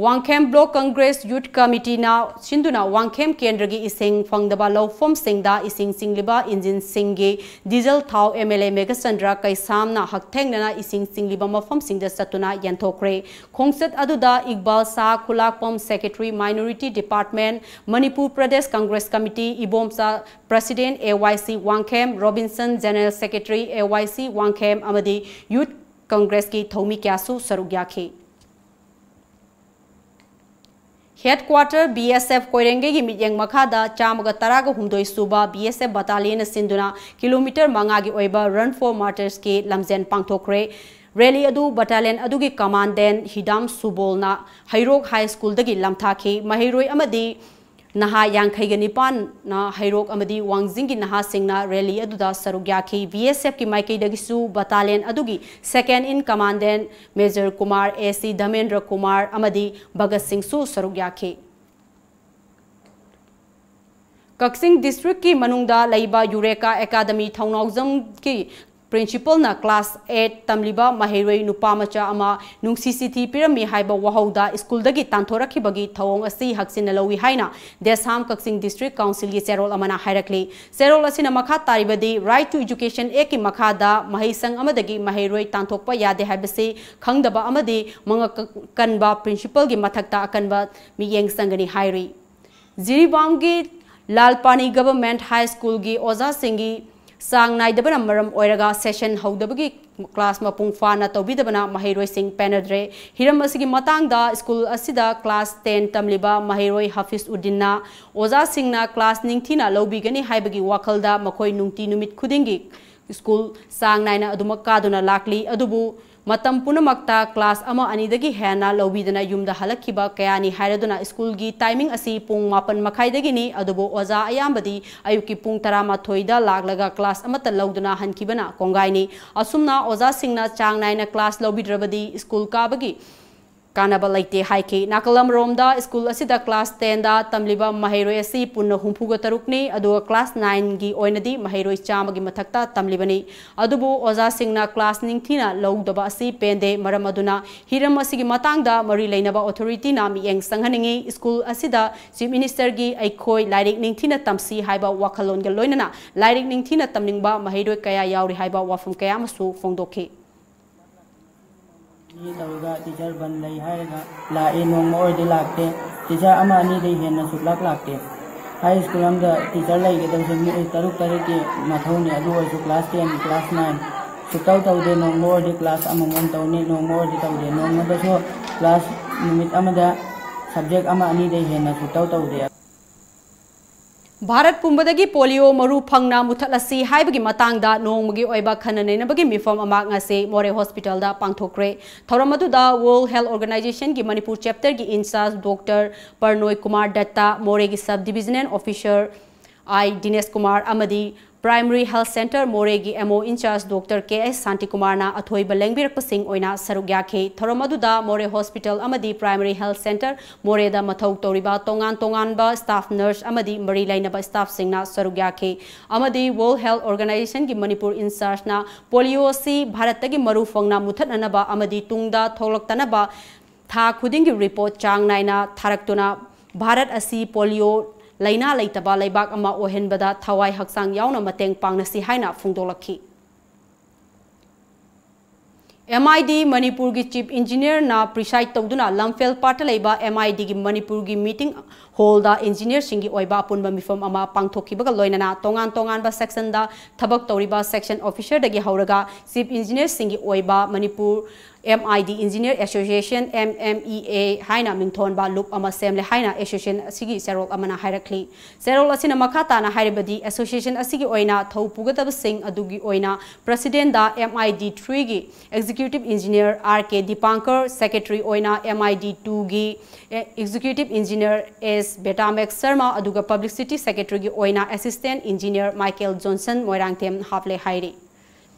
ꯋꯥꯡꯈꯦꯝ ꯕ꯭ꯂꯣꯛ ꯀꯪꯒ꯭ꯔꯦꯁ ꯌꯨꯠ ꯀꯃꯤꯇꯤꯅ ꯁꯤꯟꯗꯨꯅ ꯋꯥꯡꯈꯦꯝ ꯀꯦꯟꯗ꯭ꯔꯒꯤ ꯏꯁꯤꯡ ꯐꯪꯗꯕ ꯂꯧꯐꯝꯁꯤꯡꯗ ꯏꯁꯤꯡ ꯆꯤꯡꯂꯤꯕ ꯏꯟꯖꯤꯟꯁꯤꯡꯒꯤ ꯗꯤꯖꯜ ꯊꯥꯎ ꯑꯦꯝ ꯑꯦꯜ ꯑꯦ ꯃꯦꯘꯆꯟꯗ꯭ꯔ ꯀꯩꯁꯥꯝꯅ ꯍꯛꯊꯦꯡꯅꯅ ꯏꯁꯤꯡ ꯆꯤꯡꯂꯤꯕ ꯃꯐꯝꯁꯤꯡꯗ ꯆꯠꯇꯨꯅ ꯌꯦꯟꯊꯣꯛꯈ꯭ꯔꯦ꯫ ꯈꯣꯡꯆꯠ ꯑꯗꯨꯗ ꯏꯛꯕꯥꯜ ꯁꯥꯍ ꯈꯨꯂꯥꯛꯄꯝ, secretary, minority department, Manipur Pradesh congress committee, Ibomcha, president, A Y C Wangkhem, Robinson, general secretary, A Y C Wangkhem, ꯑꯃꯗꯤ ꯌꯨꯠ ꯀꯪꯒ꯭ꯔꯦꯁꯀꯤ ꯊꯧꯃꯤ ꯀꯌꯥꯁꯨ ꯁꯔꯨꯛ ꯌꯥꯈꯤ꯫ ꯍꯦꯗꯀ꯭ꯋꯥꯇꯔ ꯕꯤ ꯑꯦꯁ ꯑꯦꯐ ꯀꯣꯏꯔꯦꯡꯒꯩꯒꯤ ꯃꯤꯠꯌꯦꯡ ꯃꯈꯥꯗ ꯆꯥꯝꯃꯒ ꯇꯔꯥꯒ ꯍꯨꯝꯗꯣꯏ ꯁꯨꯕ ꯕꯤ ꯑꯦꯁ ꯑꯦꯐ ꯕꯇꯥꯂꯤꯌꯟꯅ ꯁꯤꯟꯗꯨꯅ ꯀꯤꯂꯣꯃꯤꯇꯔ ꯃꯉꯥꯒꯤ ꯑꯣꯏꯕ Run for Martyrsꯀꯤ ꯂꯝꯖꯦꯟ ꯄꯥꯡꯊꯣꯛꯈ꯭ꯔꯦ꯫ ꯔꯦꯂꯤ ꯑꯗꯨ ꯕꯇꯥꯂꯤꯌꯟ ꯑꯗꯨꯒꯤ ꯀꯃꯥꯟꯗꯦꯟ ꯍꯤꯗꯥꯝ ꯁꯨꯕꯣꯜꯅ ꯍꯩꯔꯣꯛ ꯍꯥꯏ ꯁ꯭ꯀꯨꯜꯗꯒꯤ ꯂꯝꯊꯥꯈꯤ꯫ ꯃꯍꯩꯔꯣꯏ ꯑꯃꯗꯤ ꯅꯍꯥ ꯌꯥꯡꯈꯩꯒ ꯅꯤꯄꯥꯟꯅ ꯍꯩꯔꯣꯛ ꯑꯃꯗꯤ ꯋꯥꯡꯖꯤꯡꯒꯤ ꯅꯍꯥꯁꯤꯡꯅ ꯔꯦꯂꯤ ꯑꯗꯨꯗ ꯁꯔꯨꯛ ꯌꯥꯈꯤ꯫ ꯕꯤ ꯑꯦꯁ ꯑꯦꯐꯀꯤ ꯃꯥꯏꯀꯩꯗꯒꯤꯁꯨ ꯕꯇꯥꯂꯤꯌꯟ ꯑꯗꯨꯒꯤ second in commandant Major Kumar, ꯑꯦ ꯁꯤ ꯙꯃꯦꯟꯗ꯭ꯔ ꯀꯨꯃꯥꯔ ꯑꯃꯗꯤ ꯚꯒꯠ ꯁꯤꯡꯁꯨ ꯁꯔꯨꯛ ꯌꯥꯈꯤ꯫ ꯀꯛꯆꯤꯡ ꯗꯤꯁꯇ꯭ꯔꯤꯛꯀꯤ ꯃꯅꯨꯡꯗ ꯂꯩꯕ ꯌꯨꯔꯦꯀꯥ ꯑꯦꯀꯥꯗꯃꯤ ꯊꯧꯅꯥꯎꯖꯝꯒꯤ ꯄ꯭ꯔꯤꯟꯁꯤꯄꯜꯅ ꯀ꯭ꯂꯥꯁ ꯑꯦꯠ ꯇꯝꯂꯤꯕ ꯃꯍꯩꯔꯣꯏ ꯅꯨꯄꯥ ꯃꯆꯥ ꯑꯃ ꯅꯨꯡꯁꯤ ꯆꯤꯊꯤ ꯄꯤꯔꯝꯃꯤ ꯍꯥꯏꯕ ꯋꯥꯍꯧꯗ ꯁ꯭ꯀꯨꯜꯗꯒꯤ ꯇꯥꯟꯊꯣꯔꯛꯈꯤꯕꯒꯤ ꯊꯧꯑꯣꯡ ꯑꯁꯤ ꯍꯛꯆꯤꯟꯅ ꯂꯧꯏ ꯍꯥꯏꯅ ꯗꯦꯁꯥꯝ ꯀꯛꯆꯤꯡ ꯗꯤꯁꯇ꯭ꯔꯤꯛ ꯀꯥꯎꯟꯁꯤꯜꯒꯤ ꯆꯦꯔꯣꯜ ꯑꯃꯅ ꯍꯥꯏꯔꯛꯂꯤ꯫ ꯆꯦꯔꯣꯜ ꯑꯁꯤꯅ ꯃꯈꯥ ꯇꯥꯔꯤꯕꯗꯤ, Right to Education Actꯀꯤ ꯃꯈꯥꯗ ꯃꯍꯩꯁꯪ ꯑꯃꯗꯒꯤ ꯃꯍꯩꯔꯣꯏ ꯇꯥꯟꯊꯣꯛꯄ ꯌꯥꯗꯦ ꯍꯥꯏꯕꯁꯤ ꯈꯪꯗꯕ ꯑꯃꯗꯤ ꯃꯉꯛ ꯀꯟꯕ ꯄ꯭ꯔꯤꯟꯁꯤꯄꯜꯒꯤ ꯃꯊꯛꯇ ꯑꯀꯟꯕ ꯃꯤꯠꯌꯦꯡ ꯆꯪꯒꯅꯤ ꯍꯥꯏꯔꯤ꯫ ꯖꯤꯔꯤꯕꯥꯝꯒꯤ ꯂꯥꯜꯄꯥꯅꯤ Government High Schoolꯒꯤ ꯑꯣꯖꯥꯁꯤꯡꯒꯤ ꯆꯥꯡ ꯅꯥꯏꯗꯕꯅ ꯃꯔꯝ ꯑꯣꯏꯔꯒ session ꯍꯧꯗꯕꯒꯤ class ꯃꯄꯨꯡ ꯐꯥꯅ ꯇꯧꯕꯤꯗꯕꯅ ꯃꯍꯩꯔꯣꯏꯁꯤꯡ ꯄꯦꯟꯅꯗ꯭ꯔꯦ꯫ ꯍꯤꯔꯝ ꯑꯁꯤꯒꯤ ꯃꯇꯥꯡꯗ ꯁ꯭ꯀꯨꯜ ꯑꯁꯤꯗ class ten ꯇꯝꯂꯤꯕ ꯃꯍꯩꯔꯣꯏ ꯍꯥꯐꯤꯖ ꯎꯗꯤꯟꯅ ꯑꯣꯖꯥꯁꯤꯡꯅ class ꯅꯤꯡꯊꯤꯅ ꯂꯧꯕꯤꯒꯅꯤ ꯍꯥꯏꯕꯒꯤ ꯋꯥꯈꯜꯗ ꯃꯈꯣꯏ ꯅꯨꯡꯇꯤ ꯅꯨꯃꯤꯠ ꯈꯨꯗꯤꯡꯒꯤ ꯁ꯭ꯀꯨꯜ ꯆꯥꯡ ꯅꯥꯏꯅ ꯑꯗꯨꯃꯛ ꯀꯥꯗꯨꯅ ꯂꯥꯛꯂꯤ꯫ ꯑꯗꯨꯕꯨ ꯃꯇꯝ ꯄꯨꯝꯅꯃꯛꯇ class ꯑꯃ ꯑꯅꯤꯗꯒꯤ ꯍꯦꯟꯅ ꯂꯧꯕꯤꯗꯅ ꯌꯨꯝꯗ ꯍꯜꯂꯛꯈꯤꯕ ꯀꯌꯥꯅꯤ ꯍꯥꯏꯔꯗꯨꯅ ꯁ꯭ꯀꯨꯜꯒꯤ timing ꯑꯁꯤ ꯄꯨꯡ ꯃꯥꯄꯟ ꯃꯈꯥꯏꯗꯒꯤꯅꯤ, ꯑꯗꯨꯕꯨ ꯑꯣꯖꯥ ꯑꯌꯥꯝꯕꯗꯤ ꯑꯌꯨꯛꯀꯤ ꯄꯨꯡ ꯇꯔꯥꯃꯥꯊꯣꯏꯗ ꯂꯥꯛꯂꯒ class ꯑꯃꯠꯇ ꯂꯧꯗꯅ ꯍꯟꯈꯤꯕꯅ ꯀꯣꯡꯒꯥꯏꯅꯤ꯫ ꯑꯁꯨꯝꯅ ꯑꯣꯖꯥꯁꯤꯡꯅ ꯆꯥꯡ ꯅꯥꯏꯅ class ꯂꯧꯕꯤꯗ꯭ꯔꯕꯗꯤ ꯁ꯭ꯀꯨꯜ ꯀꯥꯕꯒꯤ ꯀꯥꯟꯅꯕ ꯂꯩꯇꯦ ꯍꯥꯏꯈꯤ꯫ ꯅꯥꯀꯜ ꯑꯃꯔꯣꯝꯗ, ꯁ꯭ꯀꯨꯜ ꯑꯁꯤꯗ class tenꯗ ꯇꯝꯂꯤꯕ ꯃꯍꯩꯔꯣꯏ ꯑꯁꯤ ꯄꯨꯟꯅ ꯍꯨꯝꯐꯨꯒ ꯇꯔꯨꯛꯅꯤ, ꯑꯗꯨꯒ class nineꯒꯤ ꯑꯣꯏꯅꯗꯤ ꯃꯍꯩꯔꯣꯏ ꯆꯥꯝꯃꯒꯤ ꯃꯊꯛꯇ ꯇꯝꯂꯤꯕꯅꯤ꯫ ꯑꯗꯨꯕꯨ ꯑꯣꯖꯥꯁꯤꯡꯅ class ꯅꯤꯡꯊꯤꯅ ꯂꯧꯗꯕ ꯑꯁꯤ ꯄꯦꯟꯗꯦ꯫ ꯃꯔꯝ ꯑꯗꯨꯅ ꯍꯤꯔꯝ ꯑꯁꯤꯒꯤ ꯃꯇꯥꯡꯗ ꯃꯔꯤ ꯂꯩꯅꯕ authorityꯅ ꯃꯤꯠꯌꯦꯡ ꯆꯪꯍꯟꯅꯤꯡꯏ꯫ ꯁ꯭ꯀꯨꯜ ꯑꯁꯤꯗ Chief Ministerꯒꯤ "ꯑꯩꯈꯣꯏ ꯂꯥꯏꯔꯤꯛ ꯅꯤꯡꯊꯤꯅ ꯇꯝꯁꯤ" ꯍꯥꯏꯕ ꯋꯥꯈꯜꯂꯣꯟꯒ ꯂꯣꯏꯅꯅ ꯂꯥꯏꯔꯤꯛ ꯅꯤꯡꯊꯤꯅ ꯇꯝꯅꯤꯡꯕ ꯃꯍꯩꯔꯣꯏ ꯀꯌꯥ ꯌꯥꯎꯔꯤ ꯍꯥꯏꯕ ꯋꯥꯐꯝ ꯀꯌꯥ ꯑꯃꯁꯨ ꯐꯣꯡꯗꯣꯛꯈꯤ꯫ ꯃꯤ ꯇꯧꯔꯒ teacher ꯕꯟ ꯂꯩ ꯍꯥꯏꯔꯒ ꯂꯥꯛꯑꯦ, ꯅꯣꯡꯃ ꯑꯣꯏꯔꯗꯤ ꯂꯥꯛꯇꯦ꯫ Teacher ꯑꯃ ꯑꯅꯤꯗꯩ ꯍꯦꯟꯅ ꯁꯨꯛꯂꯥꯛ ꯂꯥꯛꯇꯦ꯫ High school ꯑꯃꯗ teacher ꯂꯩꯒꯗꯕꯁꯦ ꯃꯤ ꯇꯔꯨꯛ ꯇꯔꯦꯠꯀꯤ ꯃꯊꯧꯅꯤ, ꯑꯗꯨ ꯑꯣꯏꯔꯁꯨ class ten, class nine, ꯁꯨꯛꯇꯧ ꯇꯧꯗꯦ꯫ ꯅꯣꯡꯃ ꯑꯣꯏꯔꯗꯤ class ꯑꯃꯃꯝ ꯇꯧꯅꯤ, ꯅꯣꯡꯃ ꯑꯣꯏꯔꯗꯤ ꯇꯧꯗꯦ꯫ ꯅꯣꯡꯃꯗꯁꯨ class ꯅꯨꯃꯤꯠ ꯑꯃꯗ subject ꯑꯃ ꯑꯅꯤꯗꯩ ꯍꯦꯟꯅ ꯁꯨꯛꯇꯧ ꯇꯧꯗꯦ꯫ ꯚꯥꯔꯠ ꯄꯨꯝꯕꯗꯒꯤ ꯄꯣꯂꯤꯑꯣ ꯃꯔꯨ ꯐꯪꯅ ꯃꯨꯊꯠꯂꯁꯤ ꯍꯥꯏꯕꯒꯤ ꯃꯇꯥꯡꯗ ꯅꯣꯡꯃꯒꯤ ꯑꯣꯏꯕ ꯈꯟꯅ ꯅꯩꯅꯕꯒꯤ ꯃꯤꯐꯝ ꯑꯃ ꯉꯁꯤ ꯃꯣꯔꯦ ꯍꯣꯁꯄꯤꯇꯥꯜꯗ ꯄꯥꯡꯊꯣꯛꯈ꯭ꯔꯦ꯫ ꯊꯧꯔꯝ ꯑꯗꯨꯗ World Health Organizationꯒꯤ Manipur chapterꯒꯤ in-charge Doctor ꯄꯔꯅꯣꯏ Kumar ꯗꯠꯇ, ꯃꯣꯔꯦꯒꯤ Sub Divisional Officer ꯑꯥꯏ ꯗꯤꯅꯦꯁ ꯀꯨꯃꯥꯔ ꯑꯃꯗꯤ Primary Health Centre ꯃꯣꯔꯦꯒꯤ M O in-charge Doctor ꯀꯦ ꯑꯦꯁ ꯁꯥꯟꯇꯤꯀꯨꯃꯥꯔꯅ ꯑꯊꯣꯏꯕ ꯂꯦꯡꯕꯤꯔꯛꯄꯁꯤꯡ ꯑꯣꯏꯅ ꯁꯔꯨꯛ ꯌꯥꯈꯤ꯫ ꯊꯧꯔꯝ ꯑꯗꯨꯗ ꯃꯣꯔꯦ ꯍꯣꯁꯄꯤꯇꯥꯜ ꯑꯃꯗꯤ Primary Health Centre ꯃꯣꯔꯦꯗ ꯃꯊꯧ ꯇꯧꯔꯤꯕ ꯇꯣꯉꯥꯟ ꯇꯣꯉꯥꯟꯕ staff nurse ꯑꯃꯗꯤ ꯃꯔꯤ ꯂꯩꯅꯕ staffꯁꯤꯡꯅ ꯁꯔꯨꯛ ꯌꯥꯈꯤ꯫ ꯑꯃꯗꯤ World Health Organizationꯒꯤ ꯃꯅꯤꯄꯨꯔ in-chargeꯅ ꯄꯣꯂꯤꯑꯣ ꯑꯁꯤ ꯚꯥꯔꯠꯇꯒꯤ ꯃꯔꯨ ꯐꯪꯅ ꯃꯨꯊꯠꯅꯅꯕ ꯑꯃꯗꯤ ꯇꯨꯡꯗ ꯊꯣꯛꯂꯛꯇꯅꯕ ꯊꯥ ꯈꯨꯗꯤꯡꯒꯤ report ꯆꯥꯡ ꯅꯥꯏꯅ ꯊꯥꯔꯛꯇꯨꯅ ꯚꯥꯔꯠ ꯑꯁꯤ ꯄꯣꯂꯤꯑꯣ ꯂꯥꯏꯅꯥ ꯂꯩꯇꯕ ꯂꯩꯕꯥꯛ ꯑꯃ ꯑꯣꯏꯍꯟꯕꯗ ꯊꯋꯥꯏ ꯍꯛꯆꯥꯡ ꯌꯥꯎꯅ ꯃꯇꯦꯡ ꯄꯥꯡꯅꯁꯤ ꯍꯥꯏꯅ ꯐꯣꯡꯗꯣꯛꯂꯛꯈꯤ꯫ M I D ꯃꯅꯤꯄꯨꯔꯒꯤ Chief Engineerꯅ preside ꯇꯧꯗꯨꯅ ꯂꯝꯐꯦꯜ ꯄꯥꯠꯇ ꯂꯩꯕ M I Dꯒꯤ ꯃꯅꯤꯄꯨꯔꯒꯤ meeting hallꯗ engineerꯁꯤꯡꯒꯤ ꯑꯣꯏꯕ ꯑꯄꯨꯟꯕ ꯃꯤꯐꯝ ꯑꯃ ꯄꯥꯡꯊꯣꯛꯈꯤꯕꯒ ꯂꯣꯏꯅꯅ ꯇꯣꯉꯥꯟ ꯇꯣꯉꯥꯟꯕ sectionꯗ ꯊꯕꯛ ꯇꯧꯔꯤꯕ section officerꯗꯒꯤ ꯍꯧꯔꯒ Chief Engineerꯁꯤꯡꯒꯤ ꯑꯣꯏꯕ Manipur M I D Engineer Association, M M E A, ꯍꯥꯏꯅ ꯃꯤꯡꯊꯣꯟꯕ ꯂꯨꯞ ꯑꯃ ꯁꯦꯝꯂꯦ ꯍꯥꯏꯅ association ꯑꯁꯤꯒꯤ ꯆꯦꯔꯣꯜ ꯑꯃꯅ ꯍꯥꯏꯔꯛꯂꯤ꯫ ꯆꯦꯔꯣꯜ ꯑꯁꯤꯅ ꯃꯈꯥ ꯇꯥꯅ ꯍꯥꯏꯔꯕꯗꯤ, association ꯑꯁꯤꯒꯤ ꯑꯣꯏꯅ ꯊꯧ ꯄꯨꯒꯗꯕꯁꯤꯡ ꯑꯗꯨꯒꯤ ꯑꯣꯏꯅ presidentꯗ M I D threeꯒꯤ executive engineer R K Dipankar, secretary ꯑꯣꯏꯅ M I D twoꯒꯤ executive engineer S Betamek Sharma, ꯑꯗꯨꯒ publicity secretaryꯒꯤ ꯑꯣꯏꯅ assistant engineer Michael Johnson Moirangthem ꯍꯥꯞꯂꯦ ꯍꯥꯏꯔꯤ꯫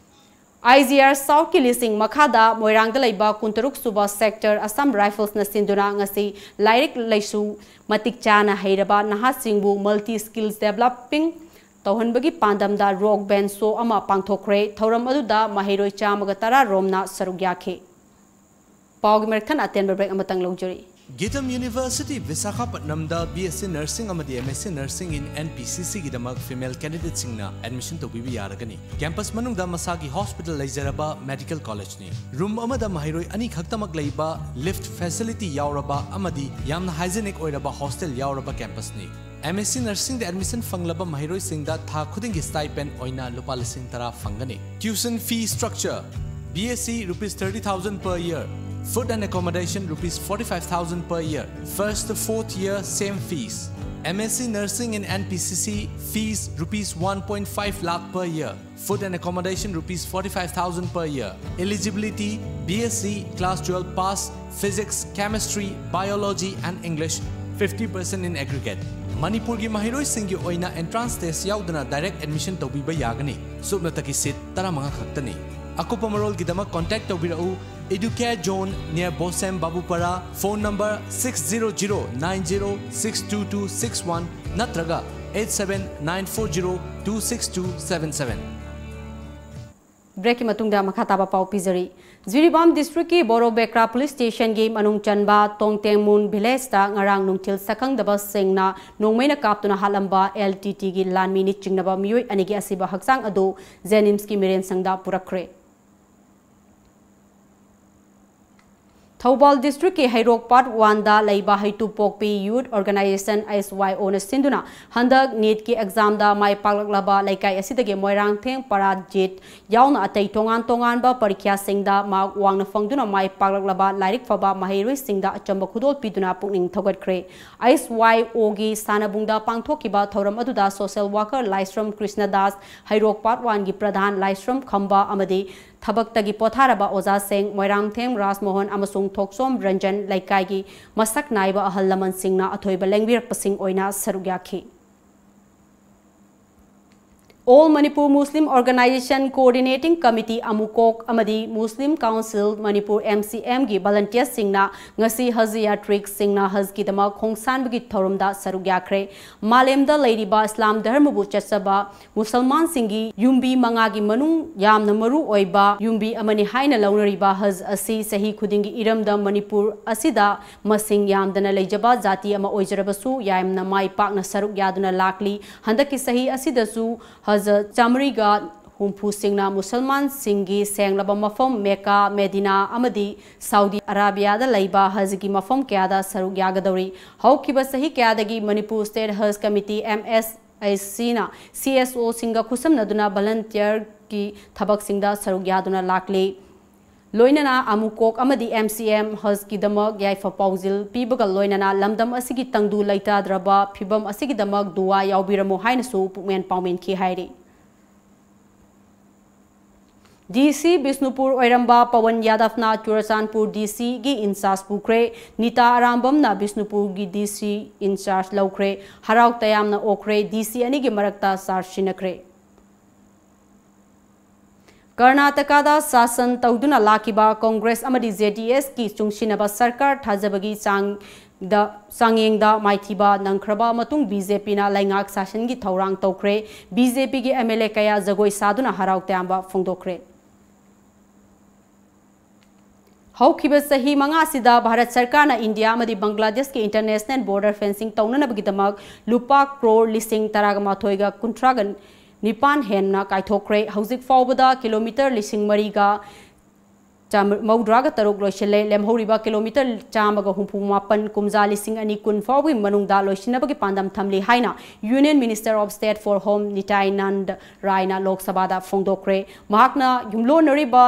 I G R Southꯀꯤ ꯂꯤꯁꯤꯡ ꯃꯈꯥꯗ ꯃꯣꯏꯔꯥꯡꯗ ꯂꯩꯕ ꯀꯨꯟꯇꯔꯨꯛ ꯁꯨꯕ sector Assam Riflesꯅ ꯁꯤꯟꯗꯨꯅ ꯉꯁꯤ ꯂꯥꯏꯔꯤꯛ ꯂꯥꯏꯁꯨ ꯃꯇꯤꯛ ꯆꯥꯅ ꯍꯩꯔꯕ ꯅꯍꯥꯁꯤꯡꯕꯨ multi skills developing ꯇꯧꯍꯟꯕꯒꯤ ꯄꯥꯟꯗꯝꯗ rock band show ꯑꯃ ꯄꯥꯡꯊꯣꯛꯈ꯭ꯔꯦ꯫ ꯊꯧꯔꯝ ꯑꯗꯨꯗ ꯃꯍꯩꯔꯣꯏ ꯆꯥꯝꯃꯒ ꯇꯔꯥ ꯔꯣꯝꯅ ꯁꯔꯨꯛ ꯌꯥꯈꯤ꯫ ꯄꯥꯎꯒꯤ ꯃꯔꯛ ꯊꯠꯅ ꯑꯇꯦꯟꯕ break ꯑꯃꯇꯪ ꯂꯧꯖꯔꯤ꯫ Geetam University, Visakhapatnamꯗ B S C Nursing ꯑꯃꯗꯤ M S C Nursing in N P C C ꯒꯤꯗꯃꯛ female candidateꯁꯤꯡꯅ admission ꯇꯧꯕꯤꯕ ꯌꯥꯔꯒꯅꯤ꯫ Campus ꯃꯅꯨꯡꯗ ꯃꯁꯥꯒꯤ hospital ꯂꯩꯖꯔꯕ medical collegeꯅꯤ꯫ Room ꯑꯃꯗ ꯃꯍꯩꯔꯣꯏ ꯑꯅꯤ ꯈꯛꯇꯃꯛ ꯂꯩꯕ, lift facility ꯌꯥꯎꯔꯕ ꯑꯃꯗꯤ ꯌꯥꯝꯅ hygienic ꯑꯣꯏꯔꯕ hostel ꯌꯥꯎꯔꯕ campusꯅꯤ꯫ M S C Nursingꯗ admission ꯐꯪꯂꯕ ꯃꯍꯩꯔꯣꯏꯁꯤꯡꯗ ꯊꯥ ꯈꯨꯗꯤꯡꯒꯤ stipend ꯑꯣꯏꯅ ꯂꯨꯄꯥ ꯂꯤꯁꯤꯡ ꯇꯔꯥ ꯐꯪꯒꯅꯤ꯫ Tuition fee structure: B S C, rupees thirty thousand per year. Food and accommodation, rupees forty-five thousand per year. First to fourth year, same fees. M S C Nursing in N P C C, fees rupees one point five lakh per year. Food and accommodation, rupees forty-five thousand per year. Eligibility: B S C, class twelve pass, physics, chemistry, biology and English, fifty percent in aggregate. ꯃꯅꯤꯄꯨꯔꯒꯤ ꯃꯍꯩꯔꯣꯏꯁꯤꯡꯒꯤ ꯑꯣꯏꯅ entrance test ꯌꯥꯎꯗꯅ direct admission ꯇꯧꯕꯤꯕ ꯌꯥꯒꯅꯤ꯫ ꯁꯨꯞꯅꯇꯒꯤ seat ꯇꯔꯥꯃꯉꯥ ꯈꯛꯇꯅꯤ꯫ ꯑꯀꯨꯞꯄ ꯃꯔꯣꯜꯒꯤꯗꯃꯛ contact ꯇꯧꯕꯤꯔꯛꯎ Educare Zone, near Bosem Babupara, phone number six zero zero nine zero six two two six one ꯅꯠꯇ꯭ꯔꯒ eight seven nine four zero two six two seven seven꯫ Breakꯀꯤ ꯃꯇꯨꯡꯗ ꯃꯈꯥ ꯇꯥꯕ ꯄꯥꯎ ꯄꯤꯖꯔꯤ꯫ ꯖꯤꯔꯤꯕꯥꯝ districtꯀꯤ ꯕꯣꯔꯣꯕꯦꯀ꯭ꯔꯥ police stationꯒꯤ ꯃꯅꯨꯡ ꯆꯟꯕ ꯇꯣꯡꯇꯦꯡꯃꯨꯟ villageꯇ ꯉꯔꯥꯡ ꯅꯨꯡꯊꯤꯜ ꯁꯛꯈꯪꯗꯕꯁꯤꯡꯅ ꯅꯣꯡꯃꯩꯅ ꯀꯥꯞꯇꯨꯅ ꯍꯥꯠꯂꯝꯕ L T Tꯒꯤ ꯂꯥꯟꯃꯤꯅꯤ ꯆꯤꯡꯅꯕ ꯃꯤꯑꯣꯏ ꯑꯅꯤꯒꯤ ꯑꯁꯤꯕ ꯍꯛꯆꯥꯡ ꯑꯗꯨ JNIMSꯀꯤ ꯃꯤꯔꯦꯟꯁꯪꯗ ꯄꯨꯔꯛꯈ꯭ꯔꯦ꯫ ꯊꯧꯕꯥꯜ districtꯀꯤ ꯍꯩꯔꯣꯛ part oneꯗ ꯂꯩꯕ ꯍꯩꯇꯨꯞꯄꯣꯛꯄꯤ Youth Organisation, H Y Oꯅ ꯁꯤꯟꯗꯨꯅ ꯍꯟꯗꯛ NEETꯀꯤ examꯗ ꯃꯥꯏ ꯄꯥꯛꯂꯛꯂꯕ ꯂꯩꯀꯥꯏ ꯑꯁꯤꯗꯒꯤ ꯃꯣꯏꯔꯥꯡꯊꯦꯝ ꯄꯔꯥꯖꯤꯠ ꯌꯥꯎꯅ ꯑꯇꯩ ꯇꯣꯉꯥꯟ ꯇꯣꯉꯥꯟꯕ ꯄꯔꯤꯈ꯭ꯌꯥꯁꯤꯡꯗ mark ꯋꯥꯡꯅ ꯐꯪꯗꯨꯅ ꯃꯥꯏ ꯄꯥꯛꯂꯛꯂꯕ ꯂꯥꯏꯔꯤꯛ ꯐꯕ ꯃꯍꯩꯔꯣꯏꯁꯤꯡꯗ ꯑꯆꯝꯕ ꯈꯨꯗꯣꯜ ꯄꯤꯗꯨꯅ ꯄꯨꯛꯅꯤꯡ ꯊꯧꯒꯠꯈ꯭ꯔꯦ꯫ H Y Oꯒꯤ ꯁꯥꯟꯅꯕꯨꯡꯗ ꯄꯥꯡꯊꯣꯛꯈꯤꯕ ꯊꯧꯔꯝ ꯑꯗꯨꯗ social worker ꯂꯥꯏꯁ꯭ꯔꯝ ꯀ꯭ꯔꯤꯁꯅꯗꯥꯁ, ꯍꯩꯔꯣꯛ part oneꯒꯤ ꯄ꯭ꯔꯙꯥꯟ ꯂꯥꯏꯁ꯭ꯔꯝ ꯈꯝꯕ ꯑꯃꯗꯤ ꯊꯕꯛꯇꯒꯤ ꯄꯣꯊꯥꯔꯕ ꯑꯣꯖꯥꯁꯤꯡ ꯃꯣꯏꯔꯥꯡꯊꯦꯝ ꯔꯥꯖꯃꯣꯍꯟ ꯑꯃꯁꯨꯡ ꯊꯣꯛꯆꯣꯝ ꯔꯟꯖꯟ ꯂꯩꯀꯥꯏꯒꯤ ꯃꯁꯛ ꯅꯥꯏꯕ ꯑꯍꯜ ꯂꯃꯟꯁꯤꯡꯅ ꯑꯊꯣꯏꯕ ꯂꯦꯡꯕꯤꯔꯛꯄꯁꯤꯡ ꯑꯣꯏꯅ ꯁꯔꯨꯛ ꯌꯥꯈꯤ꯫ All Manipur Muslim Organization Coordinating Committee, ꯑꯃꯨꯀꯣꯛ, ꯑꯃꯗꯤ Muslim Council Manipur, M C M ꯒꯤ volunteersꯁꯤꯡꯅ ꯉꯁꯤ ꯍꯖ ꯌꯥꯇ꯭ꯔꯤꯛꯁꯤꯡꯅ ꯍꯖꯀꯤꯗꯃꯛ ꯈꯣꯡꯁꯥꯟꯕꯒꯤ ꯊꯧꯔꯝꯗ ꯁꯔꯨꯛ ꯌꯥꯈ꯭ꯔꯦ꯫ ꯃꯥꯂꯦꯝꯗ ꯂꯩꯔꯤꯕ ꯏꯁꯂꯥꯝ ꯙꯔꯃꯕꯨ ꯆꯠꯆꯕ ꯃꯨꯁꯜꯃꯥꯟꯁꯤꯡꯒꯤ ꯌꯨꯝꯕꯤ ꯃꯉꯥꯒꯤ ꯃꯅꯨꯡ ꯌꯥꯝꯅ ꯃꯔꯨ ꯑꯣꯏꯕ ꯌꯨꯝꯕꯤ ꯑꯃꯅꯤ ꯍꯥꯏꯅ ꯂꯧꯅꯔꯤꯕ ꯍꯖ ꯑꯁꯤ ꯆꯍꯤ ꯈꯨꯗꯤꯡꯒꯤ ꯏꯔꯝꯗꯝ ꯃꯅꯤꯄꯨꯔ ꯑꯁꯤꯗ ꯃꯁꯤꯡ ꯌꯥꯝꯗꯅ ꯂꯩꯖꯕ ꯖꯥꯇꯤ ꯑꯃ ꯑꯣꯏꯖꯔꯕꯁꯨ ꯌꯥꯝꯅ ꯃꯥꯏ ꯄꯥꯛꯅ ꯁꯔꯨꯛ ꯌꯥꯗꯨꯅ ꯂꯥꯛꯂꯤ꯫ ꯍꯟꯗꯛꯀꯤ ꯆꯍꯤ ꯑꯁꯤꯗꯁꯨ ꯍꯖ ꯆꯥꯃꯔꯤꯒ ꯍꯨꯝꯐꯨꯁꯤꯡꯅ ꯃꯨꯁꯜꯃꯥꯟꯁꯤꯡꯒꯤ ꯁꯦꯡꯂꯕ ꯃꯐꯝ ꯃꯦꯀꯥ, ꯃꯦꯗꯤꯅꯥ ꯑꯃꯗꯤ ꯁꯥꯎꯗꯤ ꯑꯔꯥꯕꯤꯌꯥꯗ ꯂꯩꯕ ꯍꯖꯒꯤ ꯃꯐꯝ ꯀꯌꯥꯗ ꯁꯔꯨꯛ ꯌꯥꯒꯗꯧꯔꯤ꯫ ꯍꯧꯈꯤꯕ ꯆꯍꯤ ꯀꯌꯥꯗꯒꯤ Manipur State Hajj Committee, M S H C ꯅ C S O ꯁꯤꯡꯒ ꯈꯨꯠꯁꯝꯅꯗꯨꯅ volunteerꯒꯤ ꯊꯕꯛꯁꯤꯡꯗ ꯁꯔꯨꯛ ꯌꯥꯗꯨꯅ ꯂꯥꯛꯂꯤ꯫ ꯂꯣꯏꯅꯅ ꯑꯃꯨꯀꯣꯛ ꯑꯃꯗꯤ M C M ꯍꯖꯀꯤꯗꯃꯛ ꯌꯥꯏꯐ ꯄꯥꯎꯖꯦꯜ ꯄꯤꯕꯒ ꯂꯣꯏꯅꯅ ꯂꯝꯗꯝ ꯑꯁꯤꯒꯤ ꯇꯪꯗꯨ ꯂꯩꯇꯥꯗ꯭ꯔꯕ ꯐꯤꯕꯝ ꯑꯁꯤꯒꯤꯗꯃꯛ ꯗꯨꯋꯥ ꯌꯥꯎꯕꯤꯔꯝꯃꯨ ꯍꯥꯏꯅꯁꯨ ꯄꯨꯛꯃꯦꯟ ꯄꯥꯎꯃꯤꯟꯈꯤ ꯍꯥꯏꯔꯤ꯫ D C ꯕꯤꯁꯅꯨꯄꯨꯔ ꯑꯣꯏꯔꯝꯕ ꯄꯋꯟ ꯌꯥꯗꯕꯅ ꯆꯨꯔꯆꯥꯟꯄꯨꯔ D C ꯒꯤ in charge ꯄꯨꯈ꯭ꯔꯦ꯫ Nita ꯑꯔꯥꯝꯕꯝꯅ ꯕꯤꯁꯅꯨꯄꯨꯔꯒꯤ D C in charge ꯂꯧꯈ꯭ꯔꯦ꯫ ꯍꯔꯥꯎ ꯇꯌꯥꯝꯅ ꯑꯣꯛꯈ꯭ꯔꯦ꯫ D C ꯑꯅꯤꯒꯤ ꯃꯔꯛꯇ charge ꯁꯤꯟꯅꯈ꯭ꯔꯦ꯫ ꯀꯔꯅꯥꯇꯀꯥꯗ ꯁꯥꯁꯟ ꯇꯧꯗꯨꯅ ꯂꯥꯛꯈꯤꯕ ꯀꯣꯡꯒ꯭ꯔꯦꯁ ꯑꯃꯗꯤ J D S ꯀꯤ ꯆꯨꯡꯁꯤꯟꯅꯕ ꯁꯔꯀꯥꯔ ꯊꯥꯖꯕꯒꯤ ꯆꯥꯡꯗ, ꯆꯥꯡꯌꯦꯡꯗ ꯃꯥꯏꯊꯤꯕ ꯅꯪꯈ꯭ꯔꯕ ꯃꯇꯨꯡ B J P ꯅ ꯂꯩꯉꯥꯛ ꯁꯥꯁꯟꯒꯤ ꯊꯧꯔꯥꯡ ꯇꯧꯈ꯭ꯔꯦ꯫ B J P ꯒꯤ M L A ꯀꯌꯥ ꯖꯒꯣꯏ ꯁꯥꯗꯨꯅ ꯍꯔꯥꯎ ꯇꯌꯥꯝꯕ ꯐꯣꯡꯗꯣꯛꯈ꯭ꯔꯦ꯫ ꯍꯧꯈꯤꯕ ꯆꯍꯤ ꯃꯉꯥꯁꯤꯗ ꯚꯥꯔꯠ ꯁꯔꯀꯥꯔꯅ ꯏꯟꯗꯤꯌꯥ ꯑꯃꯗꯤ ꯕꯪꯒ꯭ꯂꯥꯗꯦꯁꯀꯤ international border fencing ꯇꯧꯅꯅꯕꯒꯤꯗꯃꯛ ꯂꯨꯄꯥ ꯀ꯭ꯔꯣꯔ ꯂꯤꯁꯤꯡ ꯇꯔꯥꯒ ꯃꯥꯊꯣꯏꯒ ꯀꯨꯟꯊ꯭ꯔꯥꯒ ꯅꯤꯄꯥꯟ ꯍꯦꯟꯅ ꯀꯥꯏꯊꯣꯛꯈ꯭ꯔꯦ꯫ ꯍꯧꯖꯤꯛ ꯐꯥꯎꯕꯗ ꯀꯤꯂꯣꯃꯤꯇꯔ ꯂꯤꯁꯤꯡ ꯃꯔꯤꯒ ꯆꯥꯝ-, ꯃꯧꯗ꯭ꯔꯥꯒ ꯇꯔꯨꯛ ꯂꯣꯏꯁꯤꯜꯂꯦ꯫ ꯂꯦꯝꯍꯧꯔꯤꯕ ꯀꯤꯂꯣꯃꯤꯇꯔ ꯆꯥꯝꯃꯒ ꯍꯨꯝꯐꯨ ꯃꯥꯄꯟ ꯀꯨꯝꯖꯥ ꯂꯤꯁꯤꯡ ꯑꯅꯤ ꯀꯨꯟ ꯐꯥꯎꯕꯒꯤ ꯃꯅꯨꯡꯗ ꯂꯣꯏꯁꯤꯟꯅꯕꯒꯤ ꯄꯥꯟꯗꯝ ꯊꯝꯂꯤ ꯍꯥꯏꯅ Union Minister of State for Home ꯅꯤꯇꯥꯏꯅꯟꯗ ꯔꯥꯏꯅ ꯂꯣꯛ ꯁꯚꯥꯗ ꯐꯣꯡꯗꯣꯛꯈ꯭ꯔꯦ꯫ ꯃꯍꯥꯛꯅ ꯌꯨꯝꯂꯣꯟꯅꯔꯤꯕ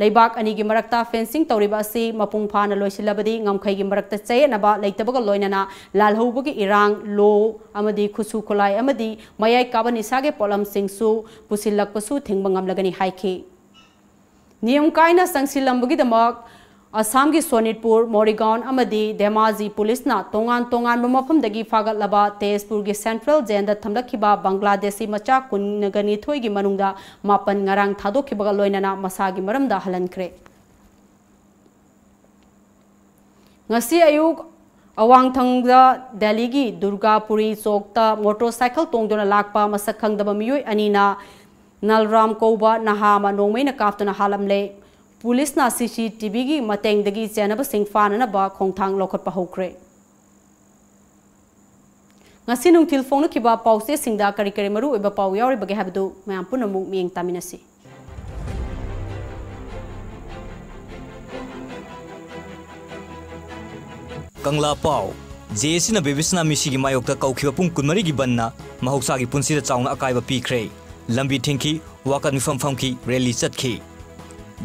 ꯂꯩꯕꯥꯛ ꯑꯅꯤꯒꯤ ꯃꯔꯛꯇ fencing ꯇꯧꯔꯤꯕ ꯑꯁꯤ ꯃꯄꯨꯡ ꯐꯥꯅ ꯂꯣꯏꯁꯤꯜꯂꯕꯗꯤ ꯉꯝꯈꯩꯒꯤ ꯃꯔꯛꯇ ꯆꯌꯦꯠꯅꯕ ꯂꯩꯇꯕꯒ ꯂꯣꯏꯅꯅ ꯂꯥꯜꯍꯧꯕꯒꯤ ꯏꯔꯥꯡ, ꯂꯣ ꯑꯃꯗꯤ ꯈꯨꯠꯁꯨ ꯈꯨꯠꯂꯥꯏ ꯑꯃꯗꯤ ꯃꯌꯥꯏ ꯀꯥꯕ ꯅꯤꯁꯥꯒꯤ ꯄꯣꯠꯂꯝꯁꯤꯡꯁꯨ ꯄꯨꯁꯤꯜꯂꯛꯄꯁꯨ ꯊꯤꯡꯕ ꯉꯝꯂꯒꯅꯤ ꯍꯥꯏꯈꯤ꯫ ꯅꯤꯌꯝ ꯀꯥꯏꯅ ꯆꯪꯁꯤꯜꯂꯝꯕꯒꯤꯗꯃꯛ ꯑꯁꯥꯝꯒꯤ ꯁꯣꯅꯤꯠꯄꯨꯔ, ꯃꯣꯔꯤꯒꯥꯎꯟ ꯑꯃꯗꯤ ꯙꯦꯃꯥꯖꯤ ꯄꯨꯂꯤꯁꯅ ꯇꯣꯉꯥꯟ ꯇꯣꯉꯥꯟꯕ ꯃꯐꯝꯗꯒꯤ ꯐꯥꯒꯠꯂꯕ ꯇꯦꯖꯄꯨꯔꯒꯤ ꯁꯦꯟꯇ꯭ꯔꯦꯜ ꯖꯦꯜꯗ ꯊꯝꯂꯛꯈꯤꯕ ꯕꯪꯒ꯭ꯂꯥꯗꯦꯁꯤ ꯃꯆꯥ ꯀꯨꯟꯒꯅꯤꯊꯣꯏꯒꯤ ꯃꯅꯨꯡꯗ ꯃꯥꯄꯟ ꯉꯔꯥꯡ ꯊꯥꯗꯣꯛꯈꯤꯕꯒ ꯂꯣꯏꯅꯅ ꯃꯁꯥꯒꯤ ꯃꯔꯝꯗ ꯍꯜꯍꯟꯈ꯭ꯔꯦ꯫ ꯉꯁꯤ ꯑꯌꯨꯛ ꯑꯋꯥꯡꯊꯪꯗ ꯗꯦꯜꯂꯤꯒꯤ ꯗꯨꯔꯒꯥꯄꯨꯔꯤ ꯆꯣꯛꯇ ꯃꯣꯇꯣꯔꯁꯥꯏꯀꯜ ꯇꯣꯡꯗꯨꯅ ꯂꯥꯛꯄ ꯃꯁꯛ ꯈꯪꯗꯕ ꯃꯤꯑꯣꯏ ꯑꯅꯤꯅ ꯅꯜꯔꯥꯝ ꯀꯧꯕ ꯅꯍꯥ ꯑꯃ ꯅꯣꯡꯃꯩꯅ ꯀꯥꯞꯇꯨꯅ ꯍꯥꯠꯂꯝꯂꯦ꯫ ꯄꯨꯂꯤꯁꯅ C C T Vꯒꯤ ꯃꯇꯦꯡꯗꯒꯤ ꯆꯦꯟꯅꯕꯁꯤꯡ ꯐꯥꯅꯅꯕ ꯈꯣꯡꯊꯥꯡ ꯂꯧꯈꯠꯄ ꯍꯧꯈ꯭ꯔꯦ꯫ ꯉꯁꯤ ꯅꯨꯡꯊꯤꯜ ꯐꯣꯡꯂꯛꯈꯤꯕ ꯄꯥꯎꯆꯦꯁꯤꯡꯗ ꯀꯔꯤ ꯀꯔꯤ ꯃꯔꯨꯑꯣꯏꯕ ꯄꯥꯎ ꯌꯥꯎꯔꯤꯕꯒꯦ ꯍꯥꯏꯕꯗꯨ ꯃꯌꯥꯝ ꯄꯨꯟꯅ ꯑꯃꯨꯛ ꯃꯤꯠꯌꯦꯡ ꯇꯥꯃꯤꯟꯅꯁꯤ꯫ ꯀꯪꯂꯥ ꯄꯥꯎ꯫ J A Cꯅ ꯕꯦꯕꯤꯁꯅꯥ ꯃꯤꯁꯤꯒꯤ ꯃꯥꯌꯣꯛꯇ ꯀꯧꯈꯤꯕ ꯄꯨꯡ ꯀꯨꯟꯃꯔꯤꯒꯤ ꯕꯟꯅ ꯃꯍꯧꯁꯥꯒꯤ ꯄꯨꯟꯁꯤꯗ ꯆꯥꯎꯅ ꯑꯀꯥꯏꯕ ꯄꯤꯈ꯭ꯔꯦ꯫ ꯂꯝꯕꯤ ꯊꯤꯡꯈꯤ, ꯋꯥꯀꯠ ꯃꯤꯐꯝ ꯐꯝꯈꯤ, ꯔꯦꯂꯤ ꯆꯠꯈꯤ꯫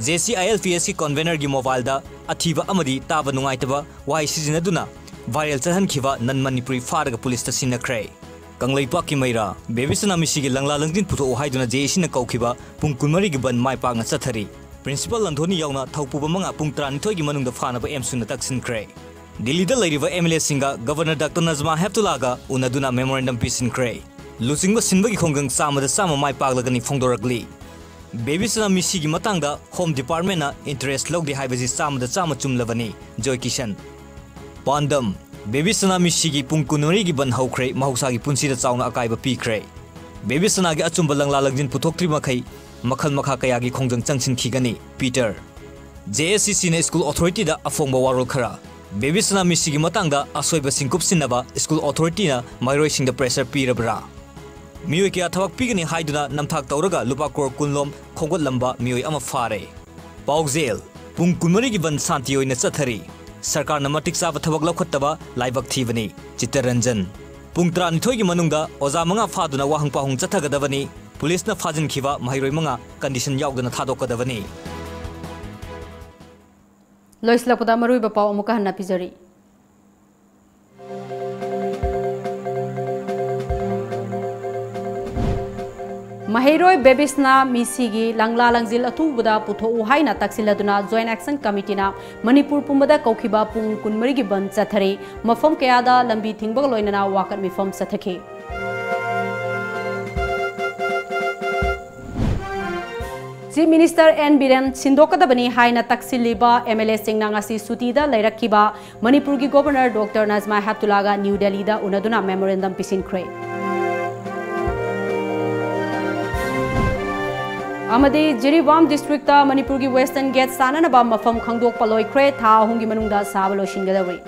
J C I L P Sꯀꯤ convenerꯒꯤ mobileꯗ ꯑꯊꯤꯕ ꯑꯃꯗꯤ ꯇꯥꯕ ꯅꯨꯡꯉꯥꯏꯇꯕ ꯋꯥꯍꯩ ꯁꯤꯖꯤꯟꯅꯗꯨꯅ viral ꯆꯠꯍꯟꯈꯤꯕ non Manipuri ꯐꯥꯔꯒ ꯄꯨꯂꯤꯁꯇ ꯁꯤꯟꯅꯈ꯭ꯔꯦ꯫ ꯀꯪꯂꯩꯄꯥꯛꯀꯤ ꯃꯩꯔꯥ, ꯕꯦꯕꯤꯁꯅꯥ ꯃꯤꯁꯤꯒꯤ ꯂꯪꯂꯥ ꯂꯪꯖꯤꯟ ꯄꯨꯊꯣꯛꯎ ꯍꯥꯏꯗꯨꯅ J A Cꯅ ꯀꯧꯈꯤꯕ ꯄꯨꯡ ꯀꯨꯟꯃꯔꯤꯒꯤ ꯕꯟ ꯃꯥꯏ ꯄꯥꯛꯅ ꯆꯠꯊꯔꯤ꯫ Principal ꯂꯟꯊꯣꯅꯤ ꯌꯥꯎꯅ ꯊꯧꯄꯨꯕ ꯃꯉꯥ ꯄꯨꯡ ꯇꯔꯥꯅꯤꯊꯣꯏꯒꯤ ꯃꯅꯨꯡꯗ ꯐꯥꯅꯕ ꯑꯦꯝꯁꯨꯅ ꯇꯛꯁꯤꯟꯈ꯭ꯔꯦ꯫ ꯗꯤꯜꯂꯤꯗ ꯂꯩꯔꯤꯕ M L Aꯁꯤꯡꯒ Governor Doctor Najma Heptullaꯒ ꯎꯅꯗꯨꯅ memorandum ꯄꯤꯁꯤꯟꯈ꯭ꯔꯦ꯫ ꯂꯨꯆꯤꯡꯕ ꯁꯤꯟꯕꯒꯤ ꯈꯣꯡꯖꯪ ꯆꯥꯝꯃꯗ ꯆꯥꯝꯃ ꯃꯥꯏ ꯄꯥꯛꯂꯒꯅꯤ ꯐꯣꯡꯗꯣꯔꯛꯂꯤ꯫ ꯕꯦꯕꯤꯁꯅꯥ ꯃꯤꯁꯤꯒꯤ ꯃꯇꯥꯡꯗ Home Departmentꯅ interest ꯂꯧꯗꯦ ꯍꯥꯏꯕꯁꯤ ꯆꯥꯝꯃꯗ ꯆꯥꯝꯃ ꯆꯨꯝꯂꯕꯅꯤ꯫ ꯖꯣꯏ ꯀꯤꯁꯟ꯫ ꯄꯥꯟꯗꯝ, ꯕꯦꯕꯤꯁꯅꯥ ꯃꯤꯁꯤꯒꯤ ꯄꯨꯡ ꯀꯨꯟꯃꯔꯤꯒꯤ ꯕꯟ ꯍꯧꯈ꯭ꯔꯦ, ꯃꯍꯧꯁꯥꯒꯤ ꯄꯨꯟꯁꯤꯗ ꯆꯥꯎꯅ ꯑꯀꯥꯏꯕ ꯄꯤꯈ꯭ꯔꯦ꯫ ꯕꯦꯕꯤꯁꯅꯥꯒꯤ ꯑꯆꯨꯝꯕ ꯂꯪꯂꯥ ꯂꯪꯖꯤꯟ ꯄꯨꯊꯣꯛꯇ꯭ꯔꯤ ꯃꯈꯩ ꯃꯈꯜ ꯃꯈꯥ ꯀꯌꯥꯒꯤ ꯈꯣꯡꯖꯪ ꯆꯪꯁꯤꯟꯈꯤꯒꯅꯤ꯫ ꯄꯤꯇꯔ꯫ J S C Cꯅ school authorityꯗ ꯑꯐꯣꯡꯕ ꯋꯥꯔꯣꯜ ꯈꯔ꯫ ꯕꯦꯕꯤꯁꯅꯥ ꯃꯤꯁꯤꯒꯤ ꯃꯇꯥꯡꯗ ꯑꯁꯣꯏꯕꯁꯤꯡ ꯀꯨꯞꯁꯤꯟꯅꯕ school authorityꯅ ꯃꯍꯩꯔꯣꯏꯁꯤꯡꯗ pressure ꯄꯤꯔꯕ꯭ꯔꯥ? ꯃꯤꯑꯣꯏ ꯀꯌꯥ ꯊꯕꯛ ꯄꯤꯒꯅꯤ ꯍꯥꯏꯗꯨꯅ ꯅꯝꯊꯥꯛ ꯇꯧꯔꯒ ꯂꯨꯄꯥ ꯀ꯭ꯔꯣꯔ ꯀꯨꯟ ꯂꯣꯝ ꯈꯣꯝꯒꯠꯂꯝꯕ ꯃꯤꯑꯣꯏ ꯑꯃ ꯐꯥꯔꯦ꯫ ꯄꯥꯎꯖꯦꯜ, ꯄꯨꯡ ꯀꯨꯟꯃꯔꯤꯒꯤ ꯕꯟ ꯁꯥꯟꯇꯤ ꯑꯣꯏꯅ ꯆꯠꯊꯔꯤ꯫ ꯁꯔꯀꯥꯔꯅ ꯃꯇꯤꯛ ꯆꯥꯕ ꯊꯕꯛ ꯂꯧꯈꯠꯇꯕ ꯂꯥꯏꯕꯛ ꯊꯤꯕꯅꯤ꯫ ꯆꯤꯠꯇꯔꯟꯖꯟ꯫ ꯄꯨꯡ ꯇꯔꯥꯅꯤꯊꯣꯏꯒꯤ ꯃꯅꯨꯡꯗ ꯑꯣꯖꯥ ꯃꯉꯥ ꯐꯥꯗꯨꯅ ꯋꯥꯍꯪ ꯄꯥꯎꯍꯪ ꯆꯠꯊꯒꯗꯕꯅꯤ꯫ ꯄꯨꯂꯤꯁꯅ ꯐꯥꯖꯤꯟꯈꯤꯕ ꯃꯍꯩꯔꯣꯏ ꯃꯉꯥ condition ꯌꯥꯎꯗꯅ ꯊꯥꯗꯣꯛꯀꯗꯕꯅꯤ꯫ ꯂꯣꯏꯁꯤꯜꯂꯛꯄꯗ ꯃꯔꯨꯑꯣꯏꯕ ꯄꯥꯎ ꯑꯃꯨꯛꯀ ꯍꯟꯅ ꯄꯤꯖꯔꯤ꯫ ꯃꯍꯩꯔꯣꯏ ꯕꯦꯕꯤꯁꯅ ꯃꯤꯁꯤꯒꯤ ꯂꯪꯂꯥ ꯂꯪꯖꯤꯜ ꯑꯊꯨꯕꯗ ꯄꯨꯊꯣꯛꯎ ꯍꯥꯏꯅ ꯇꯛꯁꯤꯜꯂꯗꯨꯅ Joint Action Committeeꯅ ꯃꯅꯤꯄꯨꯔ ꯄꯨꯝꯕꯗ ꯀꯧꯈꯤꯕ ꯄꯨꯡ ꯀꯨꯟꯃꯔꯤꯒꯤ ꯕꯟꯗ ꯆꯠꯊꯔꯤ꯫ ꯃꯐꯝ ꯀꯌꯥꯗ ꯂꯝꯕꯤ ꯊꯤꯡꯕꯒ ꯂꯣꯏꯅꯅ ꯋꯥꯀꯠ ꯃꯤꯐꯝ ꯆꯠꯊꯈꯤ꯫ Chief Minister N ꯕꯤꯔꯦꯟ ꯁꯤꯟꯗꯣꯛꯀꯗꯕꯅꯤ ꯍꯥꯏꯅ ꯇꯛꯁꯤꯜꯂꯤꯕ MLAꯁꯤꯡꯅ ꯉꯁꯤ ꯁꯨꯇꯤꯗ ꯂꯩꯔꯛꯈꯤꯕ ꯃꯅꯤꯄꯨꯔꯒꯤ Governor Doctor ꯅꯖꯃꯥ ꯍꯦꯞꯇꯨꯂꯥꯒ ꯅ꯭ꯌꯨ ꯗꯦꯜꯂꯤꯗ ꯎꯅꯗꯨꯅ memorandum ꯄꯤꯁꯤꯟꯈ꯭ꯔꯦ꯫ ꯑꯃꯗꯤ ꯖꯤꯔꯤꯕꯥꯝ districtꯇ ꯃꯅꯤꯄꯨꯔꯒꯤ Western Gate ꯁꯥꯅꯅꯕ ꯃꯐꯝ ꯈꯪꯗꯣꯛꯄ ꯂꯣꯏꯈ꯭ꯔꯦ꯫ ꯊꯥ ꯑꯍꯨꯝꯒꯤ ꯃꯅꯨꯡꯗ ꯁꯥꯕ ꯂꯣꯏꯁꯤꯟꯒꯗꯧꯔꯤ꯫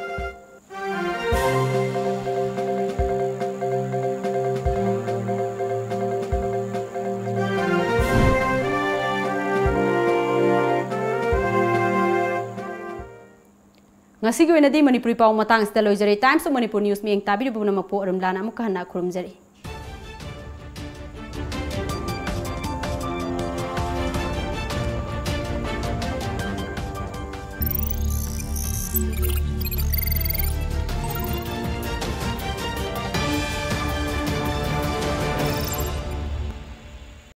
ꯉꯁꯤꯒꯤ ꯑꯣꯏꯅꯗꯤ ꯃꯅꯤꯄꯨꯔꯤ ꯄꯥꯎ ꯃꯇꯥꯡꯁꯤꯗ ꯂꯣꯏꯖꯔꯦ꯫ Times of Manipur News ꯃꯤꯠꯌꯦꯡ ꯇꯥꯕꯤꯔꯤꯕ ꯄꯨꯝꯅꯃꯛꯄꯨ ꯑꯔꯨꯝꯂꯥꯅ ꯑꯃꯨꯛꯀ ꯍꯟꯅ ꯈꯨꯔꯨꯝꯖꯔꯤ꯫